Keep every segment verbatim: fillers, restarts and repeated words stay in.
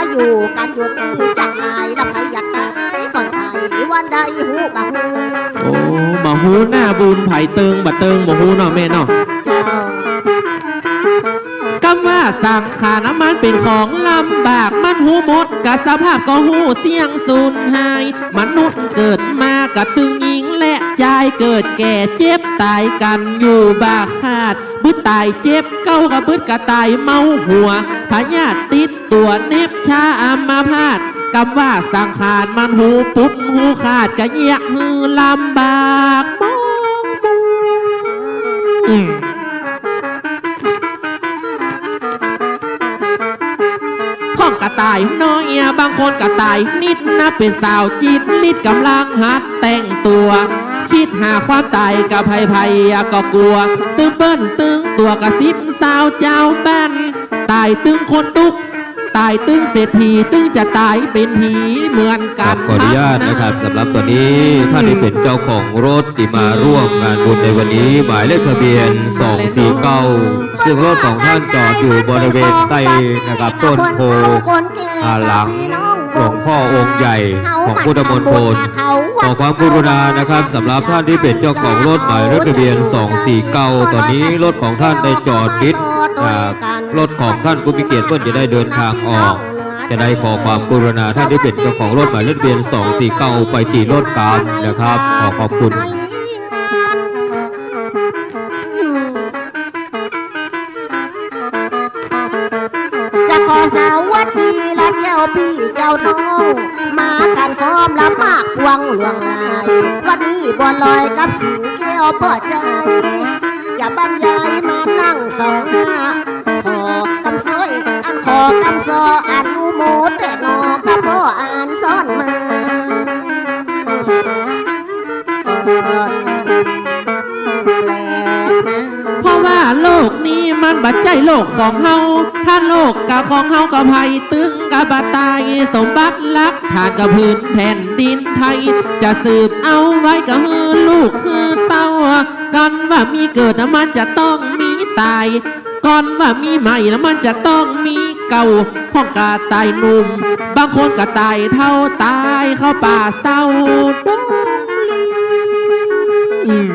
อยู่กั๋นอยู่ตี้จักหลาย ละใผอยากต๋ายก่อนใผ วันใดฮู้บ่ฮู้ โอ้ บ่ฮู้หน้าบุญใผเติงบ่เติงบ่ฮู้เนาะแม่เนาะ เจ้า กำว่าสังขารนะมันเป๋นของลำบาก มันฮู้หมดกะสภาพก็ฮู้เสี้ยงสูญหาย มนุษย์เกิดมาก็ตึงยิงและจาย เกิดแก่เจ็บต๋ายกั๋นอยู่บ่ขาด บึดต๋ายเจ็บเก๊ากะบึดกะต๋ายเมาหัว พยาธิติดตั๋วเน็บชาอัมพาต กำว่าสังขารมันฮู้ปุ๊บฮู้ขาด กะเยียะหื้อลำบากมองมอง อืม พ่องกะต๋ายน้อย บางคนกะต๋ายนิดนะ เป๋นสาวจิตรลิดกำลังหัดแต่งตั๋ว กึ๊ดหาความต๋ายกะใผๆ ก็กั๋ว ตึงเปิ้นตึงตั๋วกะสิบสาวจาวบ้าน ต๋ายตึงคนตุ๊ก ต๋ายตึงเศรษฐี ตึงจะต๋ายเป๋นผีเหมือนกั๋น ครับ ขออนุญาตนะครับ สำหรับตอนนี้ท่านที่เป๋นเจ้าของรถตี้มาร่วมงานบุญในวันนี้ หมายเลขทะเบียน สองสี่เก้า ซึ่งรถของท่านจอดอยู่บริเวณใต้นะครับ ต้นโพธิ์ อ่า หลังหลวงพ่อองค์ใหญ่ของพุทธมณฑล ขอความกรุณานะครับ สำหรับท่านที่เป๋นเจ้าของรถหมายเลขทะเบียน สองสี่เก้า ตอนนี้รถของท่านได้จอดมิด อ่า รถของท่านผู้มีเกียรติเปิ้นจะได้เดินทางออก จะได้ขอความกรุณาท่านที่เป๋นเจ้าของรถหมายเลขทะเบียน สองสี่เก้า ไปตี้รถกั๋นนะครับ ขอขอบคุณ จะขอสวัสดีละเจ้าปี้เจ้าน้อง มากั๋นพร้อมละมากปวงหลวงหลาย วันนี้บัวลอยกับสิงแก้วป้อใจ๋ อย่าบรรยายมานั่งสองหน้า ขอกำสร้อย อันขอกำซอ อนุโมทนากับป้ออันสอนมา เพราะว่าโลกนี้มันบ่ใจ้โลกของเฮา ถ้าโลกกะของเฮากะใผตึงกะบ่ต๋าย สมบัติหลักฐานกะผืนแผ่นดินไทย จะสืบเอาไว้กะหื้อลูกหื้อเต้า ก่อนว่ามีเกิดนะมันจะต้องมีต๋าย ก่อนว่ามีใหม่นะมันจะต้องมีเก่า พ่องกะต๋ายหนุ่ม บางคนกะต๋ายเฒ่า ต๋ายเข้าป่าเศร้าดงลิง อืม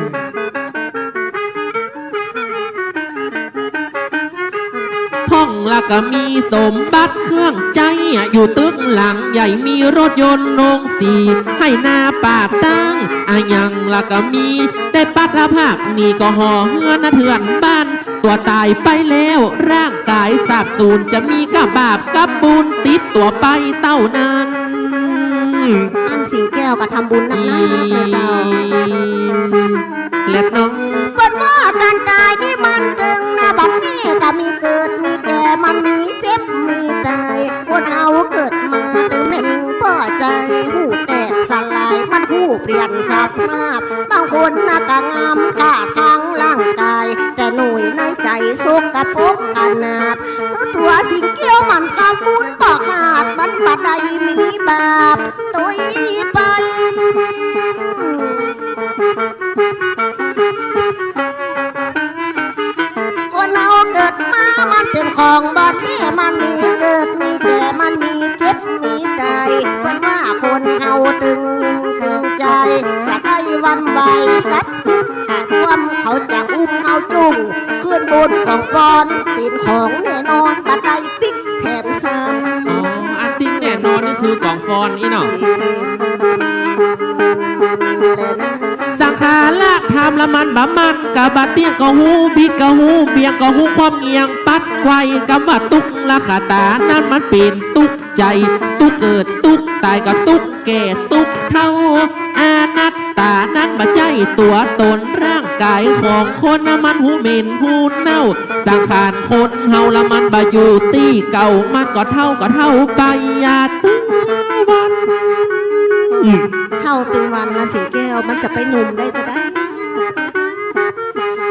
พ่องละกะมีสมบัติเครื่องใจ๊ อยู่ตึกหลังใหญ่ มีรถยนต์โรงสี ไฮ่นาป่าตั้ง อะหยังละกะมี ได้ปัดภาคหนี้ก็ห่อเฮือนเถื่อนบ้าน ตั๋วต๋ายไปแล้ว ร่างก๋ายสาบสูญ จะมีกะบาปกับบุญติดตั๋วไปเต้านั้น อันสิงแก้วกะทำบุญนักๆ นะเจ้า และน้อง เปิ้นว่าก๋านต๋ายนี่มันตึงนะ บัดนี้กะมีเกิดมีแก่ มันมีเจ็บมีต๋าย คนเฮาเกิดมาตึงแม่นป้อใจ๋ ฮู้แตกสลาย มันฮู้เปลี่ยนสภาพ บางคนนะกะงามค่าทางร่างก๋าย แต่หน่วยในใจ๋สกปรกขนาด ตั๋วสิงแก้วมันทำบุญบ่ขาด มันบ่ได้มีบาปตวยไป คนเฮาเกิดมามันเป๋นของบ่แน่ มันมีเกิดมีแก่ มันมีเจ็บมีต๋าย เปิ้นว่าคนเฮาตึงยิงตึงใจ๋ จะได้หวั่นไหวกับจิต หากความเขาจะอุ้มเอาจุ่ง ขึ้นบนของก่อน เป๋นของแน่นอน บ่ได้ปิ๊กแถมซ้ำ อ๋อ อันตี้แน่นอนนี่คือของฟอนอี้เนาะ สังขารธรรมละมันบ่มั่น กะบ่เตี้ยง กะฮู้บิด กะฮู้เบี่ยง กะฮู้ความเอียงปัดไกว กำว่าตุ๊กละคาต๋านั้นมันเป๋นตุ๊กใจ๋ ตุ๊กเกิดตุ๊กต๋าย กะตุ๊กแก่ตุ๊กเฒ่า อนัตตานั้นบ่ใจ้ตั๋วต๋น ร่างก๋ายของคนนะมันฮู้เหม็นฮู้เน่า สังขารคนเฮาละมันบ่อยู่ตี้เก่า มันก็เฒ่าก็เฒ่าไป ยาตึงวัน อืม เฒ่าตึงวันนะสิงแก้ว มันจะไปหนุ่มได้จะใด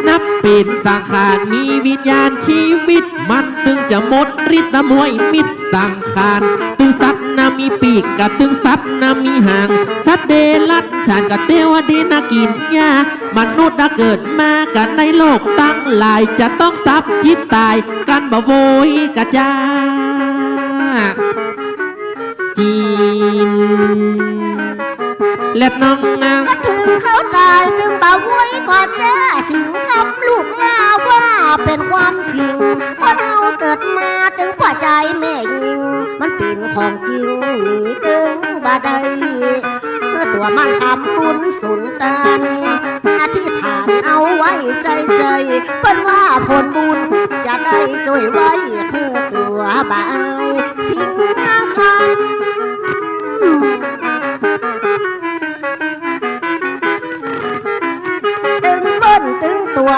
นับเป๋นสังขารมีวิญญาณชีวิต มันตึงจะหมดฤทธิ์นะมวยมิตรสังขาร ตึงสัตว์นะมีปีก กะตึงสัตว์นะมีหาง สัตว์เดรัจฉาน กะเตวะเดนะกิ๋นหญ้า มนุษย์นะเกิดมากั๋นในโลกตังหลาย จะต้องตับจิตต๋ายกั๋นบ่โวยกะจ้า จีน แลบน้องนะ ก็เถิงเขาต๋ายตึงบ่าโวยก็จ้า สิงห์คำลูกหล้าว่าเป๋นความจริง คนเฮาเกิดมาตึงป้อจายแม่ญิง มันเป๋นของจริงหนีตึงบ่ได้ เปื้อตั๋วมันทำบุญสุนตาน อธิษฐานเอาไว้ใจ๋ๆ เปิ้นว่าผลบุญจะได้จ้วยไว้ คือตั๋วบ่ายสิงห์คำ ตึงเปิ้นตึงตั๋ว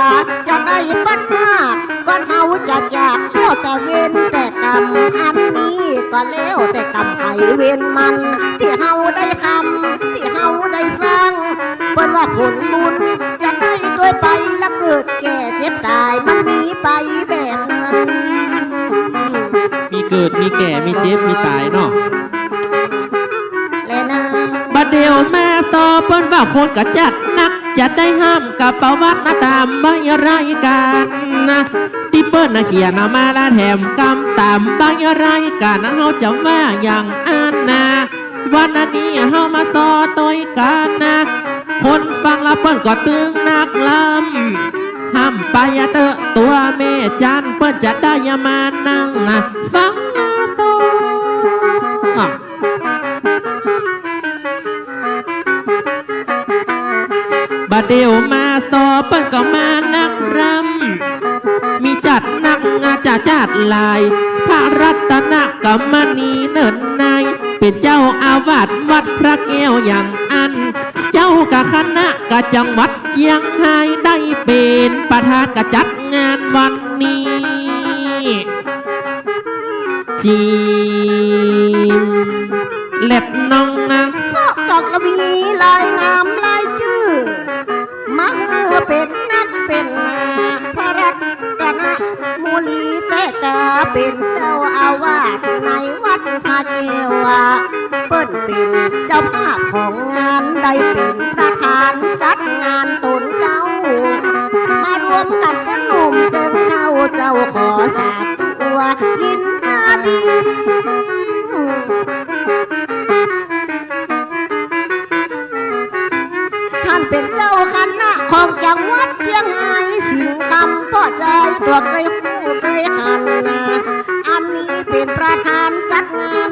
จะได้ปัดพลาด ก่อนเฮาจะจากแล้วแต่เวรแต่กรรม อันนี้ก็แล้วแต่กรรมใผเวรมัน ตี้เฮาได้ทำ ตี้เฮาได้สร้าง เปิ้นว่าผลบุญจะได้จ้วยไป ละเกิดแก่เจ็บต๋าย มันมีไปแบบนั้น มีเกิด มีแก่ มีเจ็บ มีต๋ายเนาะ แลนะ บ่าเดี่ยวมาซอเปิ้นว่าคนกระจัดนัก จะได้ห้ามกับประวัตินะต๋ามใบรายก๋านนะ ตี้เปิ้นนะเขียนเอามาละแถมกำต๋ามใบรายก๋านนะ เฮาจะว่าอย่างอั้นนะ วันนี้เฮามาซอตวยกั๋นนะ คนฟังละเปิ้นก็ตึงนักลำ ห้ามไปอะเต๊อะตั๋วแม่จัน เปิ้นจะได้มานั่งนะ ฟังซอ บ่าเดี่ยวมาซอเปิ้นก็มานักรำ มีจัดนักงาจะจัดหลาย พระรัตนกมณีเนิ่นนาย เป๋นเจ้าอาวาสวัดพระแก้วอย่างอั้น เจ้ากับคณะกับจังหวัดเจียงฮาย ได้เป๋นประธานกระจัดงานวันนี้ จีน แลบน้องนะ เพราะก็มีลายนามลายจื้อ มาหื้อเป๋นนักเป๋นหนา พระรัตนมุนีแต๊กาเป๋นเจ้าอาวาสในวัดพระแก้ว เปิ้นเป๋นเจ้าภาพของงาน ได้เป๋นประธานจัดงานต๋นเก๊า มารวมกั๋นตึงหนุ่มตึงเฒ่า เจ้าขอสาธุว่ายินดี ต้านเป๋นเจ้าคณะของจังหวัดเจียงฮาย สิงห์คำป้อจายตั๋วเกยฮู้เกยหันนา อันนี้เป๋นประธานจัดงาน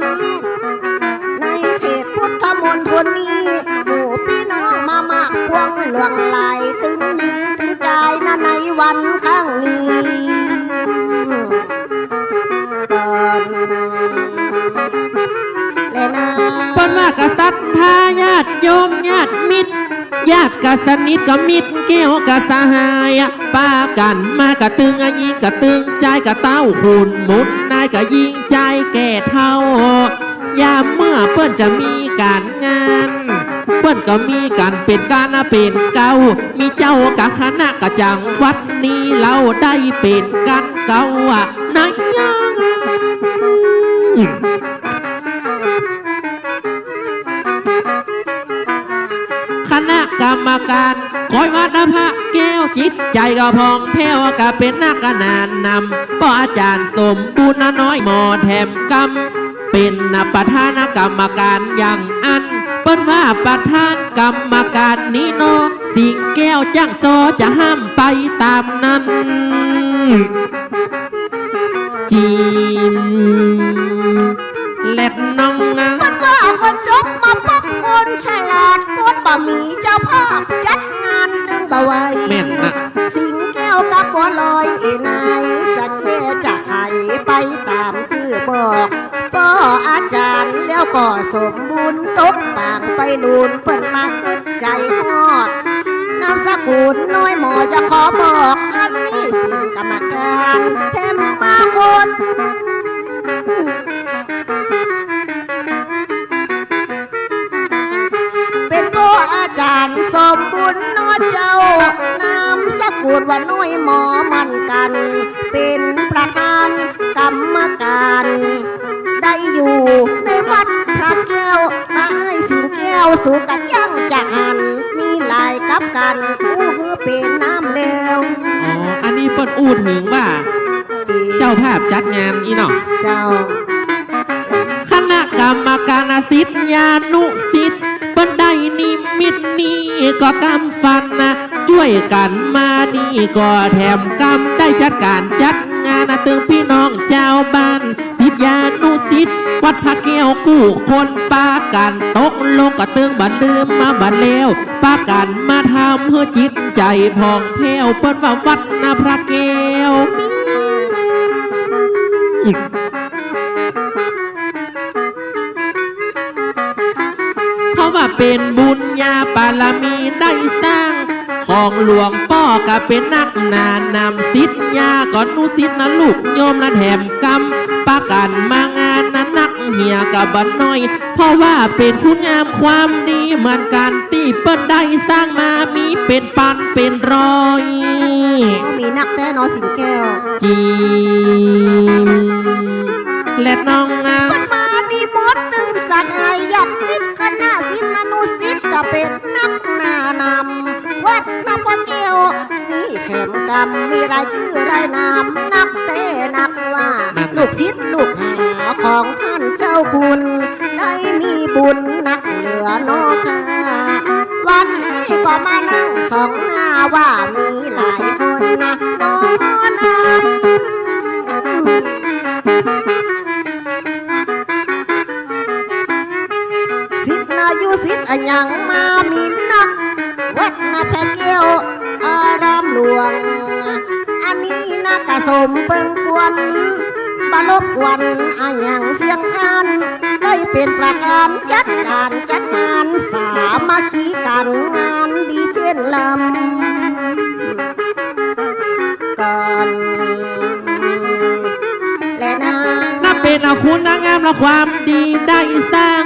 ในเขตพุทธมณฑลนี้ หมู่ปี้น้องมามากปวงหลวงหลาย ตึงหนึ่งตึงจายนะในวันครั้งนี้ ก่อน แลนะ เปิ้นว่ากับศรัทธาญาติโยมญาติมิตร ญาติกับสนิทกับมิตรแก้วกับสหาย ปากั๋นมากระตึงยิ่งกระตึงจาย กับเต้าขุนหมุนนายกับญิงจายแก่เฒ่า ยามเมื่อเปิ้นจะมีก๋านงาน เปิ้นก็มีกั๋นเป๋นก้าเป๋นเก๊า มีเจ้ากับคณะกับจังหวัดนี้ เฮาได้เป๋นกั๋นเก๊าอะนะ คณะกรรมก๋าน คอยวัดพระแก้ว จิตใจ๋ก็ผ่องแผ้ว ก็เป๋นนักหนานนำ ป้ออาจ๋ารย์สมบูรณ์น้อยหมอแถมกำ เป๋นประธานกรรมก๋านอย่างอั้น เปิ้นว่าประธานกรรมก๋านนี้เนาะ สิงแก้วจ้างซอจะห้ามไปต๋ามนั้น จีน แลบน้องนะ เปิ้นว่าคนจบมาปบคนฉลาด กดบ่มีเจ้าภาพจัดงานตึงบ่ไหว แม่นนะ สิงแก้วกับบัวลอยเอนาย จะแก้จะไขไปต๋ามจื้อบอก ป้ออาจ๋ารย์แล้วก็สมบูรณ์ตกปางไปลูน เปิ้นมากึ๊ดใจ๋ฮอด นามสกุลน้อยหมอจะขอบอก อันนี้เป๋นกรรมก๋านแถมมาคน เป๋นป้ออาจ๋ารย์สมบูรณ์เนาะเจ้า นามสกุลว่าน้อยหมอเหมือนกั๋น เป๋นประธานกรรมก๋าน ได้อยู่ในวัดพระแก้ว มาอ้ายสิงแก้ว สูกะยังจะหัน มีหลายกับกั๋น อู้หื้อเป๋นน้ำแล้ว อ๋อ อันนี้เปิ้นอู้เถิงว่า เจ้าภาพจัดงานอี้เนาะ เจ้า คณะก กรรมการศิษยานุศิษย์ เปิ้นได้นิมิตนี้ก็กำฝันนะ จ้วยกั๋นมานี่ก็แถมกำ ได้จัดก๋านจัดงานนะ ตึงปี้น้องจาวบ้าน ศิษยานุศิษย์ วัดพระแก้วกู้คน ปากั๋นตกลงก็ตึงบ่าลืมมาบ่าแล้ว ปากั๋นมาทำหื้อจิตใจ๋ผ่องแผ้ว เปิ้นว่าวัดนาพระแก้ว เพราะว่าเป๋นบุญญาบารมีได้สร้าง ของหลวงป้อก็เป๋นนักหน้านำ ศิษยาก็นุศิษย์นะ ลูกโยมนะ แถมกำ ปากั๋นมางานนะ นักเหียก็บ่น้อย เพราะว่าเป๋นคุณงามความดีเหมือนกั๋น ตี้เปิ้นได้สร้างมามีเป๋นปันเป๋นร้อย อ๋อ มีนักแต๊เนาะสิงแก้ว จริง และน้องนะ เปิ้นมาดีหมด ตึงสหายญาติมิตร คณะศิษยานุศิษย์ ก็เป๋นนักหน้านำ วัดนาพระแก้ว นี่แถมกำ มีรายจื้อรายนาม นักแต๊นักว่า นั่นน่ะ ลูกศิษย์ลูกหาของต้านเจ้าคุณ ได้มีบุญนักเหลือเนาะค่ะ วันนี้ก็มานั่งส่องหน้าว่ามีหลายคนนะ น้องนาย ศิษยานุศิษย์อะหยังมามีนัก วัดนาพระแก้วอารามหลวง อันนี้นะก็สมเปิงควร บ่รบกวนอะหยังเสี้ยงต้าน ได้เป๋นประธานจัดก๋านจัดงาน สามัคคีกั๋น งานดีเจริญล้ำ ก่อน และนาง นับเป๋นเอาคุณงามและความดีได้สร้าง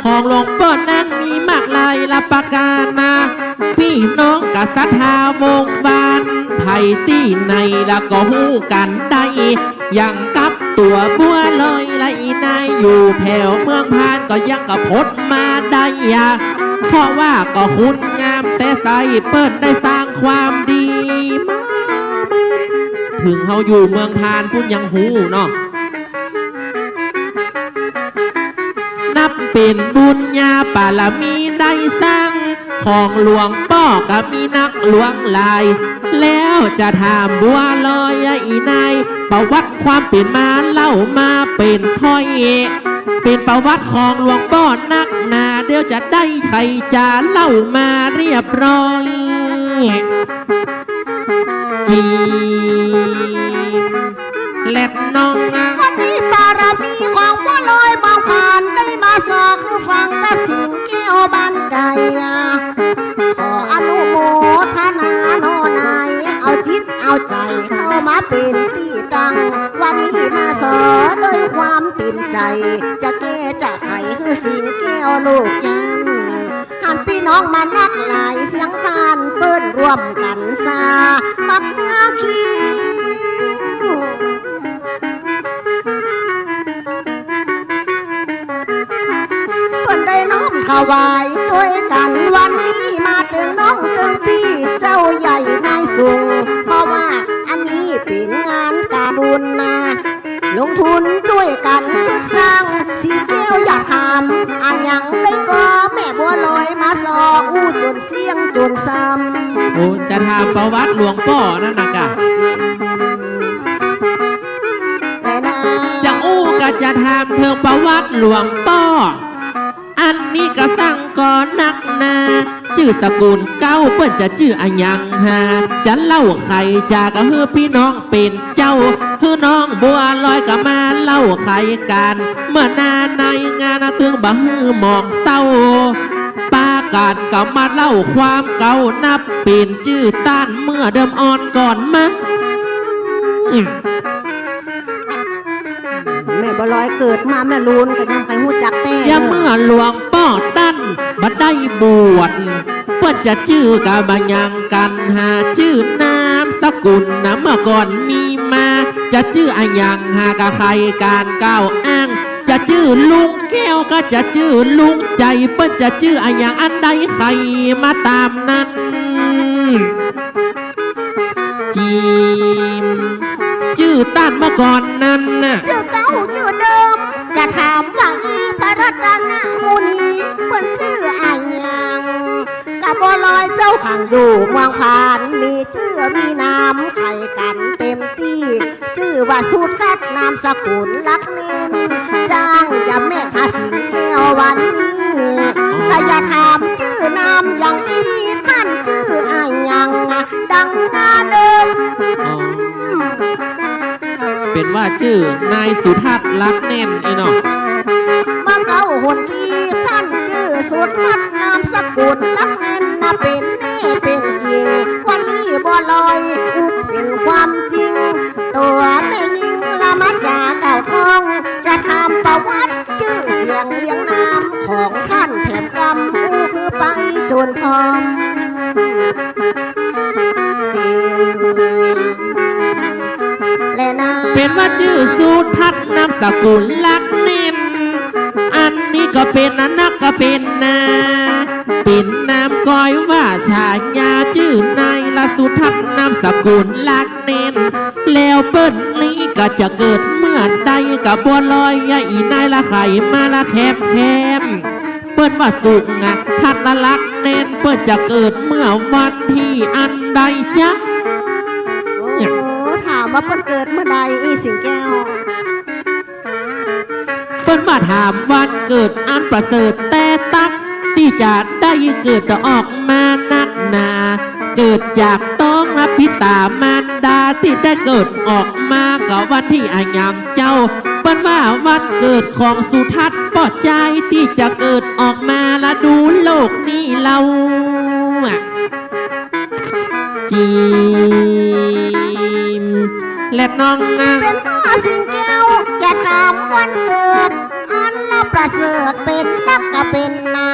ของหลวงป้อนั้นมีมากหลายละประก๋านนา ปี้น้องก็ศรัทธาวงวาน ใผตี้ไหนละก็ฮู้กั๋นได้ อย่างกับตั๋วบัวลอยละอี่นาย อยู่แผวเมืองพานก็ยังกะพดมาได้อะ เพราะว่าก็คุณงามแต๊ใส เปิ้นได้สร้างความดีมา เถิงเฮาอยู่เมืองพานปู๊นยังฮู้เนาะ นับเป๋นบุญญาบารมีได้สร้าง ของหลวงป้อก็มีนักหลวงหลาย แล้วจะถามบัวลอยอี่นาย ประวัติความเป๋นมาเล่ามาเป๋นถ้อย เป๋นประวัติของหลวงป้อนักหนา เดี๋ยวจะได้ใค่จะเล่ามาเรียบร้อย จริง และน้องนะ วันนี้บารมีของบัวลอยเมืองพานได้มาสอคือฟังกะสิงแก้วบ้านไก่อะ ขออนุโมทนาเนาะนาย เอาจิตเอาใจ๋เข้ามาเป๋นตี้ตั้ง วันนี้มาสอด้วยความเต็มใจ๋ จะแก้จะไขหื้อสิงแก้วลูกยัง หันปี้น้องมานักหลายเสียงต้าน เปิ้นร่วมกั๋นสามัคคี เปิ้นได้น้อมถวายตวยกั๋น วันนี้มาเถิงน้องเถิงปี้ เจ้าใหญ่นายสูง เพราะว่าอันนี้เป๋นงานก๋านบุญนา ลงทุนจ้วยกั๋นกึ๊ดสร้าง สิงแก้วอยากถามอะหยังได้ก่อ แม่บัวลอยมาสออู้จ๋นเสี้ยงจ๋นซ้ำ โอ้ จะถามประวัติหลวงป้อนั่นนะกะ จะอู้กะจะถามเถิงประวัติหลวงป้อ อันนี้กะสังก่อนักหนา จื้อสกุลเก๊าเปิ้นจะจื้ออะหยังหา จะเล่าไขจากะหื้อปี้น้องเป๋นเจ้า หื้อน้องบัวลอยกะมาเล่าไขกั๋น เมื่อหน้าในงานตึงบ่หื้อหมองเศร้า ปากั๋นกะมาเล่าความเก่า นับเป๋นจื้อต้านเมื่อเดิมอ่อนก่อนมา แม่บัวลอยเกิดมาแม่ลูนกะยังไปฮู้จักแต๊ ยามเมื่อหลวงป้อต้านบ่ได้บวช เปิ้นจะจื้อกะบ่ยังกั๋นหา จื้อนามสกุลนะเมื่อก่อนมีมา จะจื้ออะหยังหากะใค่ก๋านกล่าวอ้าง จะจื้อลุงแก้วกะจะจื้อลุงใจ๋ เปิ้นจะจื้ออะหยังอันใดใค่มาต๋ามนั้น จีม จื้อต้านเมื่อก่อนนั้นน่ะ จื้อเก๊า จื้อเดิม จะถามว่าอีพระรัตนมุนีเปิ้นจื้ออะหยัง กะบัวลอยเจ้าขังอยู่เมืองผาน มีจื้อมีนามไขกั๋นเต๋มตี้ จื้อว่าสุทัศน์นามสกุลหลักแน่น จ้างยำแม่ทาสิงแก้ววันนี้ กะอย่าถามจื้อนามอย่างอี้ ต้านจื้ออะหยังดังหน้าเดิม อ๋อ เป๋นว่าจื้อนายสุทัศน์หลักแน่นอี้เนาะ เมื่อเก๊าหนตี้ต้านจื้อสุทัศน์นามสกุลหลักแน่นนะ เป๋นแน่เป๋นจริง วันนี้บัวลอยอุบเป๋นความจริง ตั๋วแม่ญิงละมาจ๋าเก่าทอง จะถามประวัติจื้อเสียงเรียงนามของต้านแถมกำ อู้คือไปจนพร้อม จริงแลนา เป๋นว่าจื้อสุทัศน์นามสกุลหลักแน่น อันนี้ก็เป๋น อันนั้นก็เป๋นนา เป๋นนามก้อยว่าฉายา จื้อนายละสุทัศน์นามสกุลหลักแน่น แล้วเปิ้นนี้ก็จะเกิดเมื่อใด กะบัวลอยยะอีนายละไขมาละแคมแคม เปิ้นว่าสุทัศน์ละหลักแน่น เปิ้นจะเกิดเมื่อวันตี้อันใดจ๊ะ โอ้ ถามว่าเปิ้นเกิดเมื่อใด อีสิงแก้ว เปิ้นว่าถามวันเกิดอันประเสริฐแต่ตั๊ก ตี้จะได้เกิดออกมานักหนา เกิดจากต๊องนะปิต๋ามารดา ตี้ได้เกิดออกมาก็วันตี้อะหยังเจ้า เปิ้นว่าวันเกิดของสุทัศน์ป้อจาย ตี้จะเกิดออกมาละดูโลกนี้เล่า จิม และน้องนะ เป๋นว่าสิงแก้ว จะถามวันเกิดอันละประเสริฐ เป๋นนักกะเป๋นหนา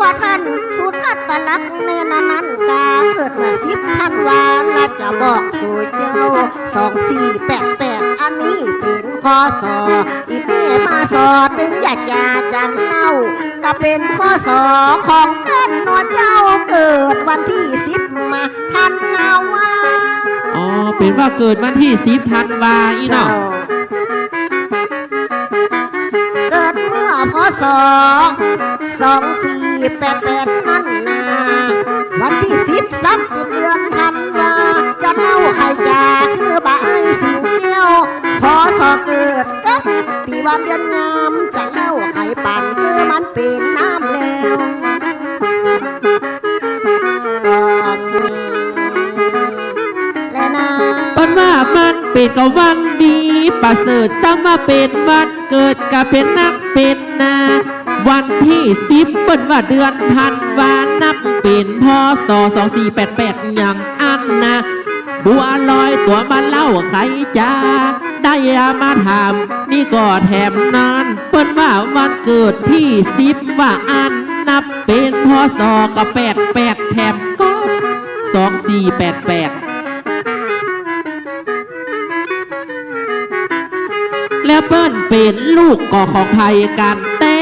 ว่าต้านสุทัศน์หลักแน่นนั้นกาเกิดเมื่อสิบธันวา ละจะบอกสู่เจ้า สองสี่แปดแปด อันนี้เป๋น ค.ศ. อีแม่มาสอตึงอยากจะจันเล่า กะเป๋น ค.ศ. ของต้านเนาะเจ้า เกิดวันตี้สิบมาธันวา อ๋อ เป๋นว่าเกิดวันตี้สิบธันวาอี้เนาะ เจ้า เกิดเมื่อ พ.ศ. สองสี่แปดแปด นั้นนา วันตี้สิบ ซ้ำเดือนธันวา จะเล่าใค่จ๋าคือบ่าไอ้สิงแก้ว พ.ศ. เกิดกับปี๋วันเดือนยาม จะเล่าใค่ปันคือมันเป๋นนานแล้ว ก่อน และนา เปิ้นว่ามันเป๋นกะวันดีประเสริฐ ซ้ำว่าเป๋นวันเกิดกะเป๋นนักเป๋นหนา วันตี้สิบ เปิ้นว่าเดือนธันวา นับเป๋น พ.ศ. สองสี่แปดแปด อย่างอั้นนะ บัวลอยตั๋วมาเล่าใค่จ๋า ได้มาถาม นี่ก็แถมนั้น เปิ้นว่าวันเกิดตี้สิบ ว่าอั้น นับเป๋น พ.ศ. ก็แปดแปด แถมก็ สองสี่แปดแปด แล้วเปิ้นเป๋นลูกก็ของใผกั๋นแต๊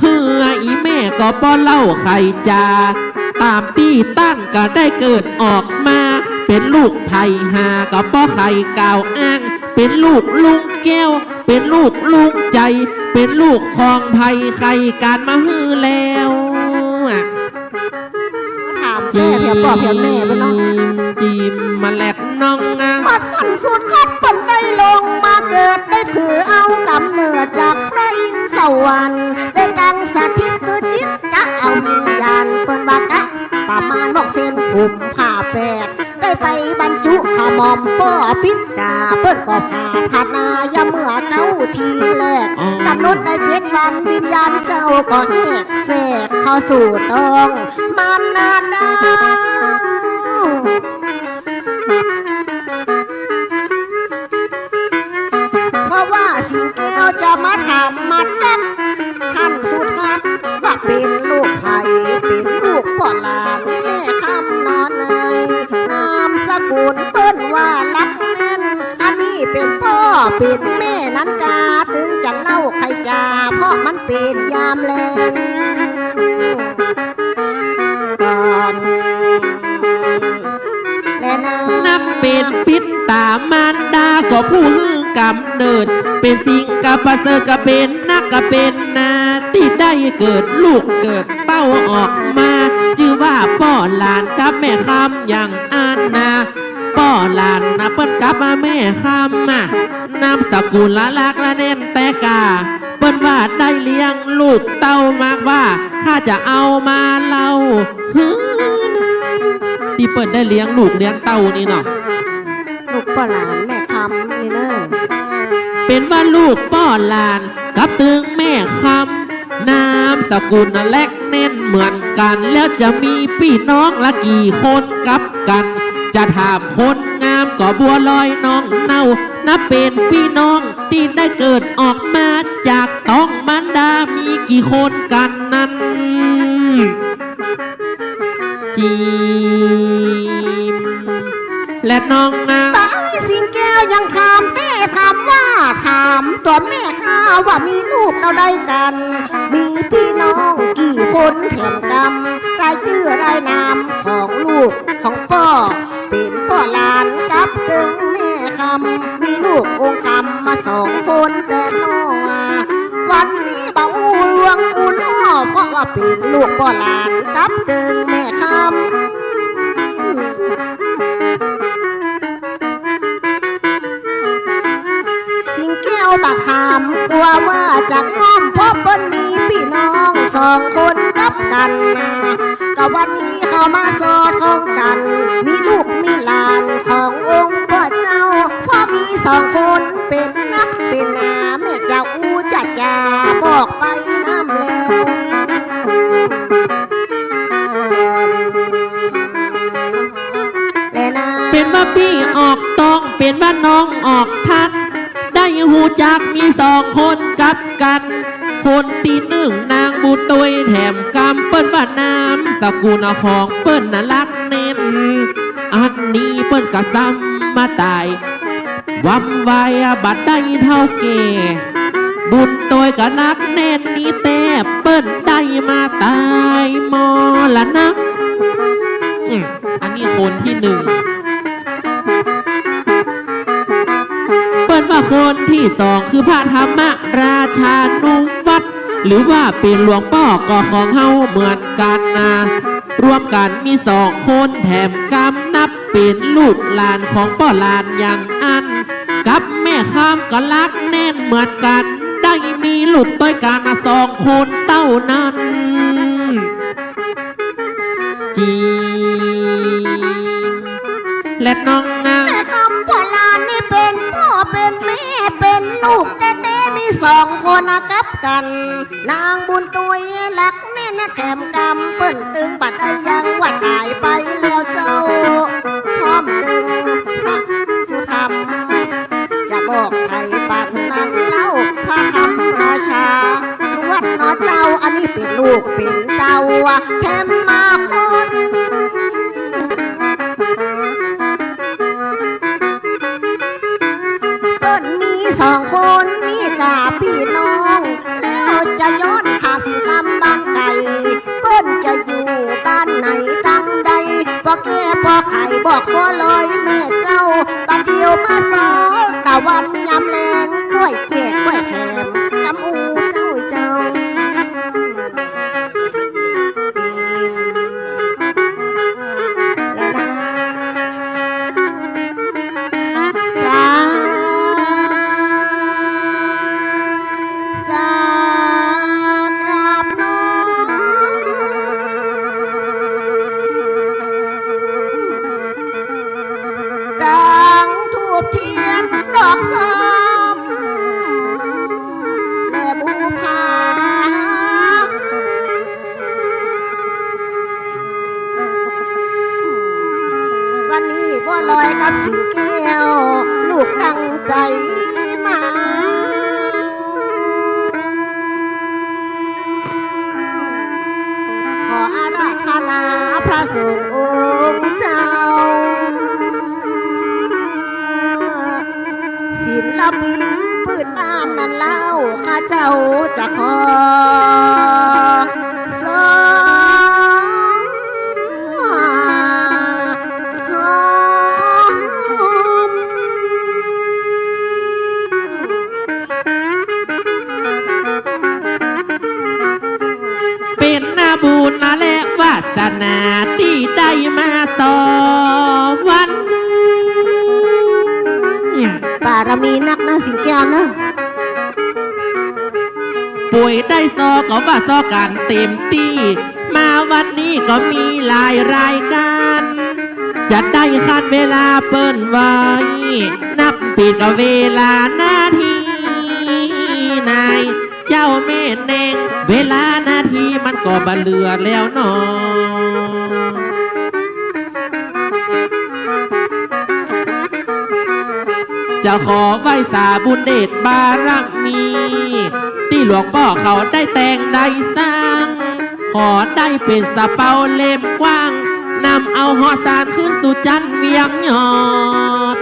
หื้ออีแม่ก็บ่เล่าใค่จ๋า ต๋ามตี้ต้านก็ได้เกิดออกมา เป๋นลูกใผหาก็บ่ใค่กล่าวอ้าง เป๋นลูกลุงแก้ว เป๋นลูกลุงใจ๋ เป๋นลูกของใผใค่กั๋นมาหื้อแล้ว ถามแต๊เผียป้อเผียแม่เปิ้นเนาะ จิมมาแลดน้องอะ ว่าต้านสุทัศน์เปิ้นได้ลงมาเกิด ได้ถือเอาก๋ำเนิดจากพระอินทร์สวรรค์ ได้ตั้งสถิตคือจิตจะเอาวิญญาณ เปิ้นว่ากะประมาณหกเซน คุมผ้าแปด ได้ไปบรรจุขะหม่อมป้อปิดต๋า เปิ้นก็ผ่าตัดนา ยามเมื่อเก๊าทีแรก อ๋อ ก๋ำหนดได้เจ็ดวัน วิญญาณเจ้าก็แหกแสกเข้าสู่ต๊องมารดา เพราะว่าสิงแก้วจะมาถามมาตักต้านสุทัศน์ ว่าเป๋นลูกใผ เป๋นลูกป้อหลานแม่คำนอนใน นามสกุลเปิ้นว่าหลักแน่น อันนี้เป๋นป้อเป๋นแม่นั้นกา ตึงจะเล่าใค่จ๋า เพราะมันเป๋นยามแลง ก่อน และนา นับเป๋นปิต๋ามารดาก็ผู้หื้อ ก๋ำเนิด เป๋นสิ่งกาประเสริฐ กาเป๋นนักกาเป๋นนา ตี้ได้เกิดลูกเกิดเต้าออกมา จื้อว่าป้อหลานกับแม่คำอย่างอั้นนา ป้อหลานนะเปิ้นกับแม่คำอะ นามสกุลละลักษณ์ละแน่นแต๊ก้า เปิ้นว่าได้เลี้ยงลูกเต้ามาว่า ข้าจะเอามาเล่าหื้อ ตี้เปิ้นได้เลี้ยงลูกเลี้ยงเต้านี่เนาะ ลูกป้อหลานแม่คำนี่เน่อ เป๋นว่าลูกป้อหลานกับตึงแม่คำ นามสกุลละลักษณ์แน่นเหมือนกั๋น แล้วจะมีปี้น้องละกี่คนกับกั๋น จะถามคนงามก็บัวลอยน้องเนา นับเป๋นปี้น้องตี้ได้เกิดออกมาจากต๊องมารดา มีกี่คนกั๋นนั้น จีม และน้องนะ ต๋าสิงแก้วยังถามแต๊ถามว่า ถามตั๋วแม่ข้าว่ามีลูกเต้าใดกั๋น มีปี้น้องกี่คนแถมกำ รายจื้อรายนามของลูกของป้อ เป๋นป้อหลานกับตึงแม่คำ มีลูกองค์คำมาสองคนแต๊น้อ วันนี้บ่อู้ลวงอู้ล่อ เพราะว่าเป๋นลูกป้อหลานกับตึงแม่คำ สิงแก้วบ่ถามกั๋วว่าจะง่อม เพราะเปิ้นมีปี้น้องสองคนกับกั๋นนา ก็วันนี้เข้ามาสอดคล้องกั๋น มีลูกมีหลานขององค์ป้อเจ้า เพราะมีสองคนเป๋นนักเป๋นหนา แม่เจ้าอู้จะจะบอกไปนำแล้ว แลนา เป๋นว่าปี้ออกต๊อง เป๋นว่าน้องออกทัด ได้ฮู้จักมีสองคนกับกั๋น คนตี้นึ่งนางบุญตวยแถมกำ เปิ้นว่านามสกุลของเปิ้นน่ะลักษณ์แน่น อันนี้เปิ้นก็ซ้ำมาต๋าย วำไวอะบ่ได้เฒ่าแก่ บุญตวยก็ลักษณ์แน่นนี้แต๊ เปิ้นได้มาต๋ายมรณะ อืม อันนี้คนตี้นึ่ง เปิ้นว่าคนตี้สองคือพระธรรมราชานุวัฒน์ หรือว่าเป๋นหลวงป้อก็ของเฮาเหมือนกั๋นนา รวมกั๋นมีสองคนแถมกำ นับเป๋นลูกหลานของป้อหลานอย่างอั้น กับแม่คำก็ลักษณ์แน่นเหมือนกั๋น ได้มีลูกตวยกั๋นน่ะสองคนเต้านั้น จี และน้องนะ แม่คำป้อหลานนี่เป๋นป้อเป๋นแม่เป๋นลูกแต๊ๆ มีสองคนนะกับกั๋น นางบุญตวยลักษณ์แน่นนะแถมกำ เปิ้นตึงบ่ได้ยังว่าต๋ายไปแล้วเจ้า พร้อมตึงพระสุธรรม จะบอกใผปานนั้นเล่า พระธรรมราชา นวดเนาะเจ้า อันนี้เป๋นลูกเป๋นเต้าแถมมาคน เปิ้นมีสองคนนี่ก้าปี้น้อง แล้วจะย้อนถามสิงคำบ้านใก๋ เปิ้นจะอยู่บ้านไหนตังใด ป้อแก้ป้อไขบอกบัวลอยแม่เจ้า บ่าเดี่ยวมาสอตะวันยามแลง ก้อยแจกก้อยแถม กำอู้เจ้าเจ้า สา สากราบน้อม ดังธูปเตียนดอกส้ม และบูชา วันนี้บัวลอยกับสิงแก้ว ลูกตั้งใจ๋มา ขออาราธนาพระสงฆ์องค์เจ้า ศิลปินปื้นบ้านนั้นเล่า ข้าเจ้าจะขอสองหอม เอาเนอะ ป่วยได้ซ้อก็ว่าซ้อกั๋นเต๋มตี้ มาวันนี้ก็มีหลายรายก๋าน จะได้คันเวลาเปิ้นไว้ นับปิดก็เวลานาที นายเจ้าแม่แนง เวลานาทีมันก็บ่เหลือแล้วหนอ จะขอไหว้สาบุญเดชบารมี ตี้หลวงป้อเขาได้แต่งได้สร้าง ขอได้เป๋นสะเปาเล่มกว้าง นำเอาเฮาะสานขึ้นสู่จั๊นเวียงยอด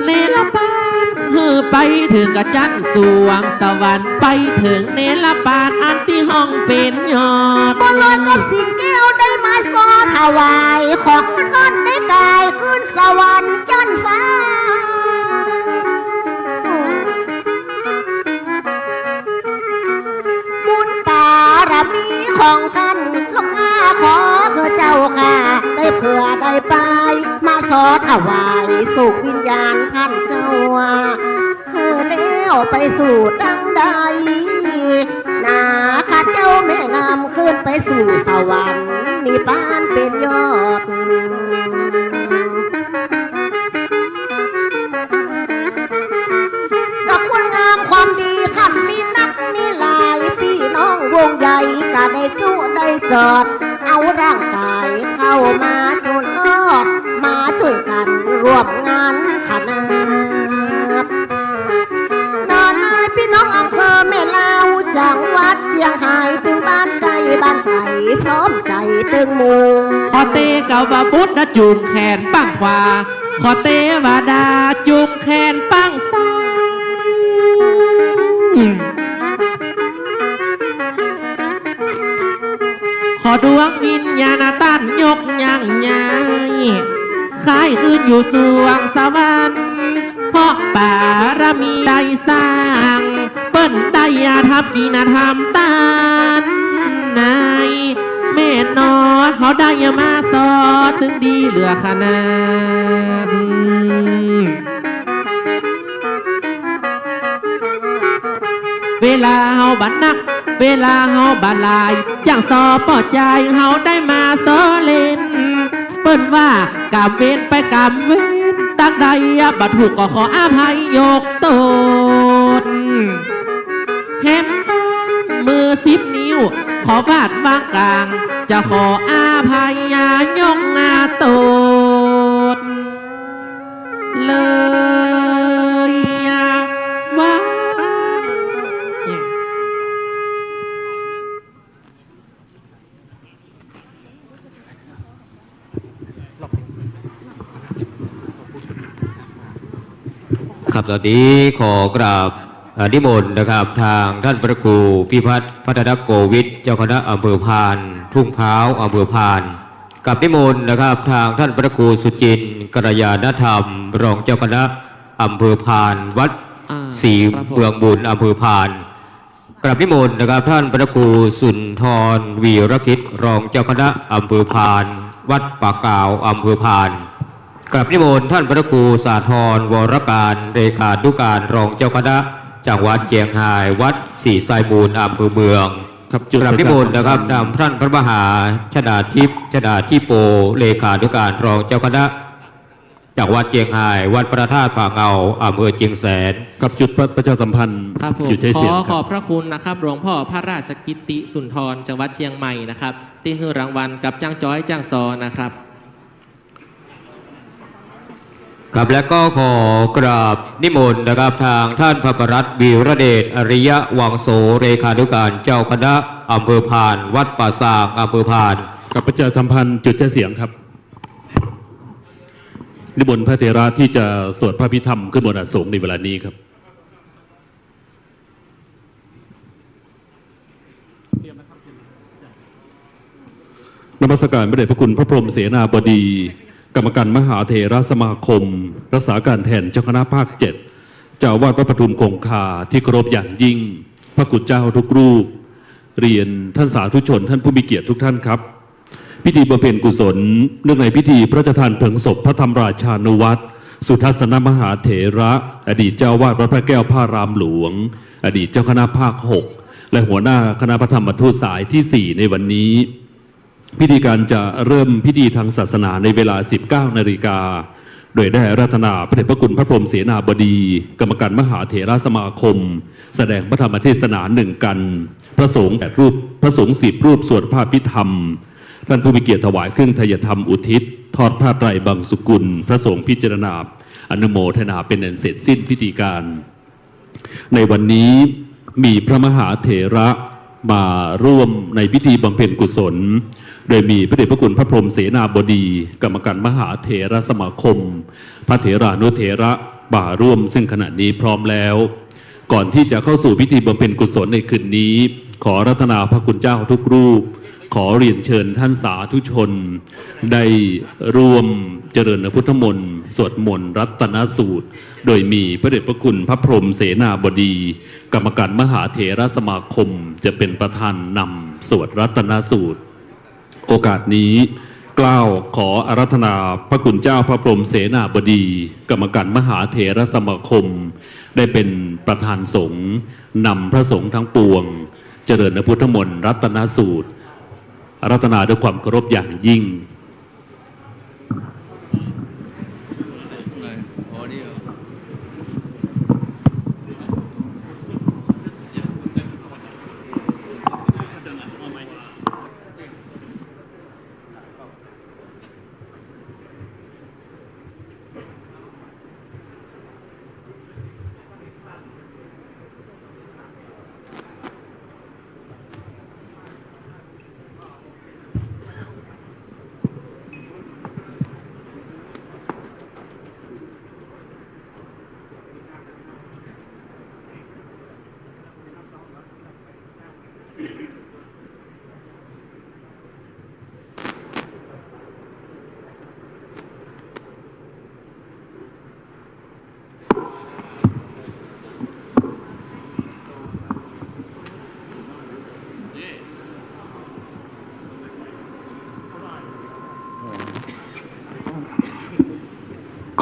เนรปาน หื้อไปเถิงกะจั๊นสวงสวรรค์ ไปเถิงเนรปานอันตี้ฮ้องเป๋นยอด บัวลอยกับสิงแก้วได้มาซ้อถวาย ขอขึ้นก้อนได้กายขึ้นสวรรค์จั๊นฟ้า บุญบารมีของต้านหลวงอา ขอคือเจ้าข้าได้เผื่อได้ไป มาซ้อถวายสุขวิญญาณต้านเจ้า เออ แล้วไปสู่ตังใด นาข้าเจ้าแม่นำขึ้นไปสู่สวรรค์นิพพานเป๋นยอด ก็คุณงามความดีคันมีนักมีหลาย ปี้น้องวงใหญ่ก็ได้จุได้จอด เอาร่างก๋ายเข้ามาจุนออด มาจ้วยกั๋นร่วมงานขนาด ต๋อนนี้ปี้น้องอำเภอแม่ลาว จังหวัดเจียงฮาย ตึงบ้านใก้บ้านไก๋ พร้อมใจ๋ตึงหมู่ ขอเตวาบุตรนะจุงแขนปังขวา ขอเตวดาจุงแขนปังซ้าย ขอดวงวิญญาณต้านยกยังย้าย ขายคืนอยู่สวงสวรรค์ เพราะบารมีได้สร้าง เปิ้นได้อาธรรมกินอาธรรมต้าน นายแม่นอ เฮาได้มาซ้อตึงดีเหลือขนาด เวลาเฮาบ่นัก เวลาเฮาบ่หลาย จั่งซ้อป้อจาย เฮาได้มาซ้อเล่น เปิ้นว่ากรรมเวรไปกรรมเวร ตังใดบ่ถูกก็ขออภัยยกโต้ษ แหมมือสิบนิ้ว ขอวาดวางก๋าง จะขออภัยยกหน้าโต้ษ เลยว่า ครับ ต๋อนนี้ขอกราบ เอ่อ นิมนต์นะครับ ทางท่านพระครูพิพัฒน์พัฒนโกวิท เจ้าคณะอำเภอพาน ทุ่งพร้าว อำเภอพาน กับนิมนต์นะครับ ทางท่านพระครูสุจินต์ กัลยาณธรรม รองเจ้าคณะอำเภอพาน วัด อ่า ศรี ครับผม เมืองบุญ อำเภอพาน กราบนิมนต์นะครับ ท่านพระครูสุนทร วีรกิจ รองเจ้าคณะอำเภอพาน วัดป่าก๋าว อำเภอพาน กราบนิมนต์ท่านพระครูสาธร วรการ เลขานุการ รองเจ้าคณะจังหวัดเจียงฮาย วัดศรีไซมูล อำเภอเมือง ครับ จุด กราบนิมนต์นะครับ ประชาสัมพันธ์ นำท่านพระมหาชนาทิพย์ ชนาธิโป เลขานุการ รองเจ้าคณะจังหวัดเจียงฮาย วัดพระธาตุผาเงา อำเภอเจียงแสน ครับ จุดประชาสัมพันธ์ ครับผม จุดใช้เสียง ขอ ครับ ขอบพระคุณนะครับ หลวงพ่อพระราชกิตติสุนทร จังหวัดเจียงใหม่นะครับ ตี้หื้อรางวัลกับจ้างจ๊อยจ้างซ้อนะครับ ครับ และก็ขอกราบนิมนต์นะครับ ทางท่านพระประหลัดวีรเดช อริยวังโส เลขานุการเจ้าคณะอำเภอพาน วัดป่าซาง อำเภอพาน ครับ ประชาสัมพันธ์จุดใช้เสียงครับ นิมนต์พระเถระที่จะสวดพระอภิธรรมขึ้นบนอาสงฆ์ในเวลานี้ครับ นมัสการพระเดชพระคุณพระพรหมเสนาบดี กรรมการมหาเถรสมาคม รักษาการแทนเจ้าคณะภาคเจ็ด เจ้าอาวาสวัดปทุมคงคาที่เคารพอย่างยิ่ง พระคุณเจ้าทุกรูป เรียนท่านสาธุชน ท่านผู้มีเกียรติทุกท่านครับ พิธีบำเพ็ญกุศลเนื่องในพิธีพระราชทานเพลิงศพพระธรรมราชานุวัตร สุทัศนมหาเถระ อดีตเจ้าอาวาสวัดพระแก้วพระอารามหลวง อดีตเจ้าคณะภาคหก และหัวหน้าคณะพระธรรมทูตสายที่สี่ ในวันนี้ พิธีการจะเริ่มพิธีทางศาสนาในเวลา สิบเก้านาฬิกา โดยได้อาราธนาพระเดชพระคุณพระพรหมเสนาบดี กรรมการมหาเถรสมาคม แสดงพระธรรมเทศนาหนึ่งกัน พระสงฆ์แปดรูป พระสงฆ์สิบรูปสวดพระอภิธรรม ท่านผู้มีเกียรติถวายเครื่องไทยธรรมอุทิศ ทอดผ้าไตรบังสุกุล พระสงฆ์พิจารณาอนุโมทนาเป็นอันเสร็จสิ้นพิธีการ ในวันนี้มีพระมหาเถระมาร่วมในพิธีบำเพ็ญกุศล โดยมีพระเดชพระคุณพระพรหมเสนาบดี กรรมการมหาเถรสมาคม พระเถรานุเถระมาร่วม ซึ่งขณะนี้พร้อมแล้ว ก่อนที่จะเข้าสู่พิธีบำเพ็ญกุศลในคืนนี้ ขออาราธนาพระคุณเจ้าทุกรูป ขอเรียนเชิญท่านสาธุชน ได้ร่วมเจริญพระพุทธมนต์ สวดมนต์รัตนสูตร โดยมีพระเดชพระคุณพระพรหมเสนาบดี กรรมการมหาเถรสมาคม จะเป็นประธานนำสวดรัตนสูตร โอกาสนี้เกล้าขออาราธนาพระคุณเจ้าพระพรหมเสนาบดี กรรมการมหาเถรสมาคม ได้เป็นประธานสงฆ์นำพระสงฆ์ทั้งปวง เจริญพระพุทธมนต์รัตนสูตร อาราธนาด้วยความเคารพอย่างยิ่ง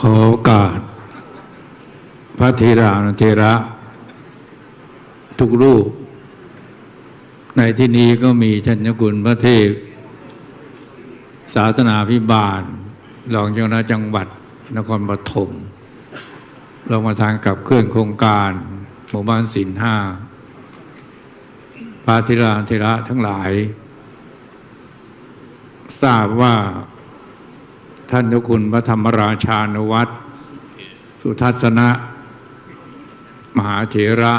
ขอโอกาสพระเถรานุเถระทุกรูป ในที่นี้ก็มีท่านเจ้าคุณพระเทพ สาธนาภิบาล รองเจ้าคณะจังหวัดนครปฐม รองประธานขับเคลื่อนโครงการหมู่บ้านศีลห้า พระเถรานุเถระทั้งหลาย ทราบว่าท่านเจ้าคุณพระธรรมราชานุวัฒน์ สุทัศนมหาเถระ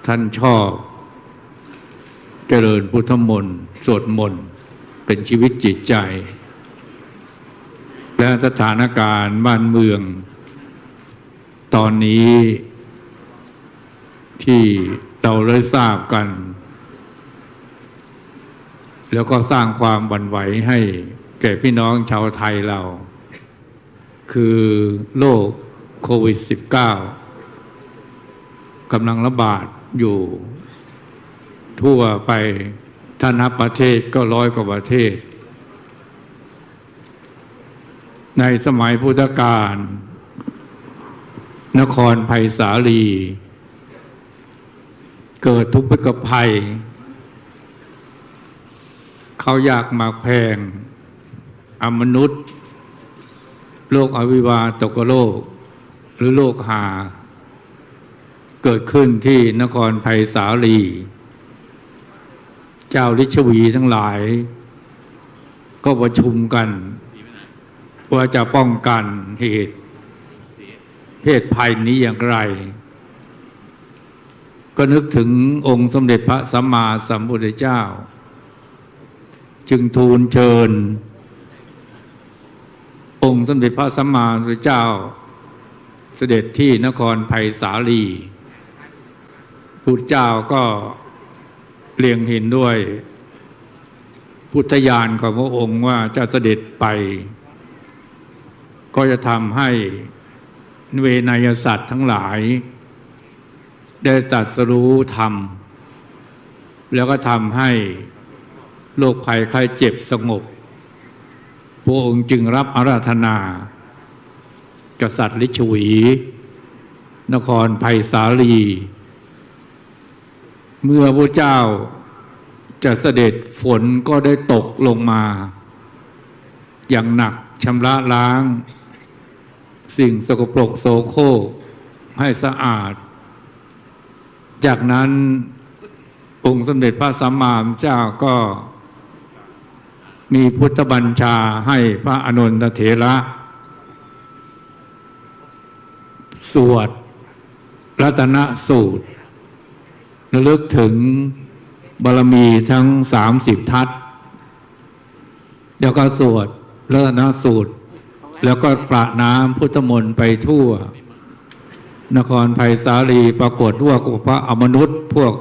ท่านชอบเจริญพุทธมนต์ สวดมนต์เป็นชีวิตจิตใจ และสถานการณ์บ้านเมืองตอนนี้ที่เราได้ทราบกัน แล้วก็สร้างความหวั่นไหวให้แก่พี่น้องชาวไทยเรา คือโรคโควิด สิบเก้า กำลังระบาดอยู่ทั่วไป ถ้านับประเทศก็ร้อยกว่าประเทศ ในสมัยพุทธกาล นครไผ่สาลี เกิดทุพพิกภัย ข้าวยากหมากแพง อมนุษย์ โรคอหิวาตกโรค หรือโรคหา เกิดขึ้นที่นครไผ่สาลี เจ้าลิชวีทั้งหลาย ก็ประชุมกัน ว่าจะป้องกันเหตุ เพศภัยนี้อย่างไร ก็นึกถึงองค์สมเด็จพระสัมมาสัมพุทธเจ้า จึงทูลเชิญ องค์สมเด็จพระสัมมาสัมพุทธเจ้า เสด็จที่นครไผ่สาลี พุทธเจ้าก็เล็งเห็นด้วย พุทธญาณของพระองค์ว่าจะเสด็จไป ก็จะทำให้เวไนยสัตว์ทั้งหลาย ได้ตรัสรู้ธรรม แล้วก็ทำให้โรคภัยไข้เจ็บสงบ พระองค์จึงรับอาราธนา กษัตริย์ลิชวี นครไพศาลี เมื่อพระเจ้าจะเสด็จ ฝนก็ได้ตกลงมาอย่างหนัก ชำระล้างสิ่งสกปรกโสโครกให้สะอาด จากนั้นองค์สมเด็จพระสัมมาสัมพุทธเจ้าก็มีพุทธบัญชาให้พระอานนทเถระ สวดรัตนสูตร ระลึกถึงบารมีทั้งสามสิบทัศน์ แล้วก็สวดรัตนสูตร แล้วก็ประน้ำพุทธมนต์ไปทั่ว นครไพศาลี ปรากฏว่าพวกพระอมนุษย์ พวก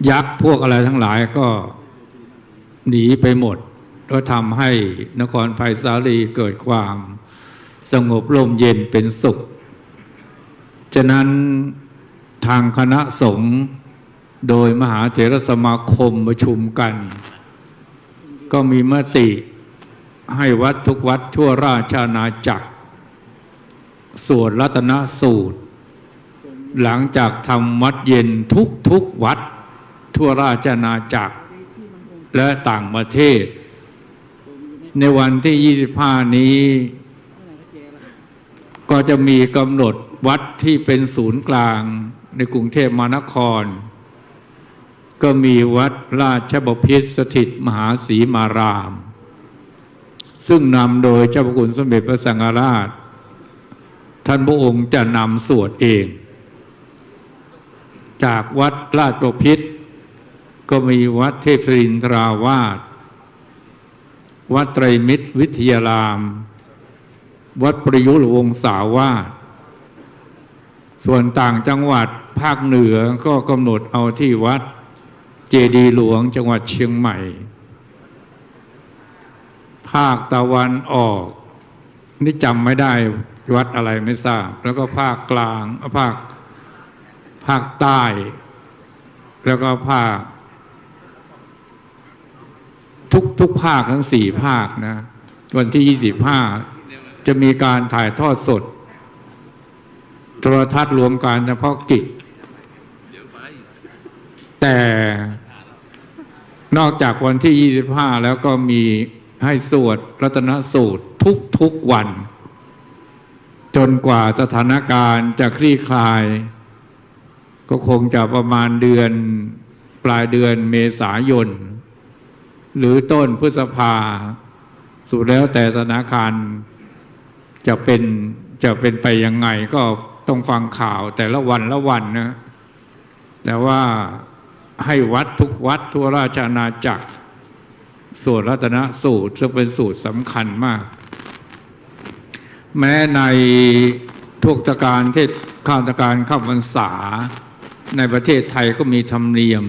ยักษ์ พวกอะไรทั้งหลายก็หนีไปหมด ก็ทำให้นครไพศาลีเกิดความสงบร่มเย็นเป็นสุข ฉะนั้นทางคณะสงฆ์โดยมหาเถรสมาคมประชุมกัน ก็มีมติให้วัดทุกวัดทั่วราชอาณาจักร สวดรัตนสูตร หลังจากทำวัตรเย็นทุกๆวัดทั่วราชอาณาจักร และต่างประเทศ ในวันที่ยี่สิบห้านี้ ก็จะมีกำหนดวัดที่เป็นศูนย์กลางในกรุงเทพมหานคร ก็มีวัดราชบพิตรสถิตมหาสีมาราม ซึ่งนำโดยเจ้าพระคุณสมเด็จพระสังฆราช ท่านพระองค์จะนำสวดเอง จากวัดราชบพิตร ก็มีวัดเทพศิรินทราวาส วัดไตรมิตรวิทยาราม วัดประยุรวงศาวาส ส่วนต่างจังหวัดภาคเหนือก็กำหนดเอาที่วัดเจดีย์หลวงจังหวัดเชียงใหม่ ภาคตะวันออกนี่จำไม่ได้วัดอะไรไม่ทราบ แล้วก็ภาคกลาง ภาค ภาคใต้ แล้วก็ภาค ทุก ทุกภาคทั้งสี่ภาคนะ วันที่ยี่สิบห้าจะมีการถ่ายทอดสด โทรทัศน์รวมการเฉพาะกิจ แต่นอกจากวันที่ยี่สิบห้าแล้วก็มีให้สวดรัตนสูตรทุกๆวัน จนกว่าสถานการณ์จะคลี่คลาย ก็คงจะประมาณเดือน ปลายเดือนเมษายน หรือต้นพฤษภา สุดแล้วแต่สถานการณ์จะเป็น จะเป็นไปยังไง ก็ต้องฟังข่าวแต่ละวันละวันนะ แต่ว่าให้วัดทุกวัดทั่วราชอาณาจักร สวดรัตนสูตร ซึ่งเป็นสูตรสำคัญมาก แม้ในเทศกาล เทศ เทศกาลเข้าพรรษา ในประเทศไทยก็มีธรรมเนียม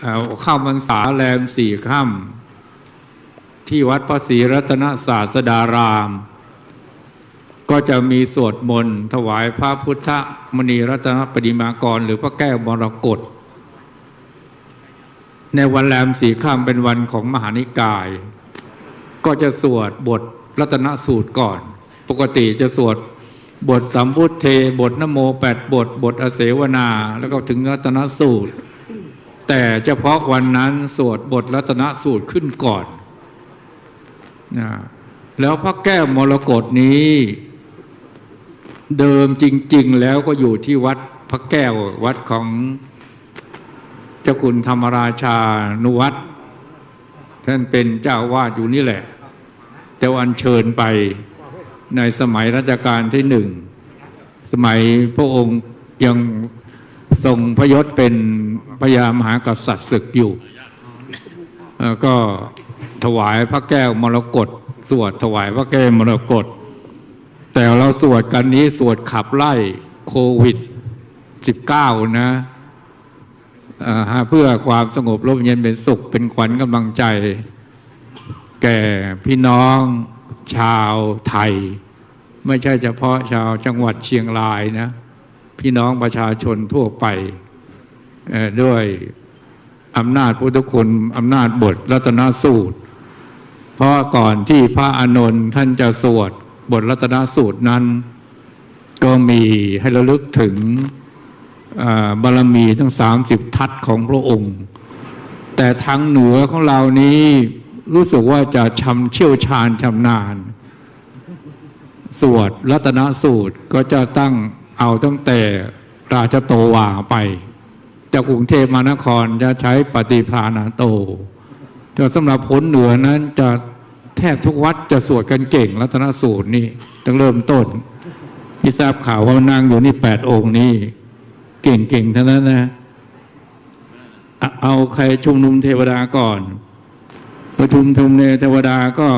เอ่อ เข้าพรรษาแรมสี่ค่ำ ที่วัดพระศรีรัตนศาสดาราม ก็จะมีสวดมนต์ถวายพระพุทธมณีรัตนปฏิมากร หรือพระแก้วมรกต ในวันแรมสี่ค่ำเป็นวันของมหานิกาย ก็จะสวดบทรัตนสูตรก่อน ปกติจะสวดบทสัมพุทเท บทนะโมแปดบท บทอเสวนา แล้วก็ถึงรัตนสูตร แต่เฉพาะวันนั้นสวดบทรัตนสูตรขึ้นก่อนนะ แล้วพระแก้วมรกตนี้ เดิมจริงๆแล้วก็อยู่ที่วัดพระแก้ว วัดของเจ้าคุณธรรมราชานุวัตร ท่านเป็นเจ้าอาวาสอยู่นี่แหละ แต่อัญเชิญไปในสมัยรัชกาลที่หนึ่ง สมัยพระองค์ยังทรงพระยศเป็นพญามหากษัตริย์ศึกอยู่ เอ่อ ก็ถวายพระแก้วมรกต สวดถวายพระแก้วมรกต แต่เราสวดกันนี้สวดขับไล่โควิดสิบเก้านะ เอ่อ เพื่อความสงบร่มเย็นเป็นสุข เป็นขวัญกำลังใจ แก่พี่น้องชาวไทย ไม่ใช่เฉพาะชาวจังหวัดเชียงรายนะ พี่น้องประชาชนทั่วไป เอ่อ ด้วยอำนาจพุทธคุณ อำนาจบทรัตนสูตร เพราะก่อนที่พระอานนท์ท่านจะสวดบทรัตนสูตรนั้น ก็มีให้ระลึกถึง เอ่อ บารมีทั้งสามสิบทัศน์ของพระองค์ แต่ทางเหนือของเรานี้รู้สึกว่าจะชำ เชี่ยวชาญชำนาญ สวดรัตนสูตรก็จะตั้งเอาตั้งแต่ราชโตวาไป เจ้ากรุงเทพมหานครจะใช้ปฏิภาณโต แต่สำหรับคนเหนือนั้นจะแทบทุกวัดจะสวดกันเก่งรัตนสูตรนี่ตั้งเริ่มต้น ที่ทราบข่าวว่านั่งอยู่นี่แปดองค์นี่เก่งๆ ทั้งนั้นนะ เอา เอาใครชุมนุมเทวดาก่อน ประชุมชุมนุมเทวดาก็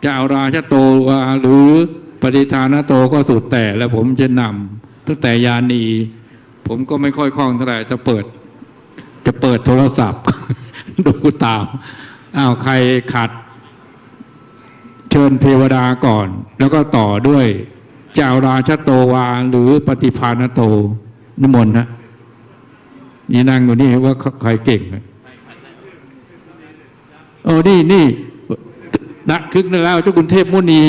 จะเอาราชโตวาหรือปฏิภาณโตก็สุดแต่ แล้วผมจะนำตั้งแต่ยานี ผมก็ไม่ค่อยคล่องเท่าไหร่ จะเปิด จะเปิดโทรศัพท์ ดูตาม อ้าว ใครขัด เชิญเทวดาก่อน แล้วก็ต่อด้วยจะเอาราชโตวาหรือปฏิภาณโต นิมนต์นะ นี่นั่งอยู่นี่ว่าใครเก่งนะ โอ้ นี่ นี่ นะ คึกแล้ว เจ้าคุณเทพมุนี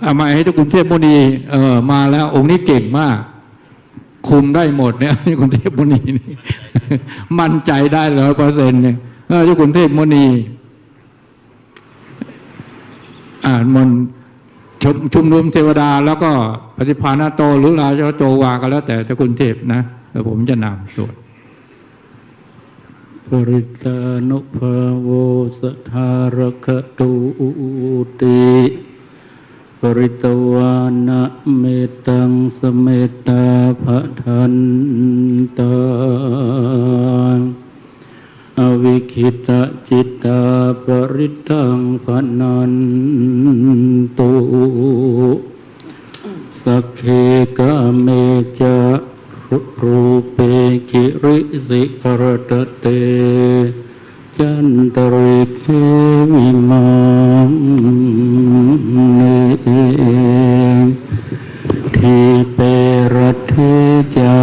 เอาไมค์ให้เจ้าคุณเทพมุนี เออ มาแล้ว องค์นี้เก่งมาก คุมได้หมดเนี่ย เจ้าคุณเทพมุนีนี่ มั่นใจได้ร้อยเปอร์เซ็นต์เนี่ย เออ เจ้าคุณเทพมุนี อ่านมนต์ชุม ชุมนุมเทวดา แล้วก็ปฏิภาณโตหรือราชโตวาก็แล้วแต่เจ้าคุณเทพนะ แล้วผมจะนำสวด Paritānubhāvo sadā rakkhatūti. Pharitvāna mettaṃ samettā bhadantā, avikkhittacittā parittaṃ bhaṇantu. Sagge kāme ca rūpe girisikharataṭe cantalikkhe vimāne, dīpe raṭṭhe ca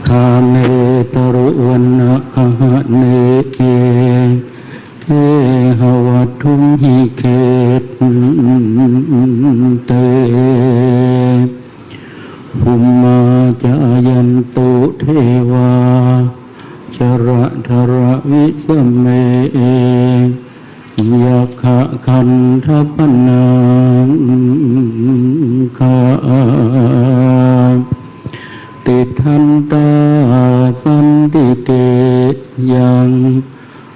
gāme taruvanagahane gehavatthumhi khette, bhummā cāyantu devā jalathalavisame yakkhagandhabbanāgā, tiṭṭhantā santike yaṃ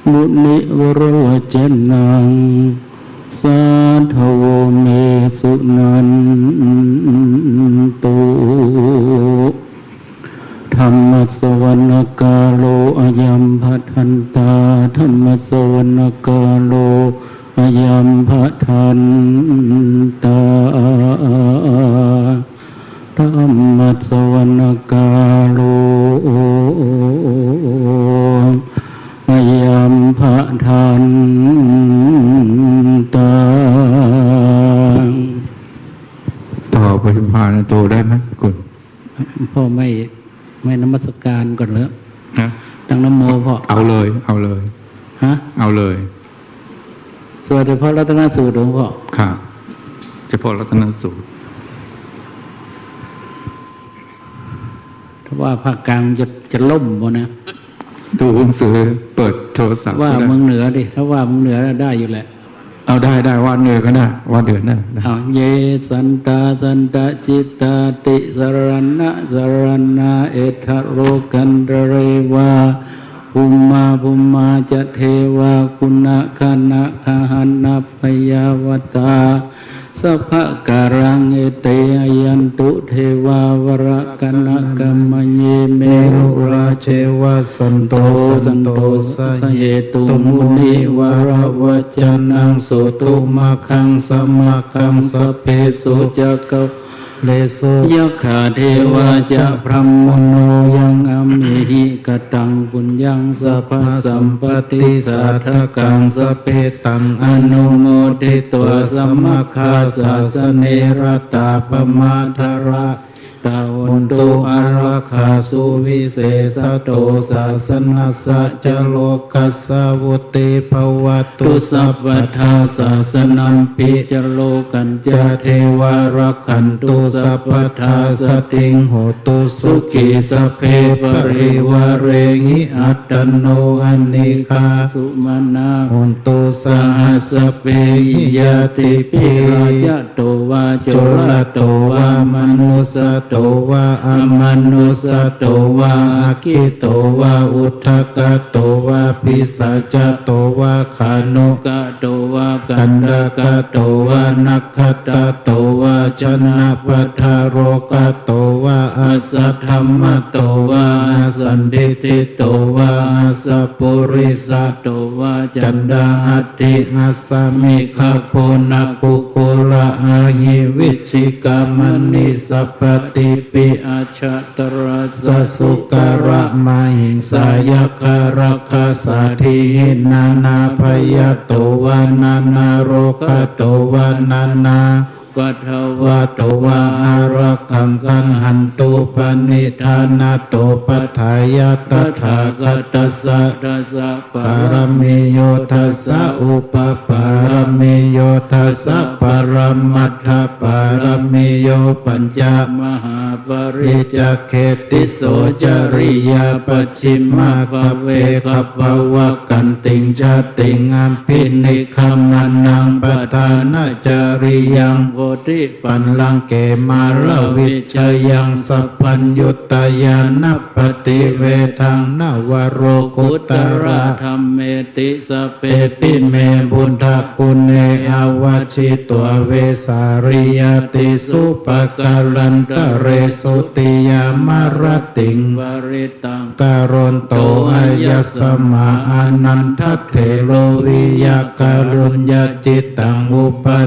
munivaravacanaṃ sādhavo me suṇantu. Dhammassavanakālo ayambhadantā. Dhammassavanakālo ayambhadantā. Dhammassavanakālo ayambhadantā. ต่อปฏิภาณโตได้ไหมคุณ พ่อไม่ ไม่นมัสการก่อนเหรอ ฮะ ตั้งนะโมพ่อ เอาเลย เอาเลย ฮะ เอาเลย สวดเฉพาะรัตนสูตรหลวงพ่อ ครับ เฉพาะรัตนสูตร ถ้าว่าภาคกลางจะ จะล่มบ่นะ ดูหนังสือ เปิดโทรศัพท์ ว่า ก็ได้ เมืองเหนือดิ ถ้าว่าเมืองเหนือน่ะได้อยู่แหละ เอา ได้ ได้ ว่าเหนือก็ได้ ว่าเหนือได้ ได้ เอา Ye santā santacittā tisaraṇasaraṇā ettalokantarevā, bhummā bhummā ca devā guṇagaṇagahaṇabyāvatā, sabbakāraṃ ete āyantu devā valakanakamāye. Merurājeva santo santosahetuṃ munivaravacanaṃ sotumaggaṃ samaggaṃ sabbesu cakkavāḷesu. Yakkhā devā ca brahmuno yaṃ amhehi kataṃ puññaṃ sabbasampattidāyakaṃ sabbe taṃ anumoditvā samaggaṃ sāsane ratā pamādarā tā hontu ārakkhā suvisesato sāsanassa ca lokassa vuḍḍhī bhavatu sabbadā. Sāsanampi ca lokañca devā rakkhantu sabbadā. Saddhiṃ hotu sukhī sabbe parivārehi attāno anīghā sumanā hontu saha sabbehi ñātibhi. Rāja to vā corato vā manussato vā amanussato vā aggito vā udakato vā pisācato vā khāṇukato vā kaṇṭakato vā nakkhattato vā janapadarogato vā asaddhammato vā asandiṭṭhito vā asappurisato vā caṇḍahatthi assamigagoṇakukkuraahivicchikamaṇisappa tipi ajjataracchasūkaramahiṃsāyakkharakkhasādīhi nānābhayato vā nānārogato vā nānāupaddavato vā ārakkhaṃ gaṇhantu. Paṇidhānato paṭṭhāya tathāgatassa dasa pāramiyo dasa upapāramiyo dasa paramatthapāramiyo pañca mahāpariccāge tisso cariyā pacchimabbave gabbhāvakkantiṃ jātiṃ abhinikkhamanaṃ padhānacariyaṃ bodhi pallaṅke māravijayaṃ sabbaññutañāṇappaṭivedhaṃ navalokuttaradhammeti sabbepime buddhaguṇe āvajjitvā vesāliyā tīsu pākārantaresu tiyāmarattiṃ parittaṃ karonto āyasmā ānandatthero viya kāruññacittaṃ upa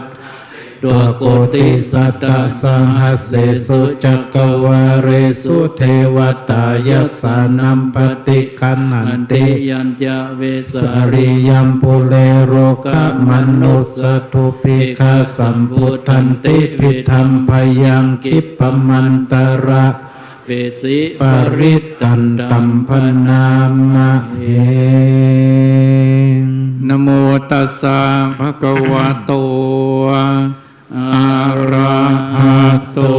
tvā koṭisatasahassesu cakkavāḷesu devatā yassāṇaṃ paṭiggaṇhanti yañca vesāliyaṃ pure rogāmanussadubbhikkhasambhūtantividhaṃ bhayaṃ khippamantarā pesi parittaṃ taṃ bhaṇāma he. Namo tassa bhagavato arahato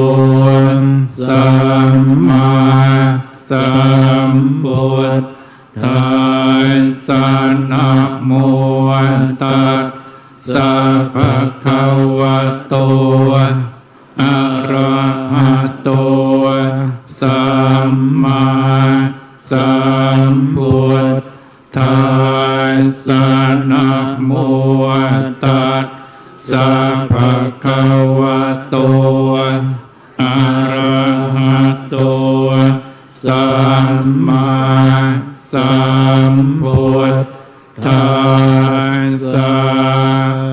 sammāsambuddhassa. Namo tassa bhagavato arahato sammāsambuddhassa. Namo tassa bhagavato arahato sammāsambuddhassa.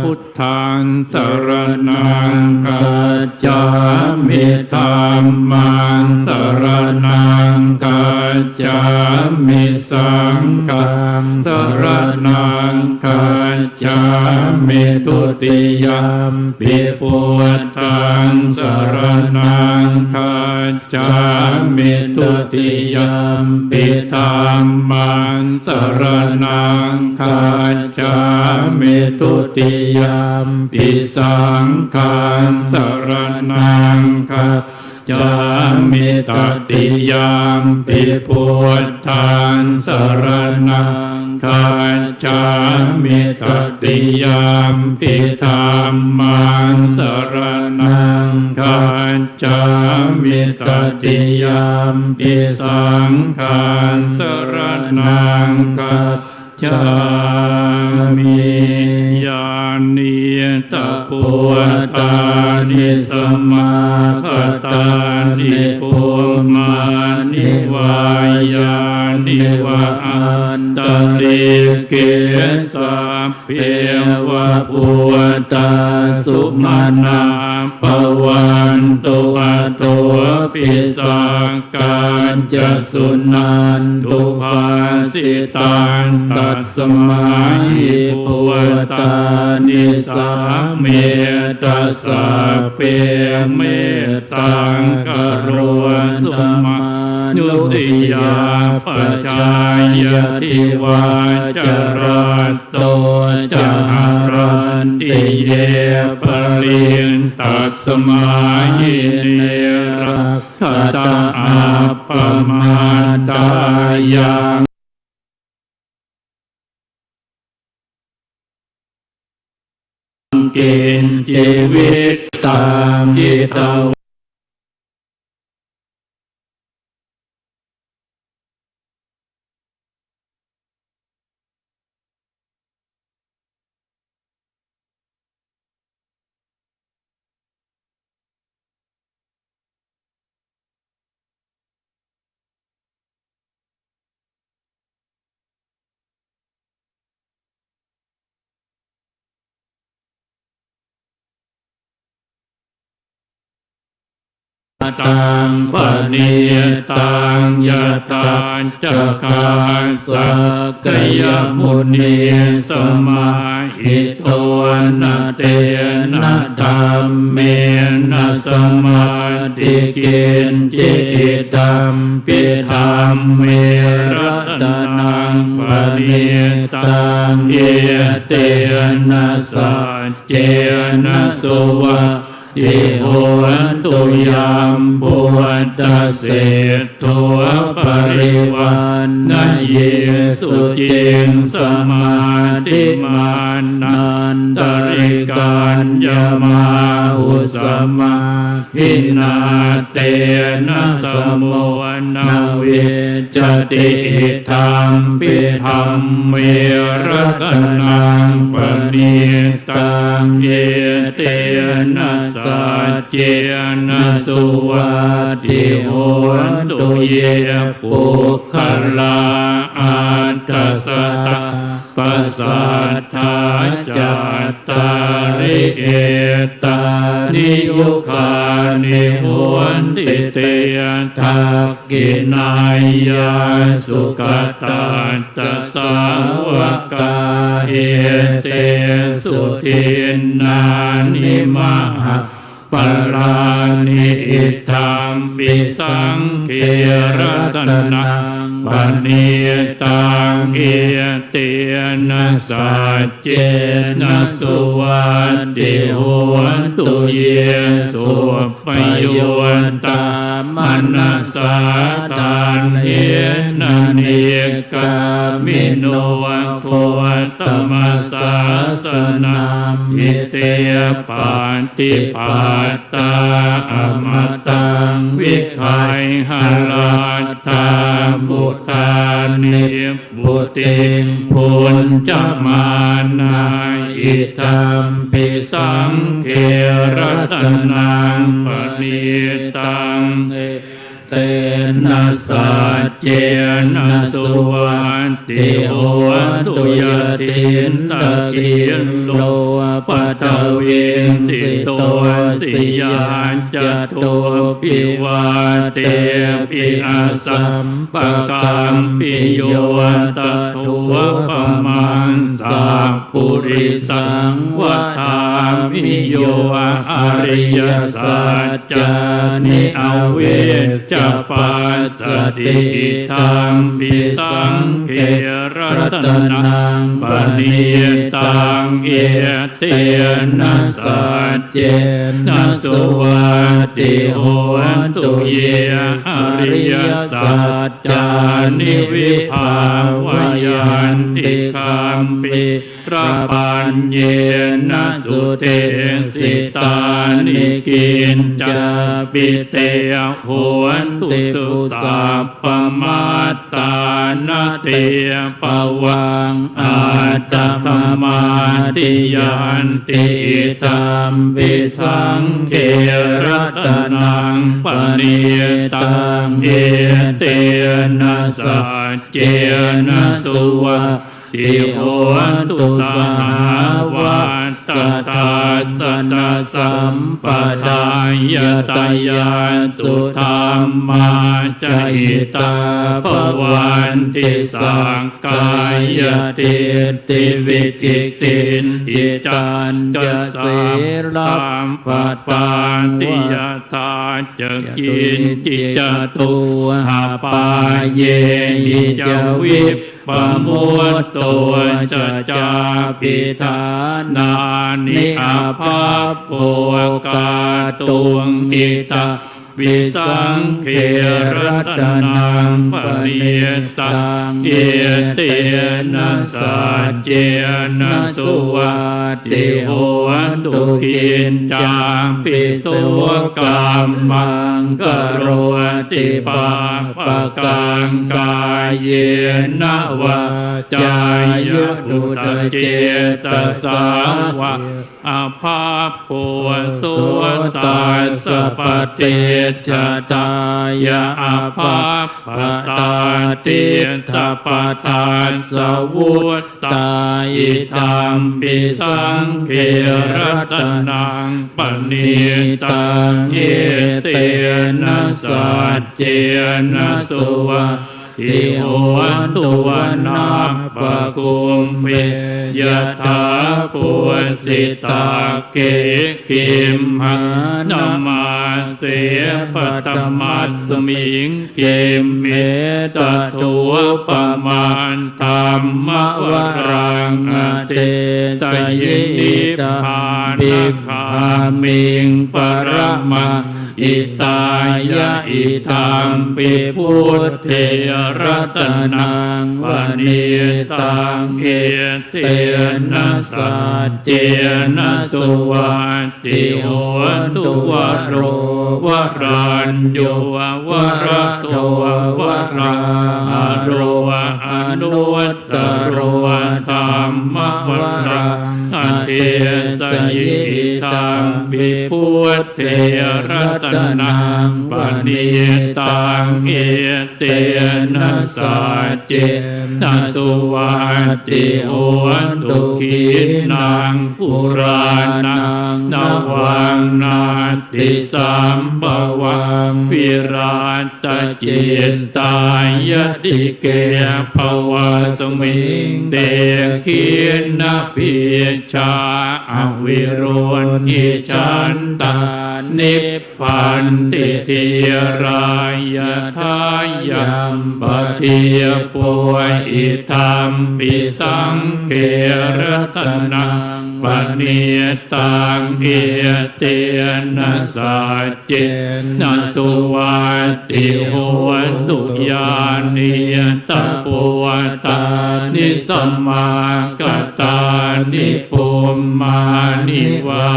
Buddhaṃ saraṇaṃ gacchāmi. Dhammaṃ saraṇaṃ gacchāmi. Saṅghaṃ saraṇaṃ gacchāmi. Dutiyampi buddhaṃ saraṇaṃ gacchāmi. Dutiyampi dhammaṃ saraṇaṃ gacchāmi. Dutiyampi saṅghaṃ saraṇaṃ gacchāmi. Tatiyampi buddhaṃ saraṇaṃ gacchāmi. Tatiyampi dhammaṃ saraṇaṃ gacchāmi. Tatiyampi saṅghaṃ saraṇaṃ gacchāmi. Yānīdha bhūtāni samāgatāni bhummāni vā yāni va antalikkhe sab be va bhūtā sumanā bhavantu. Atho โส pi sakkañca suṇantu bhāsitaṃ, tasmā hi bhūtāni sāmetha sabbe mettaṃ karontu. Manusiyāpajāya divā ca ratto ca haranti ye baliṃ, tasmā hi ne rakkhatha appamattā. Yaṃ kiñci vittaṃ idha taṃ paṇītaṃ yathājjhagā sakyamunī samāhito, na tena dhammena samatthi kiñci, idampi dhamme ratanaṃ paṇītaṃ, etena saccena suvatthi hotu. Yambuddhaseṭṭho parivaṇṇayī suciṃ, samādhimānantarikaññamāhu, samā dhinā tena samo na vijjati, idampi dhamme ratanaṃ paṇītaṃ, etena saccena suvatthi hotu. Ye puggalā aṭṭha sata pasatthā, cattāri etāni yugāni honti, te dakkhiṇeyyā sugatassa sāvakā, etesu dinnāni maha palāni. Idampi saṅghe ratanaṃ paṇītaṃ, etena saccena suvatthi hotu. Ye suppayuttā manasā daḷhena, nikkāmino gotamasāsanamhi, te pattipattā amataṃ vigayha, laddhā mudhā nibbutiṃ bhuñjamānā. Idampi saṅghe ratanaṃ paṇītaṃ, etena saccena suvatthi hotu. Yathindakhīlo paṭhaviṃ sito siyā, catubbhi vātebhi asampakampiyo, tathūpamaṃ sappurisaṃ vadāmi, yo ariyasaccāni avecca passati. Idampi saṅghe ratanaṃ paṇītaṃ, etena saccena suvatthi hotu. Ye ariyasaccāni vibhāvayanti gambhīrapaññena sudesitāni, kiñcāpi te hontu sappamattā, na te bhavaṃ attapamādiyanti. Idampi saṅghe ratanaṃ paṇītaṃ, etena saccena suvatthi hotu. Sahāvassā saddassanasam- padaṃ. Yatayā suddhammā jahitā bhavanti, sakkāyadiṭṭhi vicikicchitañca sīlabbataṃ, vādābhiṭṭhāya kiñci catūhapāyehi ca vip- pamutto ca cābhiṭhānāni abhabbo kātuṃ. Idampi saṅghe ratanaṃ paṇītaṃ, etena saccena suvatthi hotu. Kiñcampi so kammaṃ karoti pāpakaṃ, kāyena vācāya uda cetasā vā, abhabbo so tassa paṭicchadāya abhabbatā. Diṭṭhapadassa vuttā, idampi saṅghe ratanaṃ paṇītaṃ, etena saccena suvatthi hotu. Vanappakumbe yathā pussitakkhī, gimhānamāse paṭhamasmiṃ gimhe, tathūpamaṃ dhammavaraṃ adesayi, nibbānagāmiṃ paramaṃ hitāya. Idampi buddhe ratanaṃ paṇītaṃ, etena saccena suvatthi hotu. Varo varaññū varado varāharo, anuttaro dhammavaraṃ adesayi, idampi buddhe ratanaṃ paṇītaṃ, etena saccena suvatthi hotu. Khīṇaṃ purāṇaṃ navaṃ natthi sambhavaṃ, virattacittāyatike bhavasmiṃ, te khīṇabījā avirūḷhichandā, nibbanti dhīrā yathāyampadīpo. Idampi saṅghe ratanaṃ paṇītaṃ, etena saccena suvatthi hotu. Yānīdha bhūtāni samāgatāni, bhummāni vā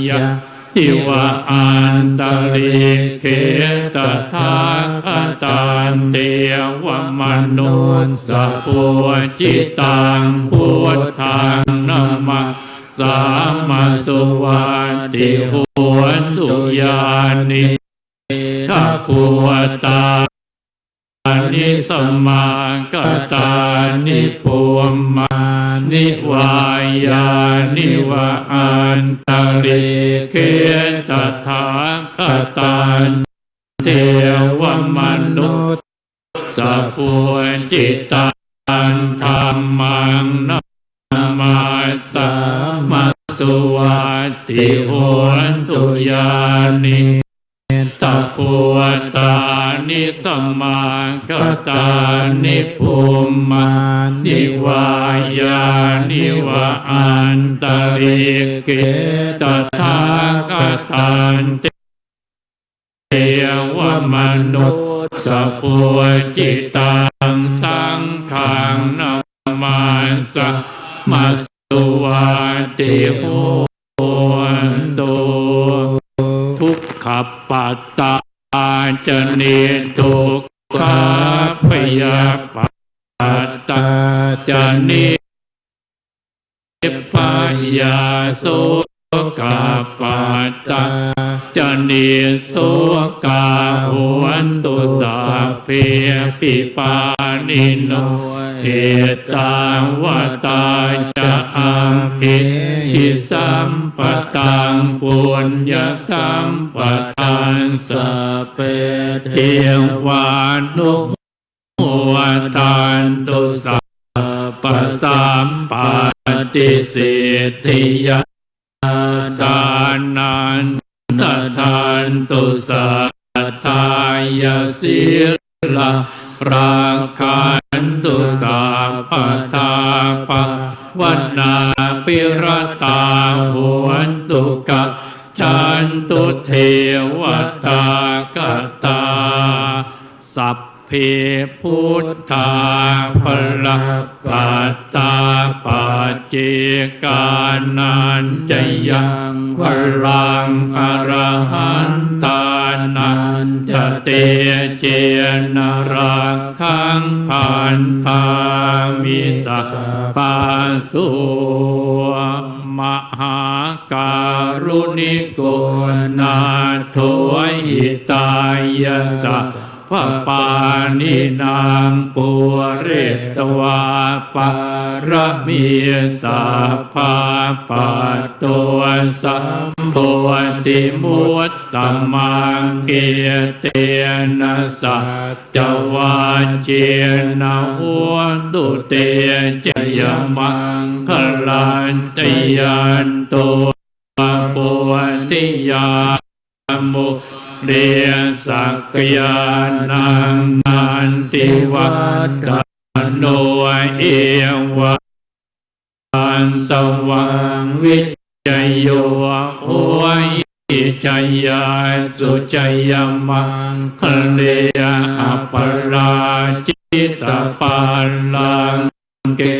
yāni va antalikkhe, tathāgataṃ devamanussapūjitaṃ, buddhaṃ namassāma suvatthi hotu. Yānīdha bhūtā ni samāgatāni, bhummāni vā yāni va antalikkhe, tathāgataṃ devamanussapūjitaṃ, dhammaṃ namassāma suvatthi hotu. Yānī dha bhūtāni samāgatāni, bhummāni vā yāni va antalikkhe, tathāgataṃ devamanussapūjitaṃ, saṅghaṃ namassāma suvatthi hotu. Dukkhappattā ca niddukkhā, bhayappattā ca nibbhayā, sokappattā ca nissokā, hontu sabbepi pāṇino. Ettāvatā ca amhehi sambhataṃ puññasampadaṃ sabbe devānumodantu sabbasampattisiddhiyā. Dānaṃ dadantu saddhāya sīlaṃ rakkhantu sabbadā bhāvanābhiratā hontu gacchantu devatāgatā. Sabbe buddhā balappattā paccekānañca yaṃ balaṃ arahantānañca tejena rakkhaṃ bandhāmi sabbaso. Mahākāruṇiko nātho hitāya sa- bbapāṇinaṃ pūretvā pāramī sabbā patto sambodhimuttamaṃ. Etena saccavajjena hotu te jayamaṅgalaṃ. Jayanto bodhiyā mūle sakyānaṃ nandivaḍḍhano evaṃ tvaṃ vijayo hohi jayassu jayamaṅgale aparājitapallaṅke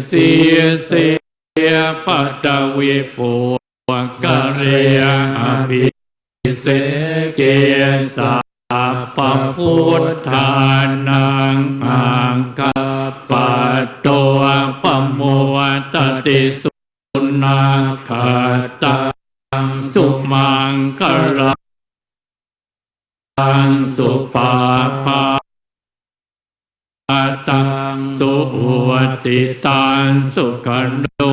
sīse paṭhavipokkhare abhiseke sabbabuddhānaṃ aggappatto pamodati. Sunakkhattaṃ sumaṅgalaṃ supabhā taṃ suhuṭṭhitaṃ sukhaṇo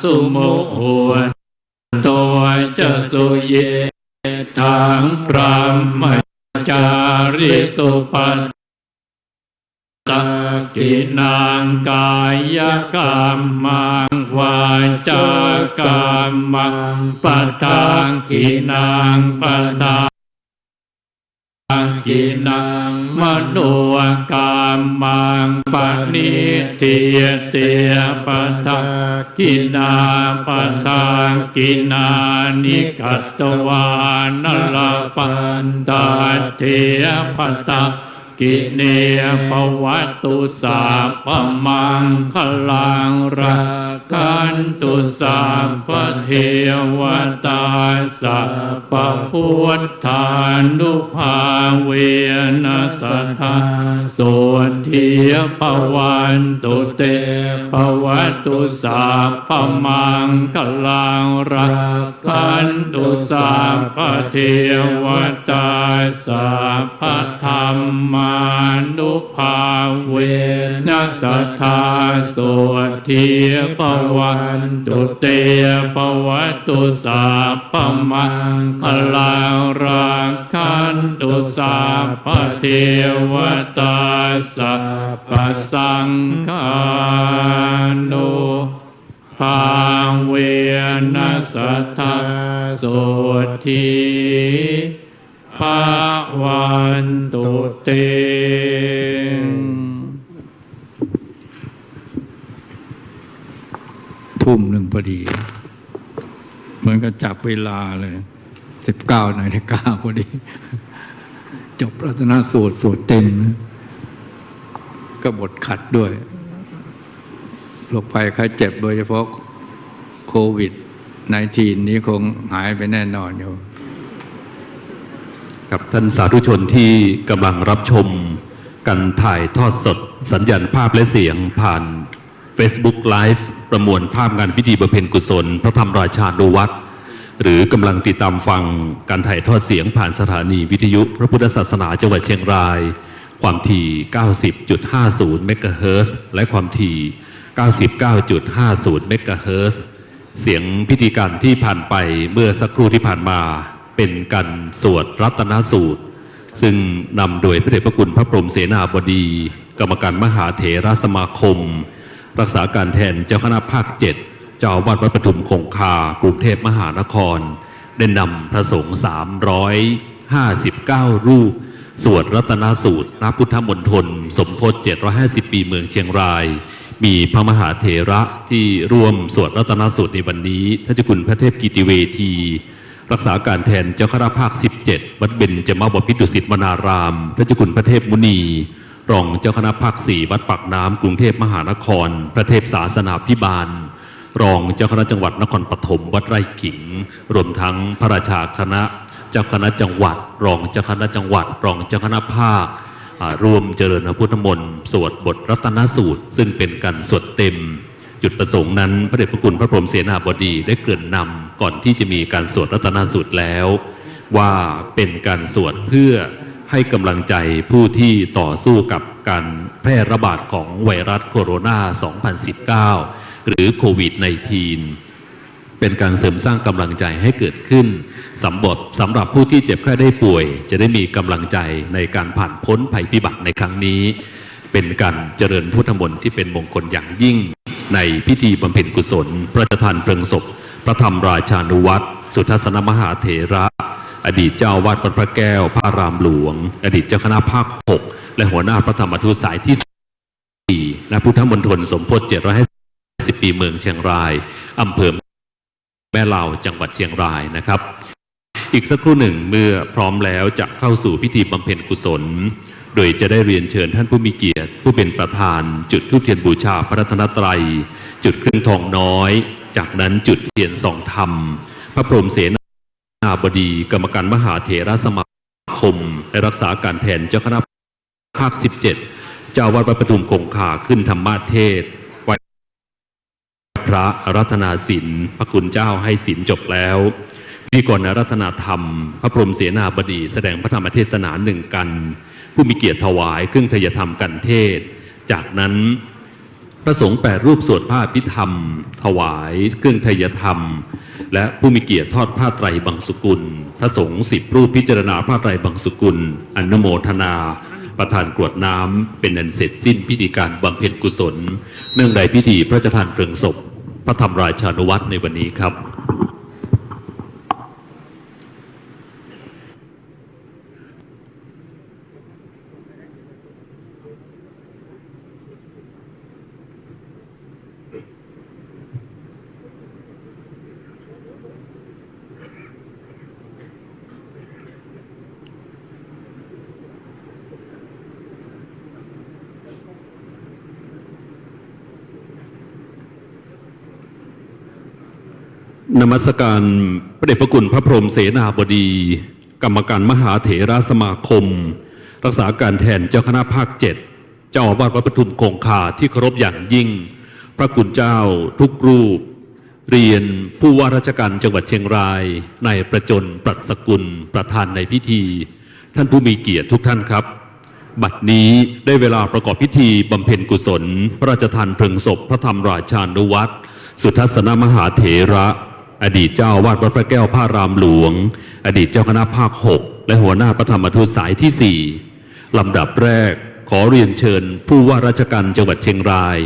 sumuhutto ca suyiṭṭhaṃ brahmacārisu padakkhiṇaṃ kāyakammaṃ vācākammaṃ padakkhiṇaṃ pada kkhiṇaṃ manokammaṃ paṇidhī te padakkhiṇā padakkhiṇāni katvāna labhantatthe padakkhiṇe. Bhavatu sabbamaṅgalaṃ rakkhantu sabbadevatā sabbabuddhānubhāvena sadā sotthī bhavantu te. Bhavatu sabbamaṅgalaṃ rakkhantu sabbadevatā sabbadhammānubhāvena sadā sotthī bhavantu te. Bhavatu sabbamaṅgalaṃ rakkhantu sabbadevatā sabbasaṅghānubhāvena sadā sotthī bhavantu te. ทุ่มหนึ่งพอดี เหมือนกับจับเวลาเลย สิบเก้านาฬิกาพอดี จบรัตนสูตร สูตรเต็มนะ ก็บทขัดด้วย โรคภัยไข้เจ็บ โดยเฉพาะโควิดสิบเก้า นี้คงหายไปแน่นอนโยม ครับ ท่านสาธุชนที่กำลังรับชมการถ่ายทอดสดสัญญาณภาพและเสียงผ่าน Facebook Live ประมวลภาพงานพิธีบำเพ็ญกุศลพระธรรมราชานุวัตร หรือกำลังติดตามฟังการถ่ายทอดเสียงผ่านสถานีวิทยุพระพุทธศาสนาจังหวัดเชียงราย ความถี่ เก้าสิบจุดห้าศูนย์ เมกะเฮิรตซ์ และความถี่ เก้าสิบเก้าจุดห้าศูนย์ เมกะเฮิรตซ์ เสียงพิธีการที่ผ่านไปเมื่อสักครู่ที่ผ่านมา เป็นการสวดรัตนสูตร ซึ่งนำโดยพระเดชพระคุณพระพรหมเสนาบดี กรรมการมหาเถรสมาคม รักษาการแทนเจ้าคณะภาคเจ็ด เจ้าอาวาสวัดปทุมคงคา กรุงเทพมหานคร ได้นำพระสงฆ์ สามร้อยห้าสิบเก้ารูป สวดรัตนสูตร ณ พุทธมณฑลสมโพธิ เจ็ดร้อยห้าสิบปี เมืองเชียงราย มีพระมหาเถระที่ร่วมสวดรัตนสูตรในวันนี้ ท่านเจ้าคุณพระเทพกิติเวที รักษาการแทนเจ้าคณะภาค สิบเจ็ด วัดเบญจมบพิตรดุสิตวนาราม ท่านเจ้าคุณพระเทพมุนี รองเจ้าคณะภาค สี่ วัดปากน้ำ กรุงเทพมหานคร พระเทพศาสนาภิบาล รองเจ้าคณะจังหวัดนครปฐม วัดไร่ขิง รวมทั้งพระราชาคณะ เจ้าคณะจังหวัด รองเจ้าคณะจังหวัด รองเจ้าคณะภาค อ่า ร่วมเจริญพระพุทธมนต์ สวดบทรัตนสูตร ซึ่งเป็นการสวดเต็ม จุดประสงค์นั้น พระเดชพระคุณพระพรหมเสนาบดีได้เกริ่นนำก่อนที่จะมีการสวดรัตนสูตรแล้ว ว่าเป็นการสวดเพื่อให้กำลังใจผู้ที่ต่อสู้กับการแพร่ระบาดของไวรัสโคโรนา สองพันสิบเก้า หรือโควิด สิบเก้า เป็นการเสริมสร้างกำลังใจให้เกิดขึ้น สำหรับ สำหรับผู้ที่เจ็บไข้ได้ป่วย จะได้มีกำลังใจในการผ่านพ้นภัยพิบัติในครั้งนี้ เป็นการเจริญพุทธมนต์ที่เป็นมงคลอย่างยิ่ง ในพิธีบำเพ็ญกุศลพระราชทานเพลิงศพพระธรรมราชานุวัตร สุทัศนมหาเถระ อดีตเจ้าอาวาสวัดพระแก้วพระอารามหลวง อดีตเจ้าคณะภาค หก และหัวหน้าพระธรรมทูตสายที่ สี่ ณ พุทธมณฑลสมโพธิ เจ็ดร้อยห้าสิบปี เมืองเชียงราย อำเภอแม่ลาว จังหวัดเชียงรายนะครับ อีกสักครู่หนึ่ง เมื่อพร้อมแล้วจะเข้าสู่พิธีบำเพ็ญกุศล โดยจะได้เรียนเชิญท่านผู้มีเกียรติผู้เป็นประธาน จุดธูปเทียนบูชาพระรัตนตรัย จุดเครื่องทองน้อย จากนั้นจุดเทียนส่องธรรม พระพรหมเสนาบดี กรรมการมหาเถรสมาคม และรักษาการแทนเจ้าคณะ ภาค สิบเจ็ด เจ้าอาวาสวัดปทุมคงคา ขึ้นธรรมเทศน์ ไหว้พระอาราธนาศีล พระคุณเจ้าให้ศีลจบแล้ว พิธีกรอาราธนาธรรม พระพรหมเสนาบดี แสดงพระธรรมเทศนาหนึ่งกัน ผู้มีเกียรติถวายเครื่องไทยธรรมกันเทศน์ จากนั้น พระสงฆ์แปดรูปสวดพระอภิธรรม ถวายเครื่องไทยธรรม และผู้มีเกียรติทอดผ้าไตรบังสุกุล พระสงฆ์สิบรูปพิจารณาผ้าไตรบังสุกุล อนุโมทนา ประธานกรวดน้ำ เป็นอันเสร็จสิ้นพิธีการบำเพ็ญกุศล เนื่องในพิธีพระราชทานเพลิงศพพระธรรมราชานุวัตรในวันนี้ครับ นมัสการพระเดชพระคุณพระพรหมเสนาบดี กรรมการมหาเถรสมาคม รักษาการแทนเจ้าคณะภาคเจ็ด เจ้าอาวาสวัดปทุมคงคาที่เคารพอย่างยิ่ง พระคุณเจ้าทุกรูป เรียนผู้ว่าราชการจังหวัดเชียงราย นายประจน ปรัชกุล ประธานในพิธี ท่านผู้มีเกียรติทุกท่านครับ บัดนี้ได้เวลาประกอบพิธีบำเพ็ญกุศล พระราชทานเพลิงศพพระธรรมราชานุวัตร สุทัศนมหาเถระ อดีตเจ้าอาวาสวัดพระแก้วพระอารามหลวง อดีตเจ้าคณะภาค หก และหัวหน้าพระธรรมทูตสายที่ สี่ ลำดับแรกขอเรียนเชิญผู้ว่าราชการจังหวัดเชียงราย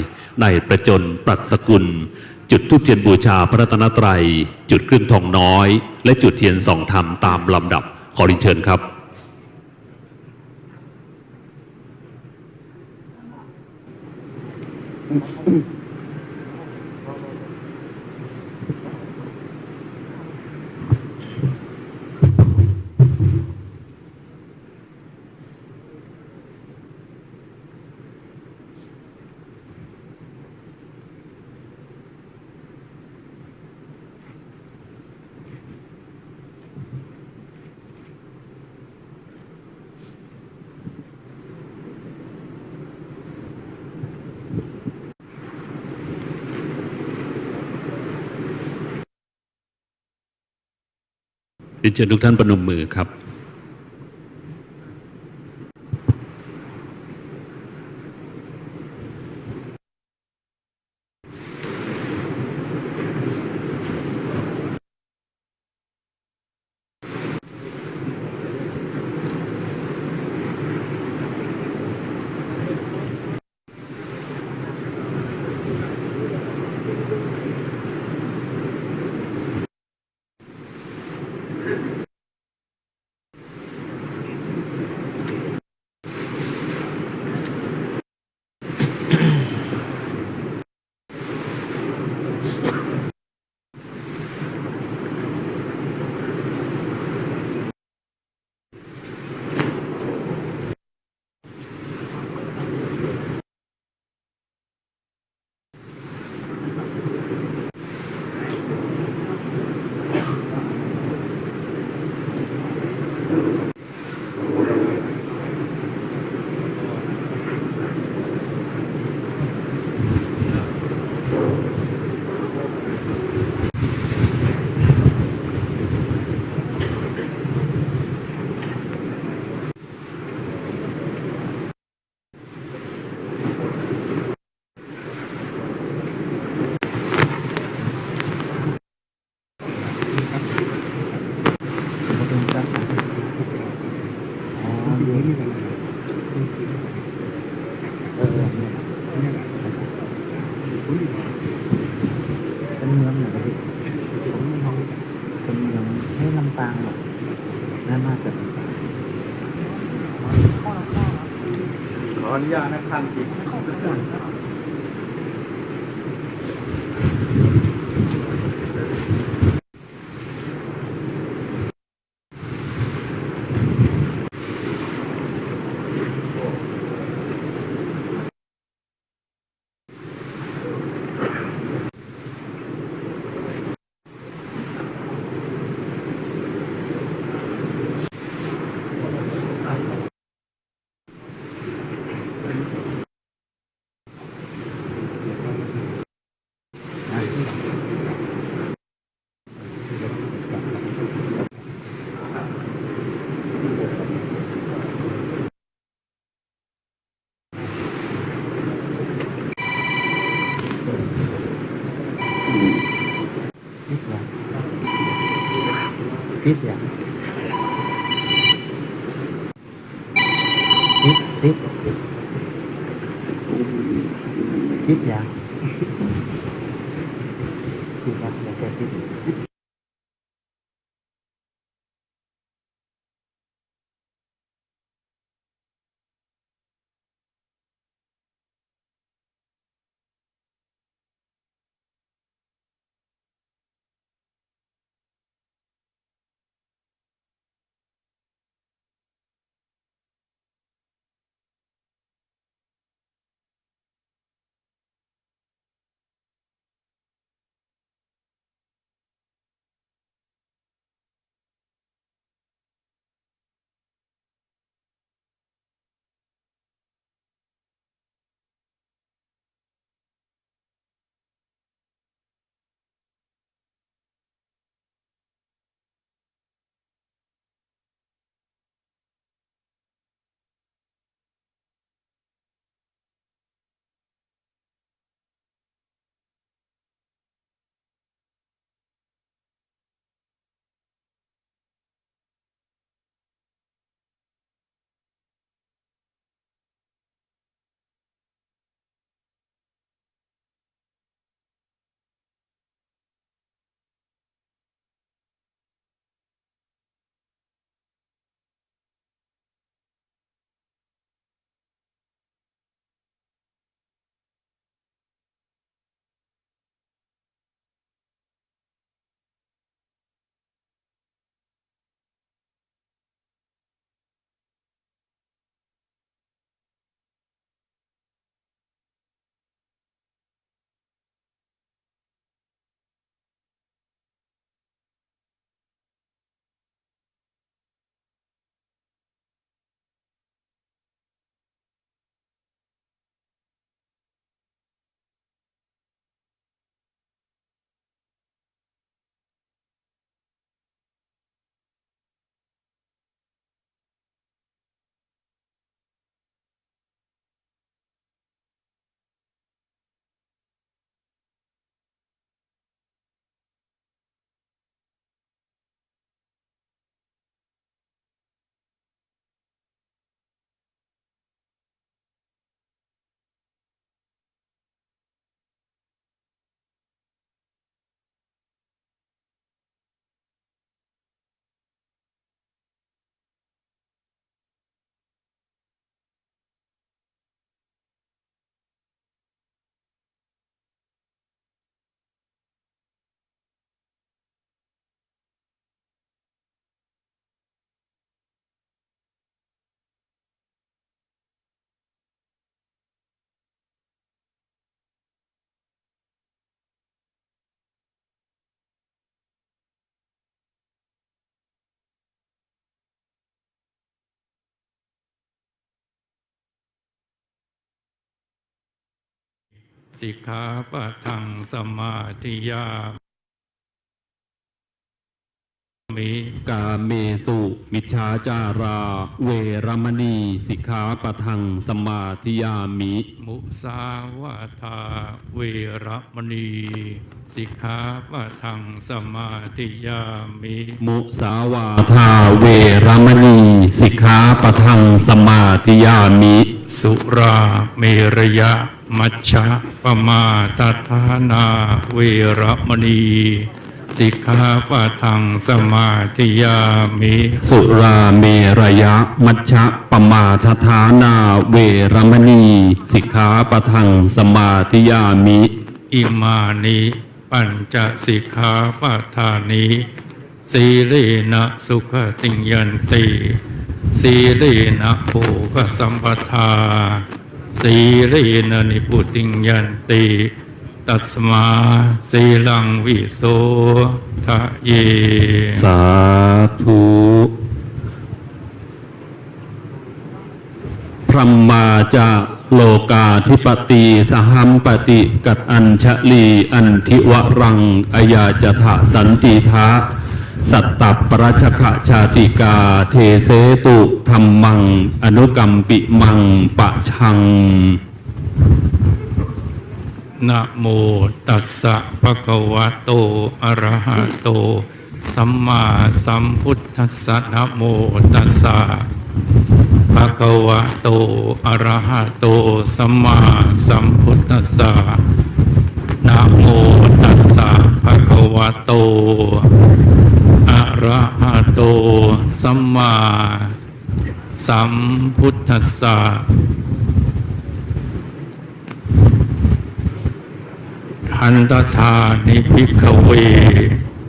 นายประจน ปรัชกุล จุดธูปเทียนบูชาพระรัตนตรัย จุดเครื่องทองน้อย และจุดเทียนส่องธรรมตามลำดับ ขอเรียนเชิญครับ เรียนเชิญทุกท่านประนมมือครับ เนี่ยแหละ คนเมืองเนี่ย คนเมืองเทพลำปางเนี่ย น่าจะ ขออนุญาตนะท่าน ปิดยัง ปิดยัง ปิด ปิด ปิดยัง ปิดละ เดี๋ยวแกปิดสิกขาปะทังสมาธิยามิ กาเมสุมิจฉาจารา เวระมะณี สิกขาปะทังสมาธิยามิ มุสาวาทา เวระมะณี สิกขาปะทังสมาธิยามิ มุสาวาทา เวระมะณี สิกขาปะทังสมาธิยามิ สุราเมรยะ มัชฌะปมาทฐานา เวระมณี สิกขาปะทัง สมาธิยามิ สุราเมรยะมัชฌะปมาทฐานา เวระมณี สิกขาปะทัง สมาธิยามิ อิมานิ ปัญจสิกขาปะทานิ สีเลนะสุขะติงยันติ สีเลนะโภคะสัมปทา สีเลนะนิพพุติงยันติ ตัสมาสีลังวิโสทะเย สาธุ พรหมาจะโลกาธิปติ สหัมปติ กัตอัญชลี อันธิวรัง อายาจถะสันติทะ สัตตปรัชชะจาติกา เทเสตุ ธัมมัง อนุกัมปิมัง ปะชัง นะโมตัสสะ ภะคะวะโต อะระหะโต สัมมาสัมพุทธัสสะ นะโมตัสสะ ภะคะวะโต อะระหะโต สัมมาสัมพุทธัสสะ นะโมตัสสะ ภะคะวะโต อะระหะโต สัมมาสัมพุทธัสสะ หันตถานิ ภิกขะเว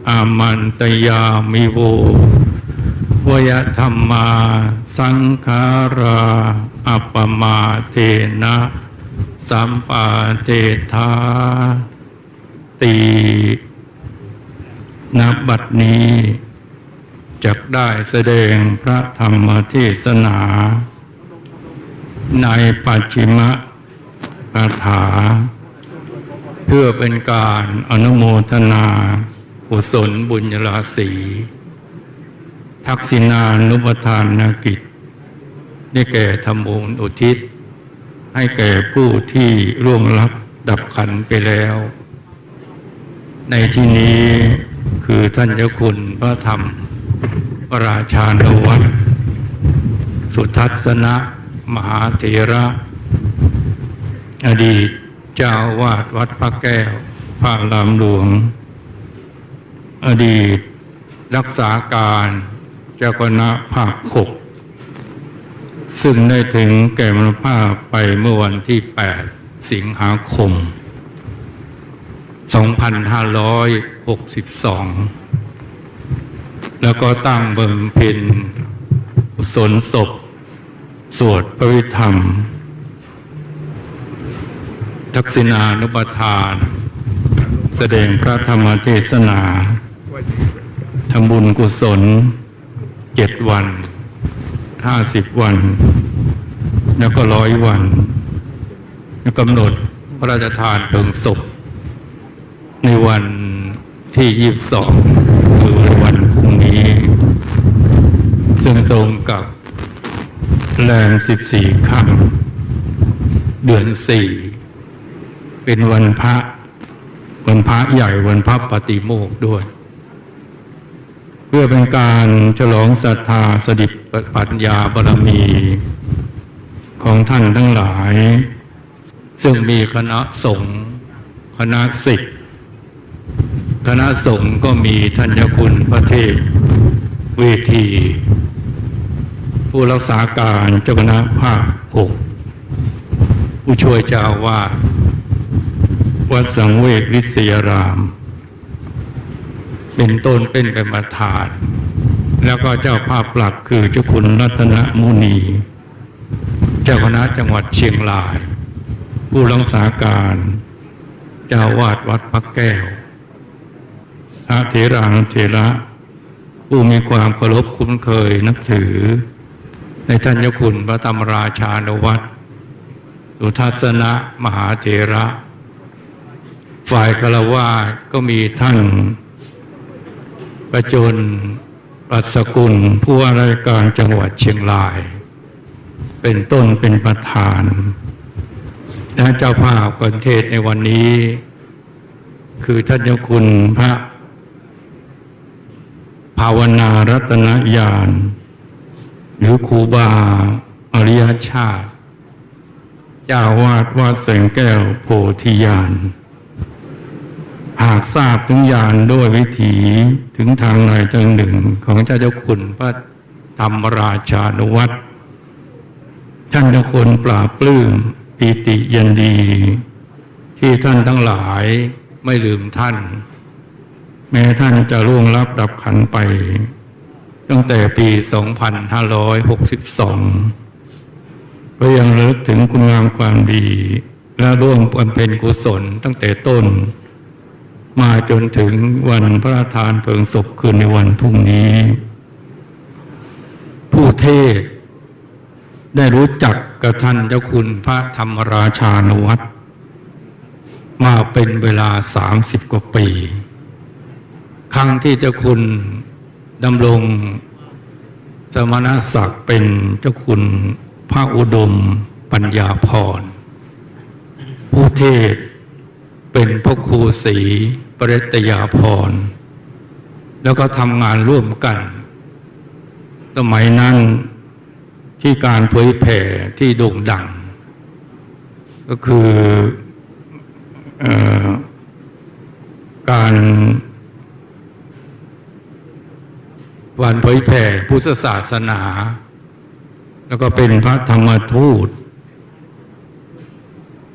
อามันตะยามิ โว วะยะธัมมา สังขารา อัปปะมาเทนะ สัมปาเทถาติ ณ บัดนี้ จักได้แสดงพระธรรมเทศนา ในปัจฉิมกถา เพื่อเป็นการอนุโมทนากุศลบุญราศี ทักษิณานุปทานกิจ ได้แก่ทำบุญอุทิศ ให้แก่ผู้ที่ล่วงลับดับขันธ์ไปแล้ว ในที่นี้คือท่านเจ้าคุณพระธรรมราชานุวัฒน์ สุทัศนะมหาเถระ อดีตเจ้าอาวาสวัดพระแก้ว พระอารามหลวง อดีตรักษาการเจ้าคณะภาคหก ซึ่งได้ถึงแก่มรณภาพไปเมื่อวันที่แปด สิงหาคม สองพันห้าร้อยหกสิบสอง แล้วก็ตั้งบำเพ็ญกุศลศพ สวดพระอภิธรรม ทักษิณานุปทาน แสดงพระธรรมเทศนา ทำบุญกุศล เจ็ดวัน ห้าสิบวัน แล้วก็ร้อยวัน แล้วกำหนดพระราชทานเพลิงศพ ในวันที่ ยี่สิบสอง คือวันพรุ่งนี้ ซึ่งตรงกับแรม สิบสี่ ค่ำ เดือนสี่ เป็นวันพระ วันพระใหญ่ วันพระปาฏิโมกข์ด้วย เพื่อเป็นการฉลองศรัทธาสถิตปัญญาบารมีของท่านทั้งหลาย ซึ่งมีคณะสงฆ์ คณะศิษย์ คณะสงฆ์ก็มีท่านเจ้าคุณพระเทพเวที ผู้รักษาการเจ้าคณะภาคหก ผู้ช่วยเจ้าอาวาสวัดสังเวชวิทยาราม เป็นต้นเป็นประธาน แล้วก็เจ้าภาพหลักคือเจ้าคุณรัตนมุนี เจ้าคณะจังหวัดเชียงราย ผู้รักษาการเจ้าอาวาสวัดพระแก้ว พระเถรานุเถระ ผู้มีความเคารพคุ้นเคยนับถือ ในท่านเจ้าคุณพระธรรมราชานุวัฒน์ สุทัศนะมหาเถระ ฝ่ายฆราวาสก็มีท่านประจน อัศกุล ผู้ว่าราชการจังหวัดเชียงราย เป็นต้นเป็นประธาน และเจ้าภาพการเทศน์ในวันนี้ คือท่านเจ้าคุณพระภาวนารัตนญาณ หรือครูบาอริยชาติ เจ้าอาวาสวัดแสงแก้วโพธิญาณ หากทราบถึงญาณด้วยวิถีถึงทางใดทางหนึ่งของเจ้าเจ้าคุณพระธรรมราชานุวัตร ท่านจะควรปลาบปลื้มปีติยินดี ที่ท่านทั้งหลายไม่ลืมท่าน แม้ท่านจะล่วงลับดับขันไป ตั้งแต่ปี สองพันห้าร้อยหกสิบสอง ก็ยังระลึกถึงคุณงามความดี และร่วมบำเพ็ญกุศลตั้งแต่ต้น มาจนถึงวันพระราชทานเพลิงศพคืนในวันพรุ่งนี้ ผู้เทศน์ได้รู้จักกับท่านเจ้าคุณพระธรรมราชานุวัตร มาเป็นเวลา สามสิบ กว่าปี ครั้งที่เจ้าคุณดำรงสมณศักดิ์เป็นเจ้าคุณพระอุดมปัญญาภรณ์ ผู้เทศน์เป็นพระครูศรีปริตยาภรณ์ แล้วก็ทำงานร่วมกัน สมัยนั้นที่การเผยแผ่ที่โด่งดัง ก็คือ เอ่อ การ การเผยแผ่พุทธศาสนา แล้วก็เป็นพระธรรมทูต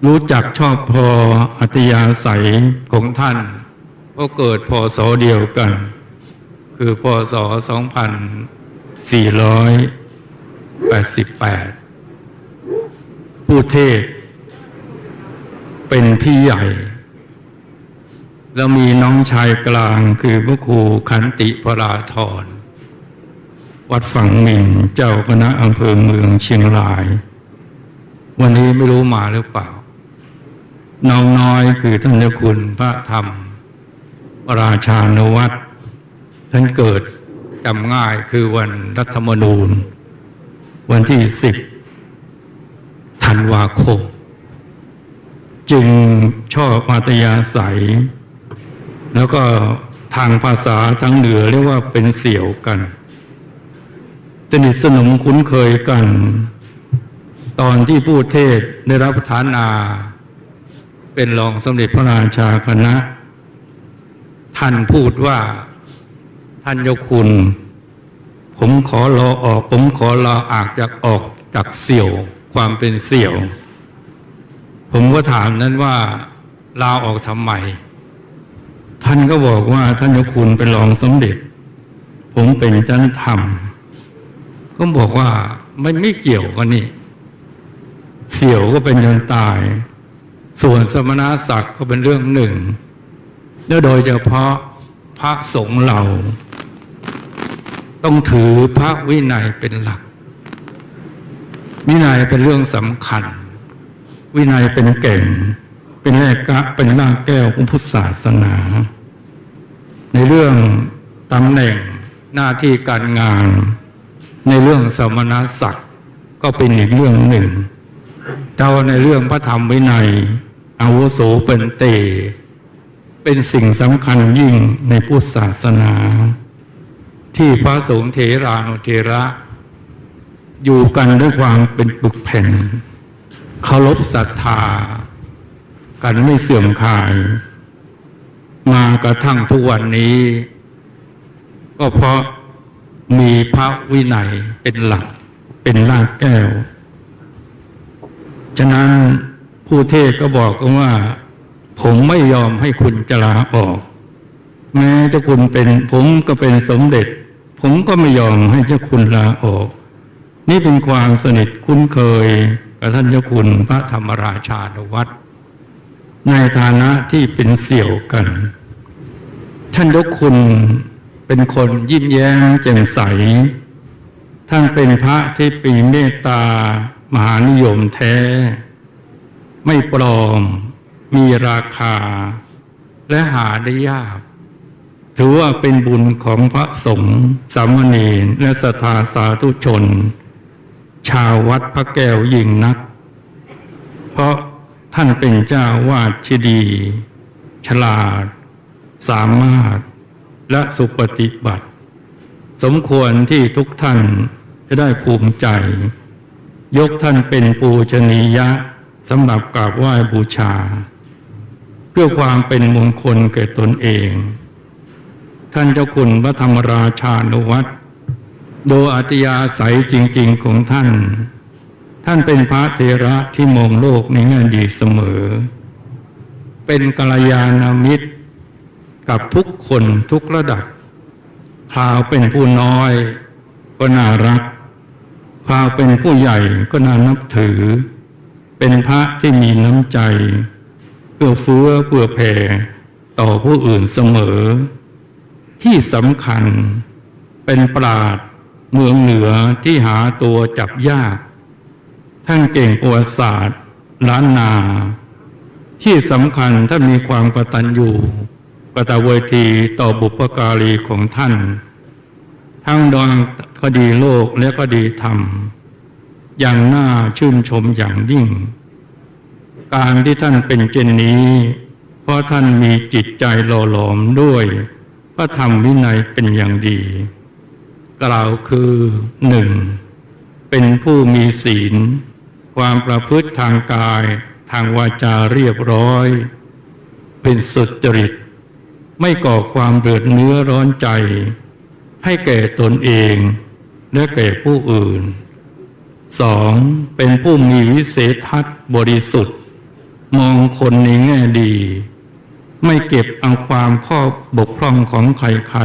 รู้จักชอบพออัธยาศัยของท่าน เพราะเกิด พ.ศ. เดียวกัน คือ พ.ศ. สองพันสี่ร้อยแปดสิบแปด ผู้เทศน์เป็นพี่ใหญ่ แล้วมีน้องชายกลางคือพระครูขันติพราธร วัดฝั่งหมิ่น เจ้าคณะอำเภอเมืองเชียงราย วันนี้ไม่รู้มาหรือเปล่า น้องน้อยคือท่านเจ้าคุณพระธรรมราชานุวัตร ท่านเกิดจำง่ายคือวันรัฐธรรมนูญ วันที่ สิบ ธันวาคม จึงชอบอัธยาศัย แล้วก็ทางภาษาทางเหนือเรียกว่าเป็นเสี่ยวกัน สนิทสนมคุ้นเคยกัน ตอนที่ผู้เทศน์ได้รับฐานาเป็นรองสมเด็จพระราชาคณะ ท่านพูดว่า ท่านเจ้าคุณ ผมขอลาออก ผมขอลาออกจาก ออกจากเสี่ยว ความเป็นเสี่ยว ผมก็ถามนั้นว่า ลาออกทำไม ท่านก็บอกว่า ท่านเจ้าคุณเป็นรองสมเด็จ ผมเป็นเจ้าคณะธรรม ก็บอกว่า มันไม่เกี่ยวกันนี่ เสี่ยวก็เป็นจนตาย ส่วนสมณศักดิ์ก็เป็นเรื่องหนึ่ง แล้วโดยเฉพาะพระสงฆ์เรา ต้องถือพระวินัยเป็นหลัก วินัยเป็นเรื่องสำคัญ วินัยเป็นแก่น เป็นแร่กะ เป็นรากแก้วของพุทธศาสนา ในเรื่องตำแหน่งหน้าที่การงาน ในเรื่องสมณศักดิ์ก็เป็นอีกเรื่องหนึ่ง แต่ว่าในเรื่องพระธรรมวินัย อาวุโสเป็นเต เป็นสิ่งสำคัญยิ่งในพุทธศาสนา ที่พระสงฆ์เถรานุเถระ อยู่กันด้วยความเป็นปึกแผ่น เคารพศรัทธากันไม่เสื่อมคลาย มากระทั่งทุกวันนี้ ก็เพราะมีพระวินัยเป็นหลัก เป็นรากแก้ว ฉะนั้นผู้เทศน์ก็บอกกันว่า ผมไม่ยอมให้คุณจะลาออก แม้เจ้าคุณเป็น ผมก็เป็นสมเด็จ ผมก็ไม่ยอมให้เจ้าคุณลาออก นี่เป็นความสนิทคุ้นเคยกับท่านเจ้าคุณพระธรรมราชานุวัตร ในฐานะที่เป็นเสี่ยวกัน ท่านเจ้าคุณเป็นคนยิ้มแย้มแจ่มใส ท่านเป็นพระที่มีเมตตามหานิยมแท้ ไม่ปลอม มีราคา และหาได้ยาก ถือว่าเป็นบุญของพระสงฆ์ สามเณร และศรัทธาสาธุชน ชาววัดพระแก้วยิ่งนัก เพราะท่านเป็นเจ้าอาวาสที่ดี ฉลาด สามารถ และสุปฏิบัติ สมควรที่ทุกท่านจะได้ภูมิใจ ยกท่านเป็นปูชนีย สำหรับกราบไหว้บูชา เพื่อความเป็นมงคลแก่ตนเอง ท่านเจ้าคุณพระธรรมราชานุวัตร โดยอัธยาศัยจริงๆ ของท่าน ท่านเป็นพระเถระที่มองโลกในแง่ดีเสมอ เป็นกัลยาณมิตรกับทุกคนทุกระดับ คราวเป็นผู้น้อยก็น่ารัก คราวเป็นผู้ใหญ่ก็น่านับถือ เป็นพระที่มีน้ำใจ เอื้อเฟื้อเผื่อแผ่ต่อผู้อื่นเสมอ ที่สำคัญเป็นปราชญ์เมืองเหนือที่หาตัวจับยาก ท่านเก่งประวัติศาสตร์ล้านนา ที่สำคัญท่านมีความกตัญญูกตเวทีต่อบุพการีของท่าน ทั้งด้านคดีโลกและคดีธรรม อย่างน่าชื่นชมอย่างยิ่ง การที่ท่านเป็นเช่นนี้ เพราะท่านมีจิตใจหล่อหลอมด้วยพระธรรมวินัยเป็นอย่างดี กล่าวคือ หนึ่ง เป็นผู้มีศีล ความประพฤติทางกาย ทางวาจาเรียบร้อย เป็นสุจริต ไม่ก่อความเดือดเนื้อร้อนใจ ให้แก่ตนเอง และแก่ผู้อื่น สอง เป็นผู้มีวิสัยทัศน์บริสุทธิ์ มองคนในแง่ดี ไม่เก็บเอาความข้อบกพร่องของใคร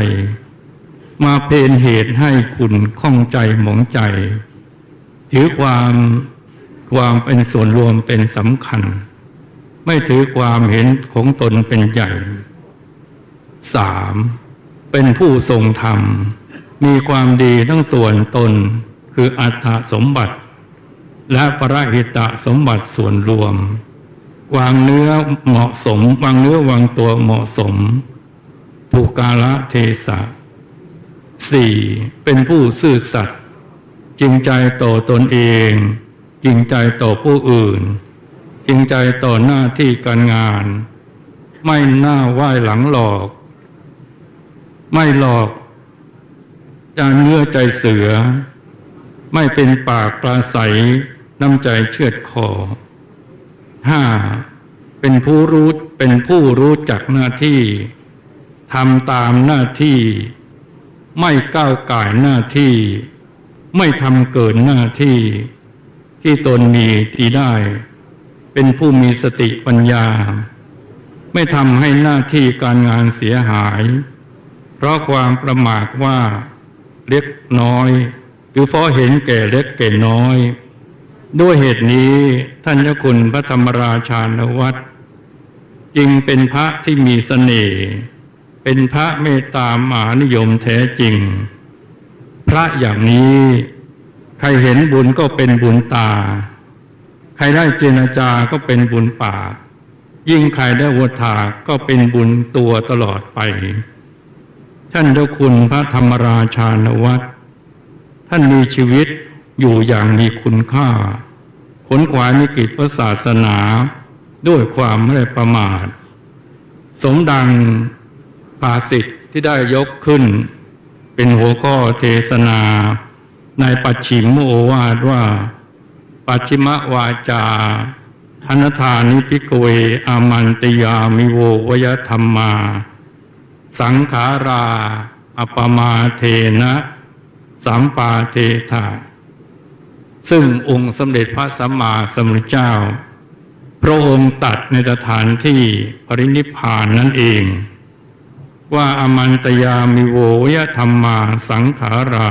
ๆ มาเป็นเหตุให้ขุ่นข้องใจหมองใจ ถือความ ความเป็นส่วนรวมเป็นสำคัญ ไม่ถือความเห็นของตนเป็นใหญ่ สาม เป็นผู้ทรงธรรม มีความดีทั้งส่วนตน คืออัตตสมบัติ และปรหิตสมบัติส่วนรวม วางเนื้อเหมาะสม วางเนื้อวางตัวเหมาะสม ถูกกาลเทศะ สี่ เป็นผู้ซื่อสัตย์ จริงใจต่อตนเอง จริงใจต่อผู้อื่น จริงใจต่อหน้าที่การงาน ไม่หน้าไหว้หลังหลอก ไม่หลอก ใจเนื้อใจเสือ ไม่เป็นปากปราศรัย น้ำใจเชือดคอ ห้า เป็นผู้รู้ เป็นผู้รู้จักหน้าที่ ทำตามหน้าที่ ไม่ก้าวก่ายหน้าที่ ไม่ทำเกินหน้าที่ ที่ตนมีที่ได้ เป็นผู้มีสติปัญญา ไม่ทำให้หน้าที่การงานเสียหาย เพราะความประมาทว่าเล็กน้อย หรือเพราะเห็นแก่เล็กแก่น้อย ด้วยเหตุนี้ท่านเจ้าคุณพระธรรมราชานุวัตร จึงเป็นพระที่มีเสน่ห์ เป็นพระเมตตามหานิยมแท้จริง พระอย่างนี้ ใครเห็นบุญก็เป็นบุญตา ใครได้เจรจาก็เป็นบุญปาก ยิ่งใครได้อุปถากก็เป็นบุญตัวตลอดไป ท่านเจ้าคุณพระธรรมราชานุวัตร ท่านมีชีวิตอยู่อย่างมีคุณค่า ขนขวายในกิจพระศาสนาด้วยความไม่ประมาท สมดังภาษิตที่ได้ยกขึ้น เป็นหัวข้อเทศนาในปัจฉิมโอวาทว่า ปัจฉิมวาจา หนทานิ ภิกขเว อามันตยามิ โว วยธัมมา สังขารา อัปปมาเทนะ สัมปาเทถะ ซึ่งองค์สมเด็จพระสัมมาสัมพุทธเจ้า พระองค์ตรัสในสถานที่ปรินิพพานนั่นเอง ว่า อามันตยามิ โว วยธัมมา สังขารา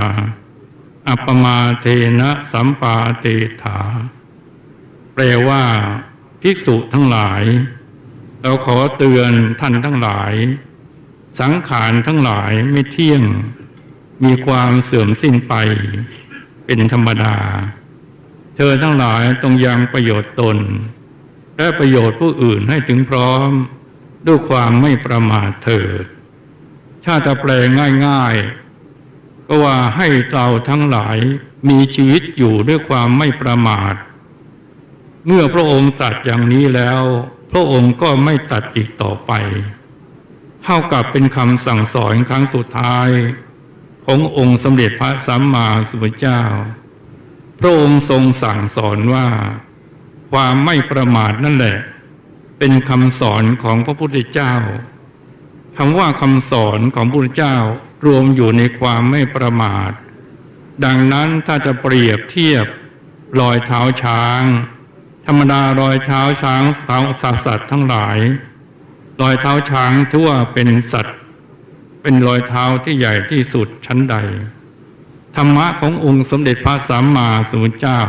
อัปปมาเทนะ สัมปาเทถา แปลว่า ภิกษุทั้งหลาย เราขอเตือนท่านทั้งหลาย สังขารทั้งหลายไม่เที่ยง มีความเสื่อมสิ้นไปเป็นธรรมดา เธอทั้งหลายจงยังประโยชน์ตน และประโยชน์ผู้อื่นให้ถึงพร้อมด้วยความไม่ประมาทเถิด ถ้าจะแปลง่ายๆ ก็ว่าให้เราทั้งหลายมีชีวิตอยู่ด้วยความไม่ประมาท เมื่อพระองค์ตรัสอย่างนี้แล้ว พระองค์ก็ไม่ตรัสอีกต่อไป เท่ากับเป็นคำสั่งสอนครั้งสุดท้ายขององค์สมเด็จพระสัมมาสัมพุทธเจ้า พระองค์ทรงสั่งสอนว่า ความไม่ประมาทนั่นแหละ เป็นคำสอนของพระพุทธเจ้า คำว่าคำสอนของพระพุทธเจ้ารวมอยู่ในความไม่ประมาท ดังนั้นถ้าจะเปรียบเทียบรอยเท้าช้าง ธรรมดารอยเท้าช้าง เท้าสัตว์ทั้งหลาย รอยเท้าช้างถือว่าเป็นสัตว์ เป็นรอยเท้าที่ใหญ่ที่สุดฉันใด ธรรมะขององค์สมเด็จพระสัมมาสัมพุทธเจ้า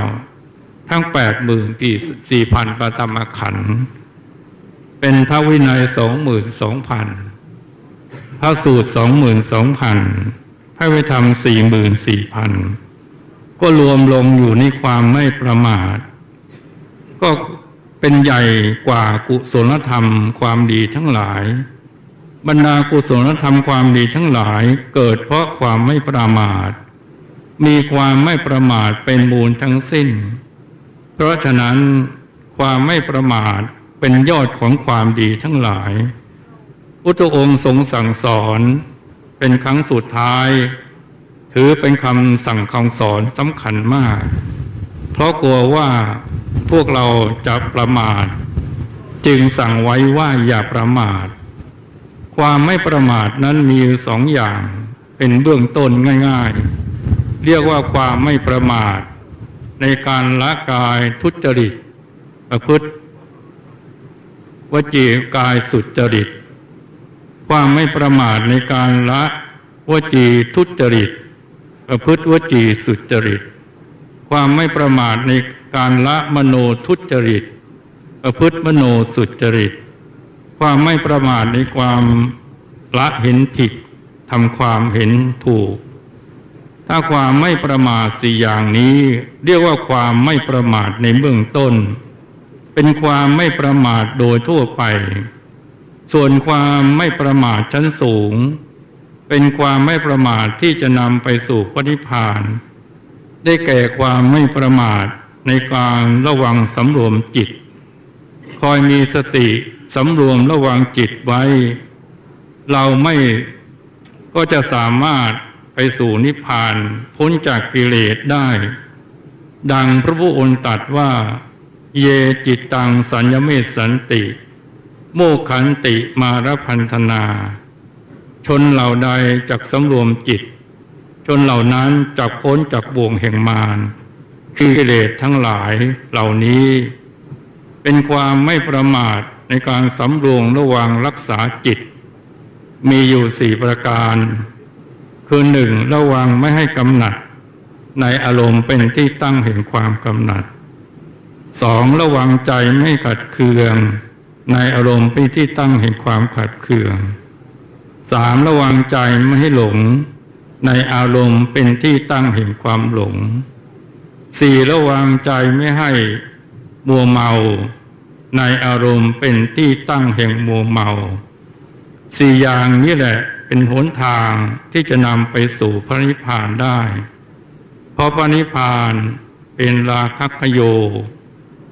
ทั้งแปดหมื่นสี่พันพระธรรมขันธ์ เป็นพระวินัยสองหมื่นสองพัน พระสูตรสองหมื่นสองพัน พระอภิธรรมสี่หมื่นสี่พัน ก็รวมลงอยู่ในความไม่ประมาท ก็เป็นใหญ่กว่ากุศลธรรมความดีทั้งหลาย บรรดากุศลธรรมความดีทั้งหลายเกิดเพราะความไม่ประมาท มีความไม่ประมาทเป็นมูลทั้งสิ้น เพราะฉะนั้นความไม่ประมาทเป็นยอดของความดีทั้งหลาย พุทธองค์ทรงสั่งสอนเป็นครั้งสุดท้าย ถือเป็นคำสั่งคำสอนสำคัญมาก เพราะกลัวว่าพวกเราจะประมาท จึงสั่งไว้ว่าอย่าประมาท ความไม่ประมาทนั้นมีอยู่สองอย่าง เป็นเบื้องต้นง่ายๆ เรียกว่าความไม่ประมาทในการละกายทุจริต ประพฤติวจีกายสุจริต ความไม่ประมาทในการละวจีทุจริต ประพฤติวจีสุจริต ความไม่ประมาทในการละมโนทุจริต ประพฤติมโนสุจริต ความไม่ประมาทในความละเห็นผิด ทำความเห็นถูก ถ้าความไม่ประมาทสี่อย่างนี้เรียกว่าความไม่ประมาทในเบื้องต้น เป็นความไม่ประมาทโดยทั่วไป ส่วนความไม่ประมาทชั้นสูง เป็นความไม่ประมาทที่จะนำไปสู่พระนิพพาน ได้แก่ความไม่ประมาทในการระวังสำรวมจิต คอยมีสติสำรวมระวังจิตไว้ เราไม่ ก็จะสามารถไปสู่นิพพาน พ้นจากกิเลสได้ ดังพระพุทธองค์ตรัสว่า เย จิตตัง สัญญเมสสันติ โมกขันติ มารพันธนา ชนเหล่าใดจักสำรวมจิต ชนเหล่านั้นจักพ้นจากบ่วงแห่งมาร คือกิเลสทั้งหลายเหล่านี้ เป็นความไม่ประมาทในการสำรวมระวังรักษาจิต มีอยู่สี่ประการ คือ หนึ่ง ระวังไม่ให้กำหนัดในอารมณ์เป็นที่ตั้งแห่งความกำหนัด สอง ระวังใจไม่ให้ขัดเคืองในอารมณ์เป็นที่ตั้งแห่งความขัดเคือง สาม ระวังใจไม่ให้หลงในอารมณ์เป็นที่ตั้งแห่งความหลง สี่ ระวังใจไม่ให้มัวเมาในอารมณ์เป็นที่ตั้งแห่งมัวเมา สี่อย่างนี้แหละเป็นหนทางที่จะนำไปสู่พระนิพพานได้ เพราะพระนิพพานเป็นราคะคโย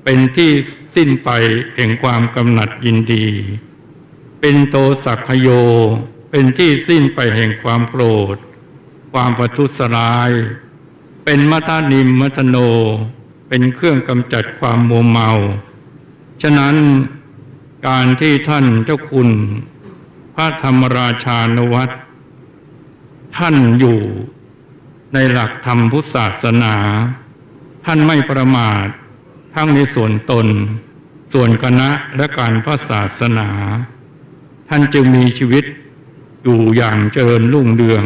เป็นที่สิ้นไปแห่งความกำหนัดยินดี เป็นโทสักคโย เป็นที่สิ้นไปแห่งความโกรธ ความประทุษร้าย เป็นมัทธนิมมัทธโน เป็นเครื่องกำจัดความมัวเมา ฉะนั้นการที่ท่านเจ้าคุณพระธรรมราชานุวัตร ท่านอยู่ในหลักธรรมพุทธศาสนา ท่านไม่ประมาททั้งในส่วนตน ส่วนคณะ และการพระศาสนา ท่านจึงมีชีวิตอยู่อย่างเจริญรุ่งเรือง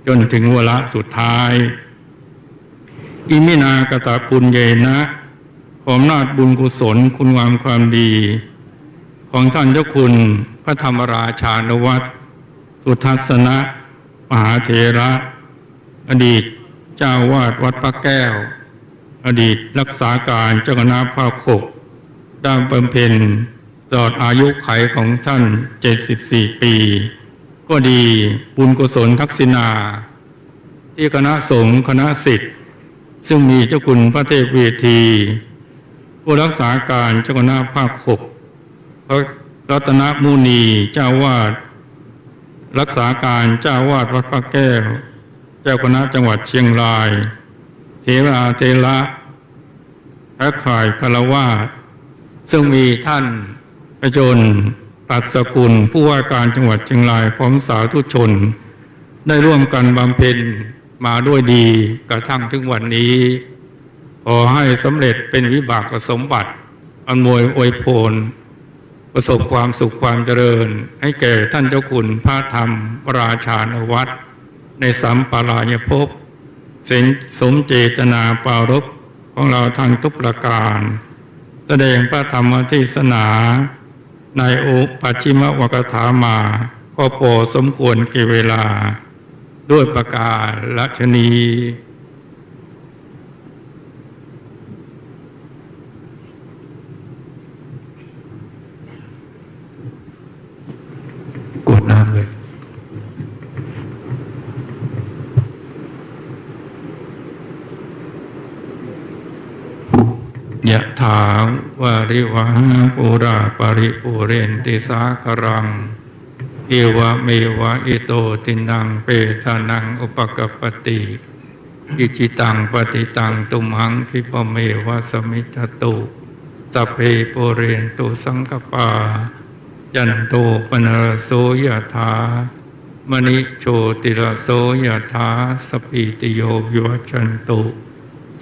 จนถึงวาระสุดท้าย อิมินากตปุญเญนะ ขออำนาจบุญกุศลคุณงามความดี ของท่านเจ้าคุณพระธรรมราชานุวัตร สุทัศนะ มหาเถระ อดีตเจ้าวาดวัดพระแก้ว อดีตรักษาการเจ้าคณะภาคหก ได้บำเพ็ญตลอดอายุขัยของท่าน เจ็ดสิบสี่ ปี ก็ดี บุญกุศลทักษิณา ที่คณะสงฆ์คณะศิษย์ ซึ่งมีเจ้าคุณพระเทพเวที ผู้รักษาการเจ้าคณะภาคหก พระรัตนมุนีเจ้าวาด รักษาการเจ้าวาดวัดพระแก้ว เจ้าคณะจังหวัดเชียงราย เถราเถระ ค และข่ายฆราวาส ซึ่งมีท่านประจน ปรัชกุล ผู้ว่าการจังหวัดเชียงราย พร้อมสาธุชน ได้ร่วมกันบำเพ็ญมาด้วยดีกระทั่งถึงวันนี้ ขอให้สำเร็จเป็นวิบากสมบัติ อำนวยอวยพร ประสบความสุขความเจริญ ให้แก่ท่านเจ้าคุณพระธรรมราชานุวัตร ในสัมปรายภพ เสร็จสมเจตนาปรารภของเราทั้งทุกประการ แสดงพระธรรมเทศนาในโอปัจฉิมวกถามา ก็พอสมควรแก่เวลา ด้วยประการฉะนี้ กรวดน้ำเลย ยะถา วาริวะหา ปูรา ปะริปูเรนติ สาคะรัง เอวะเมวะ อิโต ทินนัง เปตานัง อุปะกัปปะติ อิจิตัง ปะติตัง ตุมหัง คิปะเมวะ สะมิชฌะตุ สัพเพ ปูเรนตุ สังกะปา จันโท ปะนะระโส ยะถา มะณิ โชติระโส ยะถา สัพพีติโย วิวัชชันตุ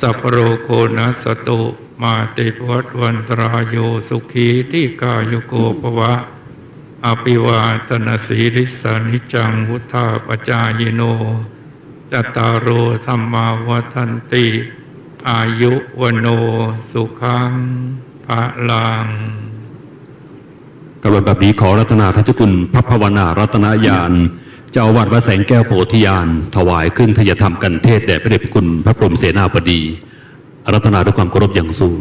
สัพพะโรโค นัสสะตุ มา เต ภะวัตวันตะราโย สุขี ทีฆายุโก ภะวะ อะภิวาทะนะสีลิสสะ นิจจัง วุฑฒาปะจายิโน จัตตาโร ธัมมา วัฑฒันติ อายุ วัณโณ สุขัง พะลัง ครับ ลำดับนี้ขออาราธนาท่านเจ้าคุณพระภาวนารัตนญาณ เจ้าอาวาสวัดแสงแก้วโพธิญาณ ถวายเครื่องไทยธรรมคันเทศน์แด่พระเดชพระคุณพระพรหมเสนาบดี อาราธนาด้วยความเคารพอย่างสูง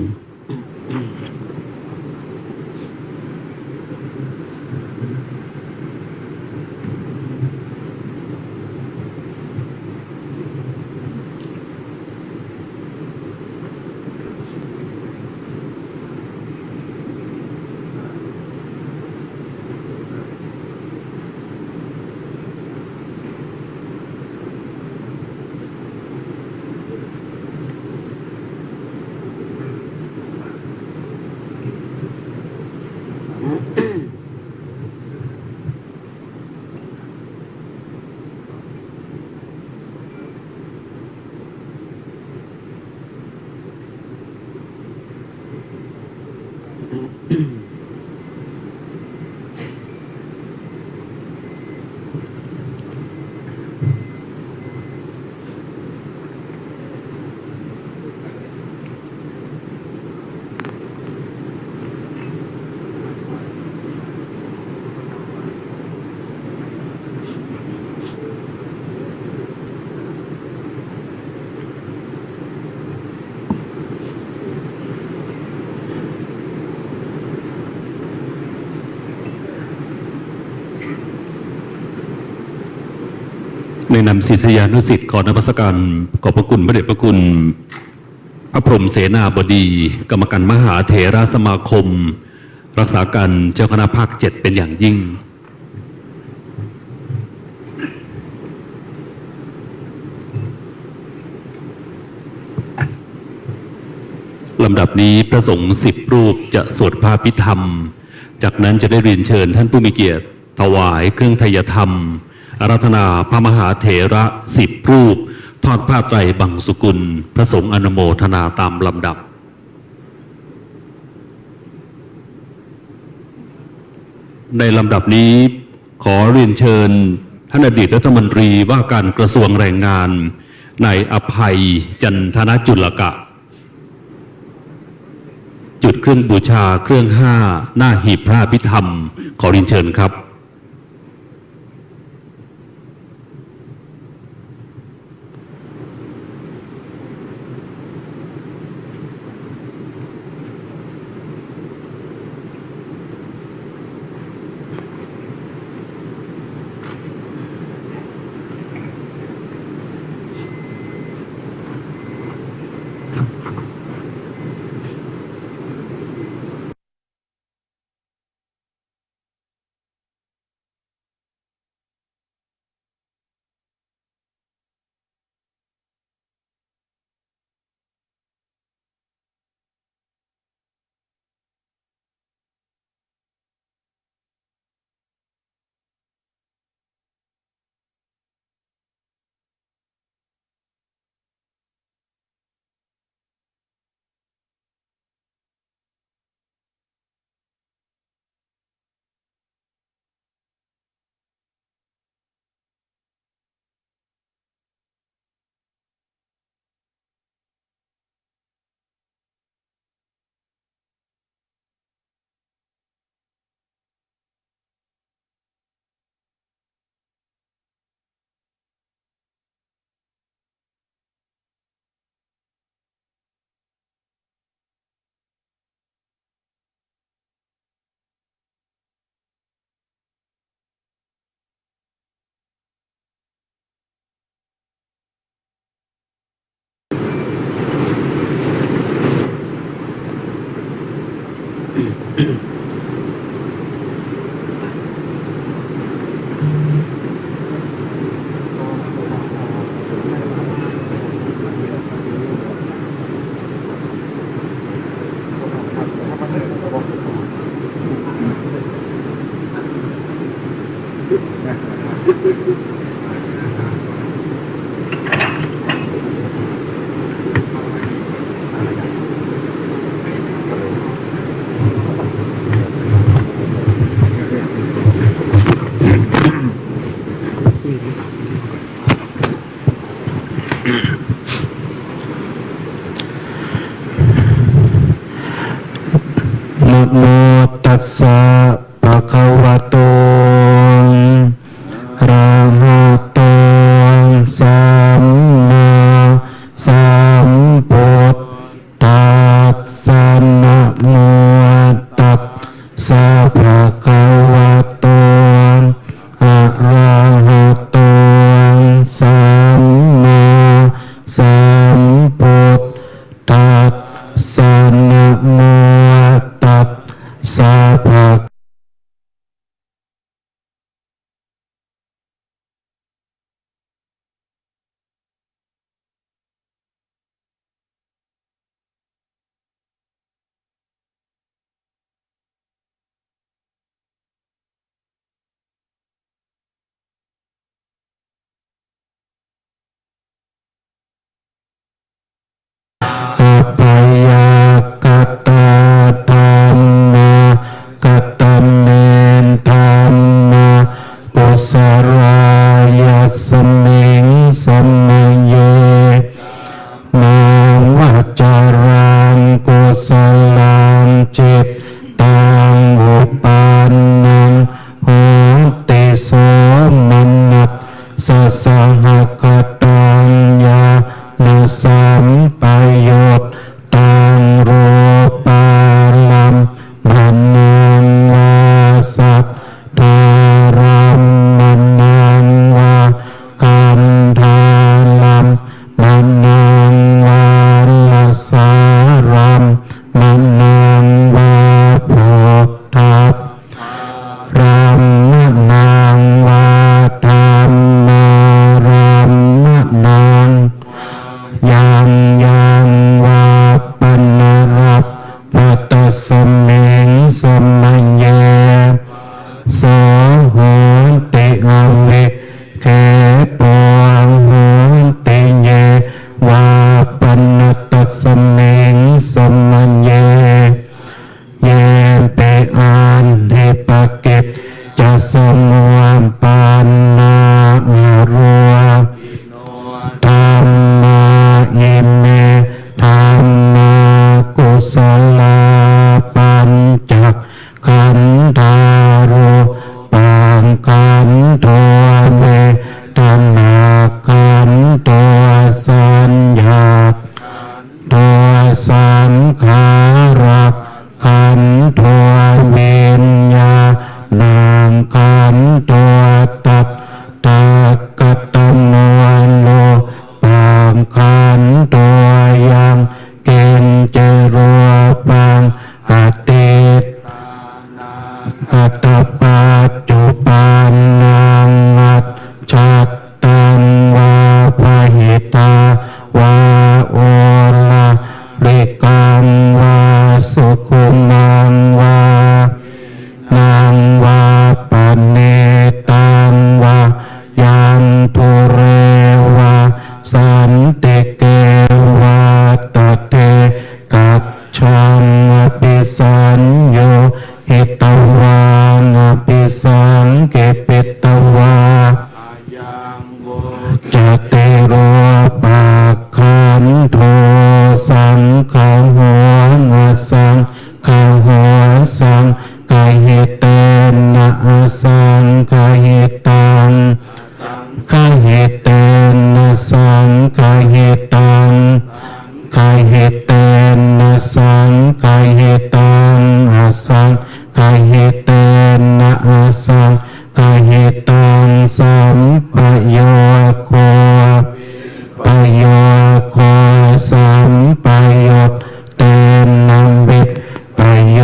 ในนามศิษยานุศิษย์ขอนมัสการขอบพระคุณพระเดชพระคุณ พระพรหมเสนาบดี กรรมการมหาเถรสมาคม รักษาการเจ้าคณะภาคเจ็ดเป็นอย่างยิ่ง ลำดับนี้พระสงฆ์สิบรูปจะสวดพระอภิธรรม จากนั้นจะได้เรียนเชิญท่านผู้มีเกียรติ ถวายเครื่องไทยธรรม อาราธนาพระมหาเถระสิบรูป ทอดผ้าไตรบังสุกุล พระสงฆ์อนุโมทนาตามลำดับ ในลำดับนี้ขอเรียนเชิญท่านอดีตรัฐมนตรีว่าการกระทรวงแรงงาน นายอภัย จันทนจุลกะ จุดเครื่องบูชาเครื่องห้า หน้าหีบพระอภิธรรม ขอเรียนเชิญครับ นะโมตัสสะ ภะคะวะโต อะระหะโต สัมมาสัมพุทธัสสะ นะโมตัสสะ ภะคะวะโต อะระหะโต สัมมาสัมพุทธัสสะ นะโมตัสสะ ภะ อะปะยักขะตาธัมมา คะตะเม ธัมมา กุสะลา ยัสมิง สะมะเย มา วะจะรัง กุสะลัง จิตตัง อุปันนัง โหติ โสมนัสสะ สะหะคะตัง ญาณะสัมปะยุตตัง รูปารัมมะณัง วา สัทธารัมมะณัง วา ขันธารัมมะณัง วา รสารัมมะณัง วา โผฏฐัพพารัมมะณัง วา ธัมมารัมมะณัง ยัง ยัง วา ปะนะรัพพะ ตัสสะเม สะมะเย โส โหติ อะวิคเขปะ โหติ เย วา ปะนะ ตัสสะเม สะมะเย เยปิ อันทิปะกิจจะสมุปปันนา อะโร ธัมมา อิเม ธัมมา กุสะลา ปัญจักขันธา รูปังขันโธ เวทนาขันโธ สัญญาขันโธ สังขารักขันโธ วิญญาณังขันโธ ตัตถะ กะตะโม รูปังขันโธ ยัง กิญจิ รูปัง อะตีตะ กะตะ ปัจจุปันนัง อัจฉัตตัง วา บะหิทา วา โอละริกัง วา สุขุมัง วา นัง วา ปะเนตัง วา ยัง ทุเร วา สันติเก วา ตะเถ กัจฉัง อะภิสัญญูหิตวา อะภิสังเขปิตวา ยัง วุจจาติ รูปังขันโธ สังคโห อะสังคโห สังคหิเตนะ อะสังคหิตัง คหิเตนะ สังคหิตัง คหิเตนะ สังคหิตัง อะสังคหิเตนะ อะสังคหิตัง สัมปโยโค ปโยโค สัมปยุตเตนะ วิปโย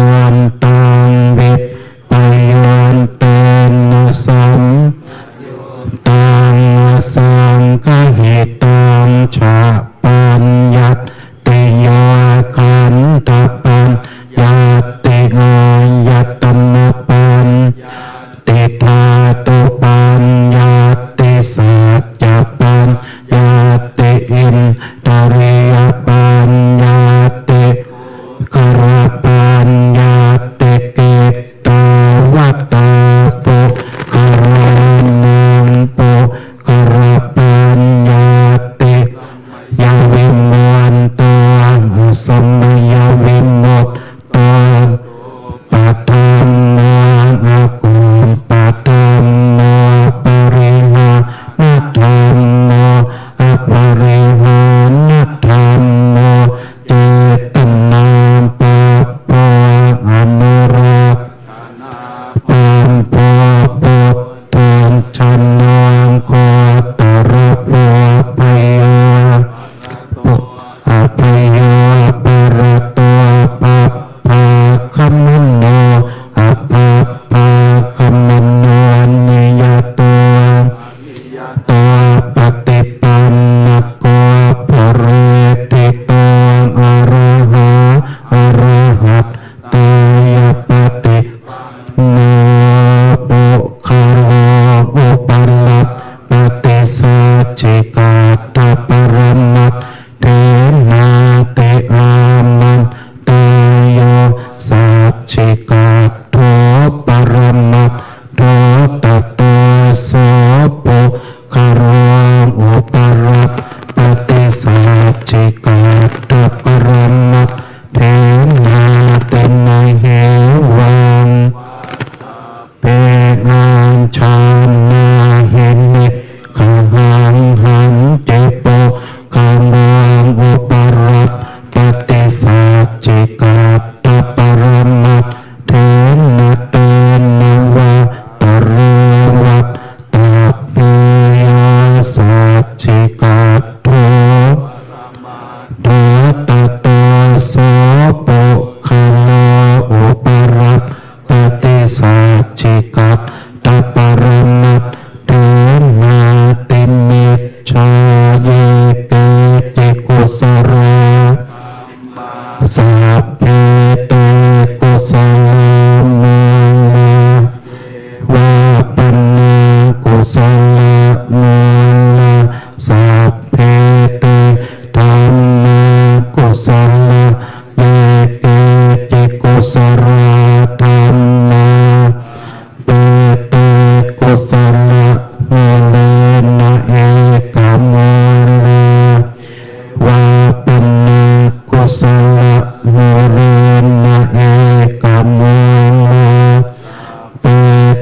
สลาธัมมา เต เต กุสลมูเลนะ เอ กะ มูลา วา ปุณณา กุสลมูเลนะ เอ กะ มูลา เป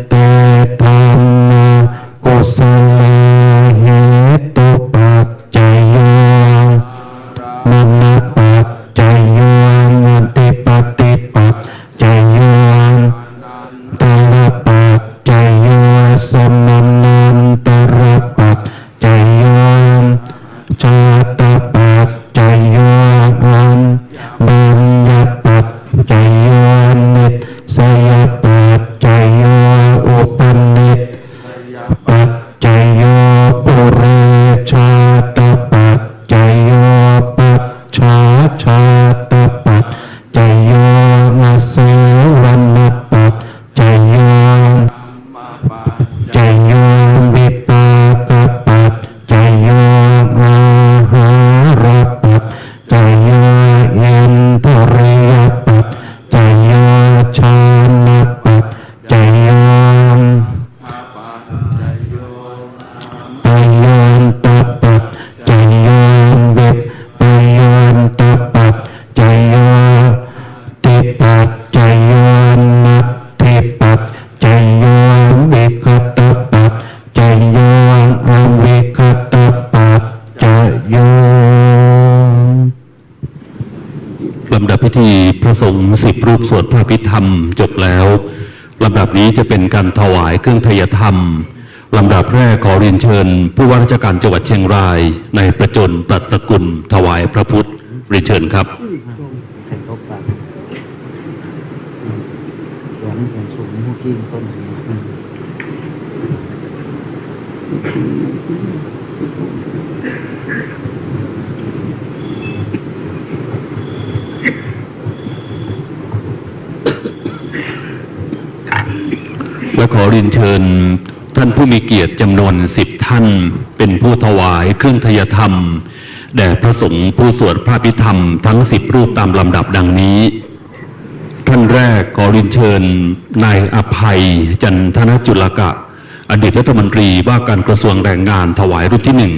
เต ธัมมา กุสลา เหตุปัจจโย มณปัจจโย อธิปติปัจจโย ตรปัจจโย สมนันตรปัจจโย ชาตปัจจโย อัญญปัจจโย นิสสยปัจจโย อุปนิสสยปัจจโย ปุเรชาตปัจจโย ปัจฉาชาตปัจจโย อาเสวณปัจจโย จโย วิปากปัจจโย อาหารปัจจโย อินทรียปัจจโย ฌานปัจจโย ปยุตตปัจจโย วิปยุตตปัจจโย ทิปัจจโย นัตถิปัจจโย วิคตปัจจโย อวิคตปัจจโย ลำดับพิธีพระสงฆ์สิบรูปสวดพระอภิธรรมจบแล้ว ลำดับนี้จะเป็นการถวายเครื่องไทยธรรม ลำดับแรกขอเรียนเชิญผู้ว่าราชการจังหวัดเชียงราย นายประจน ปรัชสกุล ถวายพระพุทธ เรียนเชิญครับ และขอเรียนเชิญท่านผู้มีเกียรติจำนวนสิบท่าน เป็นผู้ถวายเครื่องไทยธรรม แด่พระสงฆ์ผู้สวดพระอภิธรรมทั้งสิบรูปตามลำดับดังนี้ ท่านแรกขอเรียนเชิญนายอภัย จันทนจุลกะ อดีตรัฐมนตรีว่าการกระทรวงแรงงาน ถวายรูปที่หนึ่ง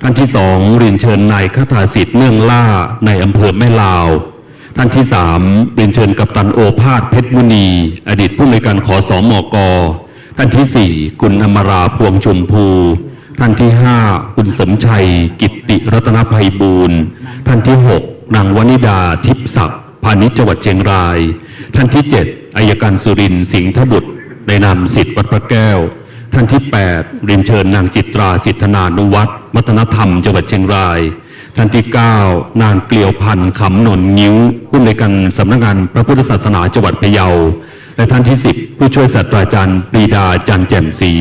ท่านที่สองเรียนเชิญนายคทาสิทธิ์ เนื่องล่า นายอำเภอแม่ลาว ท่านที่สามเรียนเชิญกัปตันโอภาส เพชรมุนี อดีตผู้อำนวยการ ขสมก ท่านที่สี่คุณอมรา พวงชมพู ท่านที่ห้าคุณสมชัย กิตติรัตนไพบูลย์ ท่านที่หกนางวนิดา ทิพย์ศักดิ์ พาณิชย์จังหวัดเชียงราย ท่านที่เจ็ดอัยการสุรินทร์ สิงห์ทบุตร ในนามศิษย์วัดพระแก้ว ท่านที่แปดเรียนเชิญนางจิตรา สิทธนานุวัฒน์ วัฒนธรรมจังหวัดเชียงราย ท่านที่เก้านางเกลียวพันธ์ ขำนนท์งิ้ว ผู้อำนวยการสำนักงานพระพุทธศาสนาจังหวัดพะเยา และท่านที่สิบผู้ช่วยศาสตราจารย์ปรีดา จันทร์แจ่มศรี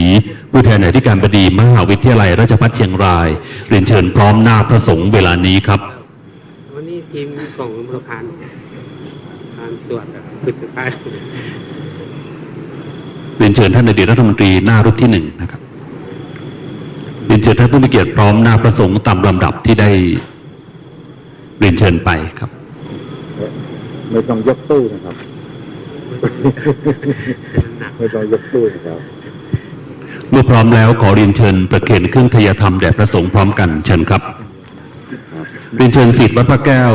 ผู้แทนอธิการบดีมหาวิทยาลัยราชภัฏเชียงราย เรียนเชิญพร้อมหน้าพระสงฆ์เวลานี้ครับ วันนี้ทีมของหลวงพ่อพาน พานสวดอะ คือสุดท้าย เรียนเชิญท่านอดีตรัฐมนตรีหน้ารูปที่หนึ่งนะครับ เรียนเชิญท่านผู้มีเกียรติพร้อมหน้าพระสงฆ์ตามลำดับที่ได้เรียนเชิญไปครับ ไม่ต้องยกตู้นะครับ ไม่ต้องยกตู้นะครับ เมื่อพร้อมแล้วขอเรียนเชิญประเคนเครื่องไทยธรรมแด่พระสงฆ์พร้อมกัน เชิญครับ เรียนเชิญศิษย์วัดพระแก้ว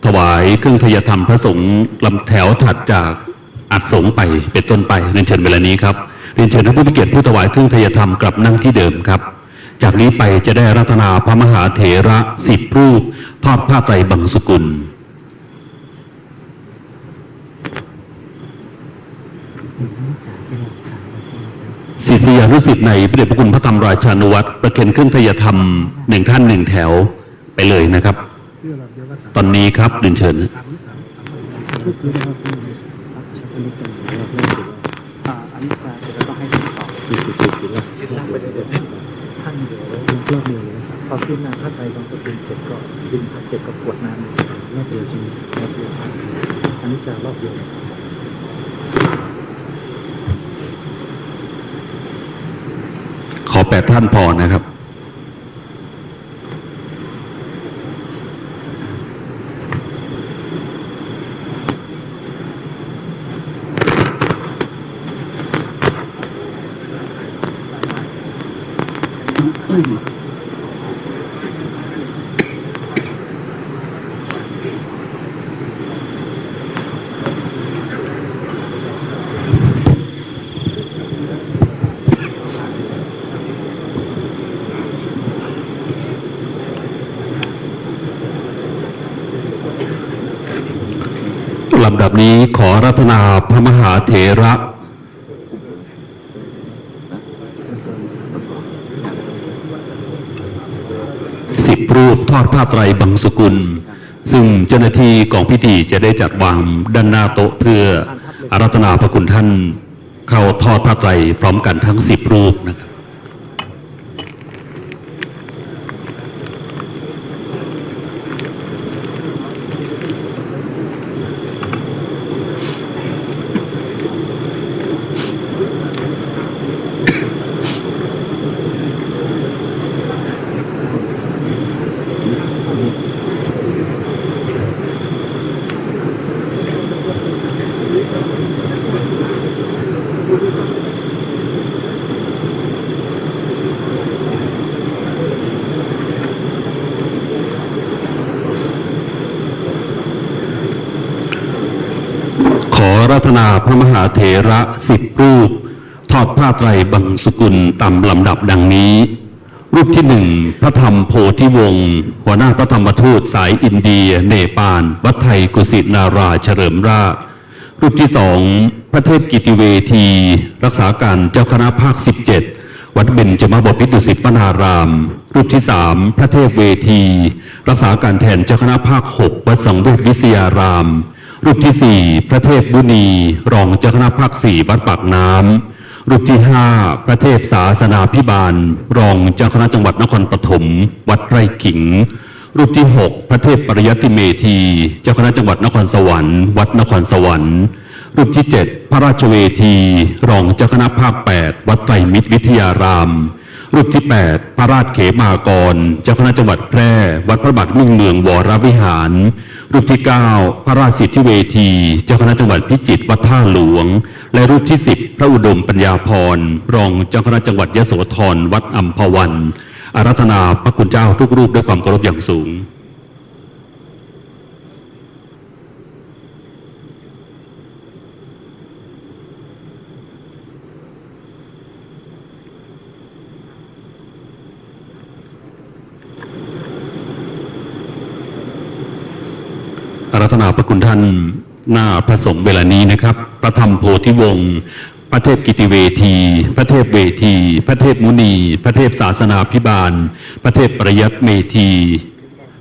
ถวายเครื่องไทยธรรมพระสงฆ์ลำแถวถัดจากอัฐสงฆ์ไปเป็นต้นไป เรียนเชิญเวลานี้ครับ เรียนเชิญท่านผู้มีเกียรติผู้ถวายเครื่องไทยธรรมกลับนั่งที่เดิมครับ จากนี้ไปจะได้อาราธนาพระมหาเถระสิบรูป ทอดผ้าไตรบังสุกุล ศิษยานุศิษย์ในพระเดชพระคุณพระธรรมราชานุวัตร ประเคนเครื่องไทยธรรมหนึ่งท่านหนึ่งแถวไปเลยนะครับ ตอนนี้ครับ เรียนเชิญ อ่า อันนี้มาเสร็จแล้วก็ให้ท่านต่อ ท่านเดี๋ยวรอบเดียวเลยครับ พอขึ้นมาถ้าไปบางสกุลเสร็จก็บิณฑบาตเสร็จก็กรวดน้ำ รอบเดียวใช่ไหม รอบเดียวครับ อันนี้จะรอบเดียวเลยครับ ขอแปดท่านพอนะครับ เ ลำดับนี้ขออาราธนาพระมหาเถระ สิบรูปทอดผ้าไตรบังสุกุล ซึ่งเจ้าหน้าที่กองพิธีจะได้จัดวางด้านหน้าโต๊ะเพื่ออาราธนาพระคุณท่าน เข้าทอดผ้าไตรพร้อมกันทั้งสิบรูปนะครับ ขออาราธนาพระมหาเถระสิบรูป ทอดผ้าไตรบังสุกุลตามลำดับดังนี้ รูปที่หนึ่ง พระธรรมโพธิวงศ์ หัวหน้าพระธรรมทูตสายอินเดีย เนปาล วัดไทยกุสินาราเฉลิมราช รูปที่สอง พระเทพกิติเวที รักษาการเจ้าคณะภาคสิบเจ็ด วัดเบญจมบพิตรดุสิตวนาราม รูปที่สาม พระเทพเวที รักษาการแทนเจ้าคณะภาคหก วัดสังเวชวิทยาราม รูปที่สี่ พระเทพมุนี รองเจ้าคณะภาคสี่ วัดปากน้ำ รูปที่ห้า พระเทพศาสนาภิบาล รองเจ้าคณะจังหวัดนครปฐม วัดไร่ขิง รูปที่หก พระเทพปริยัติเมธี เจ้าคณะจังหวัดนครสวรรค์ วัดนครสวรรค์ รูปที่เจ็ด พระราชเวที รองเจ้าคณะภาคแปด วัดไตรมิตรวิทยาราม รูปที่แปด พระราชเขมากร เจ้าคณะจังหวัดแพร่ วัดพระบาทมิ่งเมืองวรวิหาร รูปที่เก้า พระราชสิทธิเวที เจ้าคณะจังหวัดพิจิตร วัดท่าหลวง และรูปที่สิบ พระอุดมปัญญาภรณ์ รองเจ้าคณะจังหวัดยโสธร วัดอัมพวัน อาราธนาพระคุณเจ้าทุกรูปด้วยความเคารพอย่างสูง อาราธนาพระคุณท่านหน้าพระสงฆ์เวลานี้นะครับ พระธรรมโพธิวงศ์ พระเทพกิติเวที พระเทพเวที พระเทพมุนี พระเทพศาสนาภิบาล พระเทพปริยัติเมธี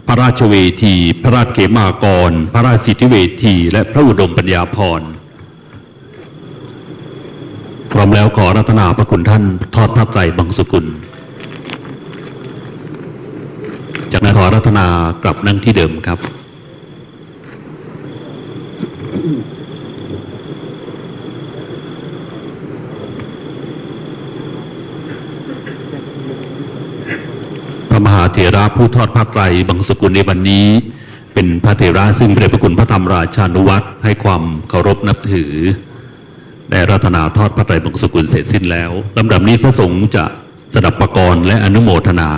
พระราชเวที พระราชเขมากร พระราชสิทธิเวที และพระอุดมปัญญาภรณ์ พร้อมแล้วขออาราธนาพระคุณท่านทอดผ้าไตรบังสุกุล จากนั้นขออาราธนากลับนั่งที่เดิมครับ พระมหาเถระผู้ทอดผ้าไตรบังสุกุลในวันนี้ เป็นพระเถระซึ่งพระเดชพระคุณพระธรรมราชานุวัตรให้ความเคารพนับถือ ได้อาราธนาทอดผ้าไตรบังสุกุลเสร็จสิ้นแล้ว ลำดับนี้พระสงฆ์จะสดับปกรณ์และอนุโมทนา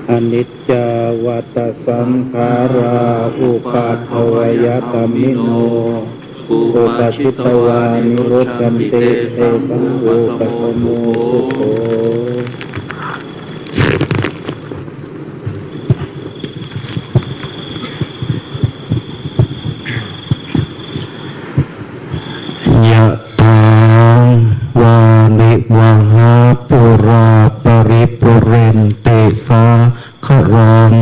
Aniccā vata saṅkhārā, uppādavayadhammino, uppajjitvā nirujjhanti, tesaṃ vūpasamo sukho. Yathā vārivahā pūrā paripūrenti sāgaraṃ,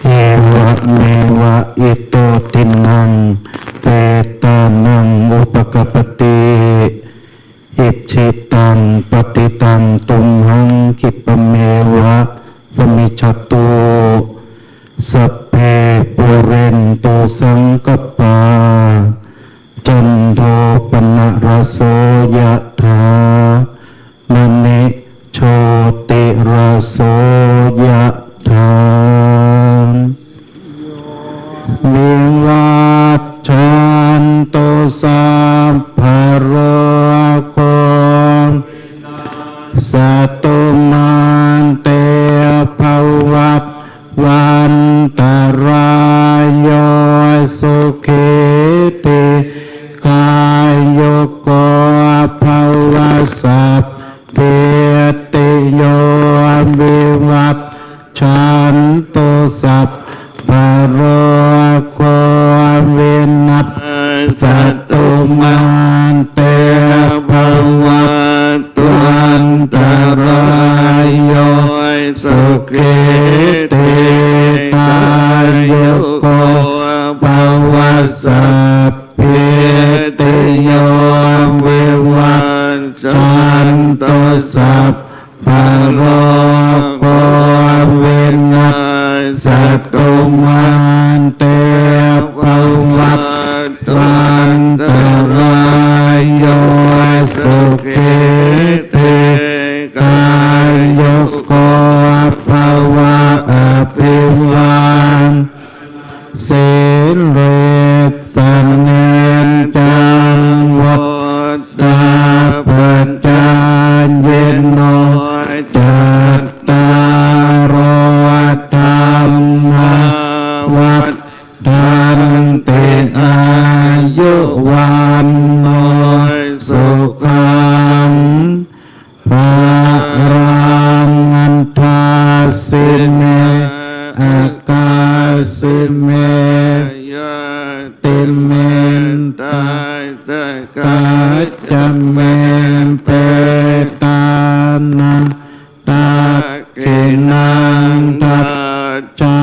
evameva ito dinnaṃ petānaṃ upakappati. Icchitaṃ patthitaṃ tumhaṃ khippameva samijjhatu. Sabbe pūrentu saṅkappā, cando paṇṇaraso yathā, maṇi jotiraso yathā. Vivajjantu sā Cchantu sabbarogo vinassatu, mā te bhavatvantarāyo, sukhī dīghāyuko bhava. Sabbītiyo vivajjantu, sab- barogo vinassatu, mā te bhavatvantarāyo, sukhī dīghāyuko bhava. Abhivā- sīlissa niccaṃ vuḍḍhāpacāyino, cattāro dhammā vaḍḍhanti, āyu vaṇṇo sukhaṃ balaṃ. Adāsi me akāsi me ñātimittā sakhā ca me, petāna dakkhiṇaṃ dajjā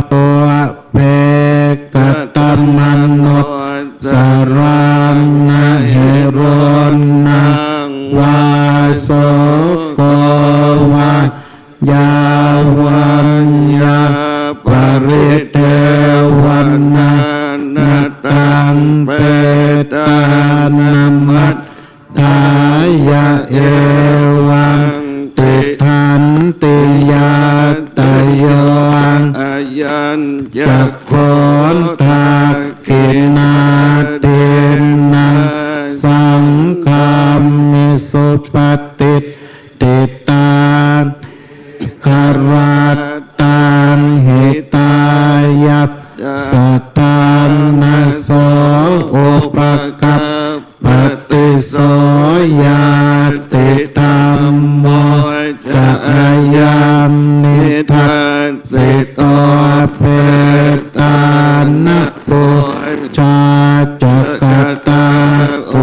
pubbe katamano saraṇaṃ, hiruṇṇaṃ vā soko vā yā vaññā paridevanā, na taṃ petāna matthāya evaṃ tiṭṭhanti ñātayo. Ayañca kho dakkhiṇā dinnā saṅghamhi supatiṭṭhitā, dīgharattaṃ hitāyassa ṭhānaso upakappati. So ñātidhammo ca ayaṃ nidassito, petāna pūjā ca katā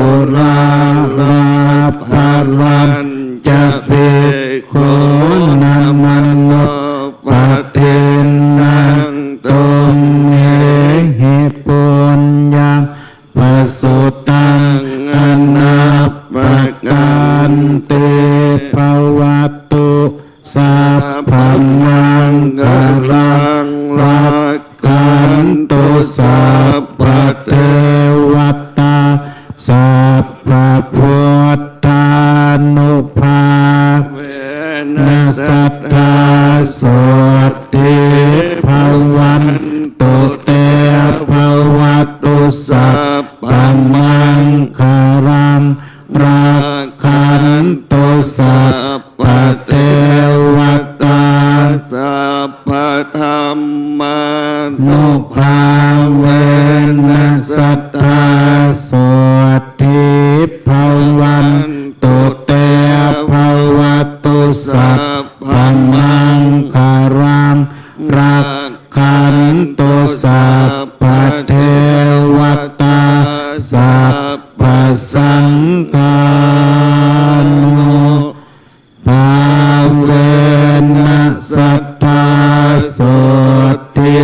uḷārā, balañca bhikkhūnamanuppadinnaṃ, tumhehi puññaṃ pasutaṃ anappakanti. Bhavatu sabbamaṅgalaṃ, rakkhantu sabbadevatā, sabbabuddhānubhāvena sadā sotthī bhavantu te. Bhavatu sabbamaṅgalaṃ, rakkhantu sabbadevatā, sabbadhammānubhāvena sadā sotthī bhavantu te. Bhavatu sabbamaṅgalaṃ, rakkhantu sabbadevatā, sabbasaṅghānubhāvena sadā sotthī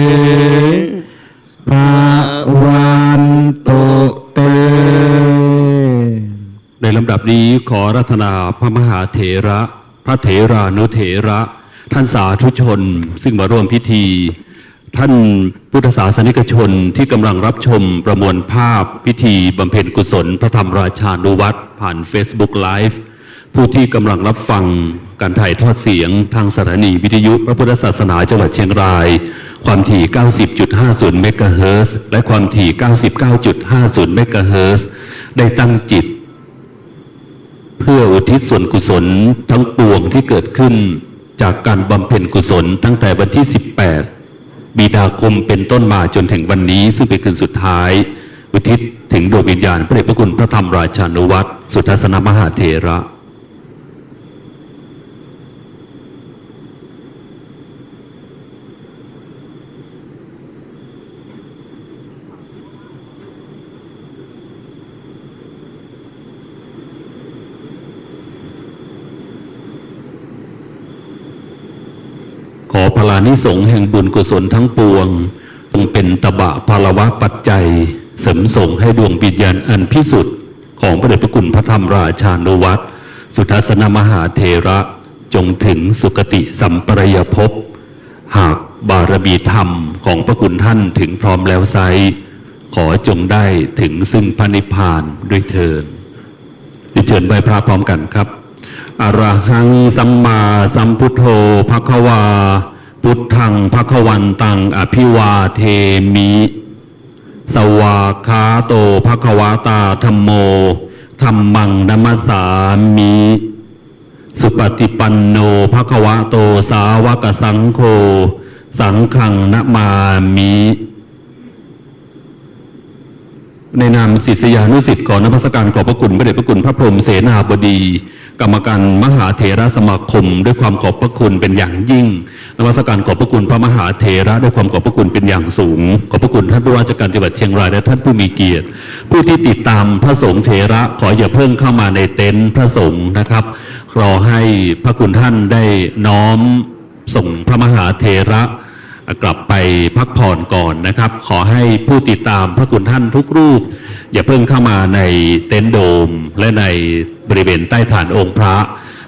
bhavantu te. ในลำดับนี้ขออาราธนาพระมหาเถระ พระเถรานุเถระ ท่านสาธุชนซึ่งมาร่วมพิธี ท่านพุทธศาสนิกชนที่กำลังรับชมประมวลภาพพิธีบำเพ็ญกุศลพระธรรมราชานุวัตรผ่าน Facebook Live ผู้ที่กำลังรับฟังการถ่ายทอดเสียงทางสถานีวิทยุพระพุทธศาสนาจังหวัดเชียงราย ความถี่ เก้าสิบจุดห้าศูนย์ เมกะเฮิรตซ์ และความถี่ เก้าสิบเก้าจุดห้าศูนย์ เมกะเฮิรตซ์ ได้ตั้งจิต เพื่ออุทิศส่วนกุศลทั้งปวงที่เกิดขึ้นจากการบำเพ็ญกุศลตั้งแต่วันที่ สิบแปด มีนาคมเป็นต้นมาจนถึงวันนี้ ซึ่งเป็นคืนสุดท้าย อุทิศถึงดวงวิญญาณพระเดชพระคุณพระธรรมราชานุวัตร สุทัศนมหาเถระ อานิสงส์แห่งบุญกุศลทั้งปวง จงเป็นตบะพลวะปัจจัย เสริมส่งให้ดวงวิญญาณอันพิสุทธิ์ของพระเดชพระคุณพระธรรมราชานุวัตร สุทัศนมหาเถระ จงถึงสุคติสัมปรายภพ หากบารมีธรรมของพระคุณท่านถึงพร้อมแล้วไซร้ ขอจงได้ถึงซึ่งพระนิพพานด้วยเทอญ เรียนเชิญไหว้พระพร้อมกันครับ อะระหังสัมมาสัมพุทโธ ภะคะวา พุทธัง ภะคะวันตัง อะภิวาเทมิ สวากขาโต ภะคะวะตา ธัมโม ธัมมัง นะมัสสามิ สุปฏิปันโน ภะคะวะโต สาวกสังโฆ สังฆัง นะมามิ ในนามศิษยานุศิษย์ ขอนมัสการขอบพระคุณพระเดชพระคุณพระพรหมเสนาบดี กรรมการมหาเถรสมาคม ด้วยความขอบพระคุณเป็นอย่างยิ่ง นมัสการขอบพระคุณพระมหาเถระ ด้วยความขอบพระคุณเป็นอย่างสูง ขอบพระคุณท่านผู้ว่าราชการจังหวัดเชียงราย และท่านผู้มีเกียรติ ผู้ที่ติดตามพระสงฆ์เถระ ขออย่าเพิ่งเข้ามาในเต็นท์พระสงฆ์นะครับ รอให้พระคุณท่านได้น้อม ส่งพระมหาเถระกลับไปพักผ่อนก่อนนะครับ ขอให้ผู้ติดตามพระคุณท่านทุกรูป อย่าเพิ่งเข้ามาในเต็นท์โดม และในบริเวณใต้ฐานองค์พระ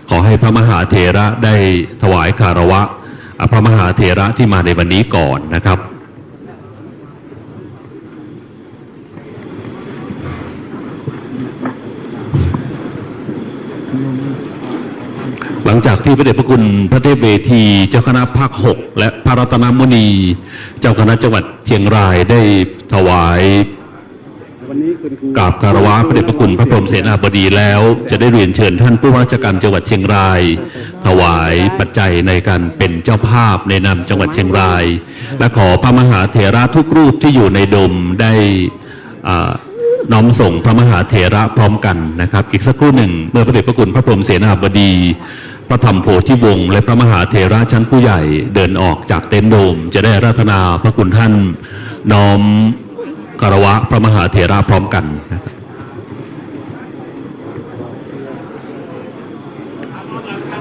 ขอให้พระมหาเถระได้ถวายคารวะพระมหาเถระที่มาในวันนี้ก่อนนะครับ หลังจากที่พระเดชพระคุณพระเทพเวทีเจ้าคณะภาคหก และพระรัตนมุนีเจ้าคณะจังหวัดเชียงรายได้ถวายกราบคารวะพระเดชพระคุณพระพรหมเสนาบดีแล้ว จะได้เรียนเชิญท่านผู้ว่าราชการจังหวัดเชียงราย ถวายปัจจัยในการเป็นเจ้าภาพในนามจังหวัดเชียงราย และขอพระมหาเถระทุกรูปที่อยู่ในโดมได้ อ่า น้อมส่งพระมหาเถระพร้อมกันนะครับ อีกสักครู่หนึ่ง เมื่อพระเดชพระคุณพระพรหมเสนาบดี พระธรรมโพธิวงศ์ และพระมหาเถระชั้นผู้ใหญ่เดินออกจากเต็นท์โดม จะได้อาราธนาพระคุณท่านน้อมคารวะพระมหาเถระพร้อมกันนะครับ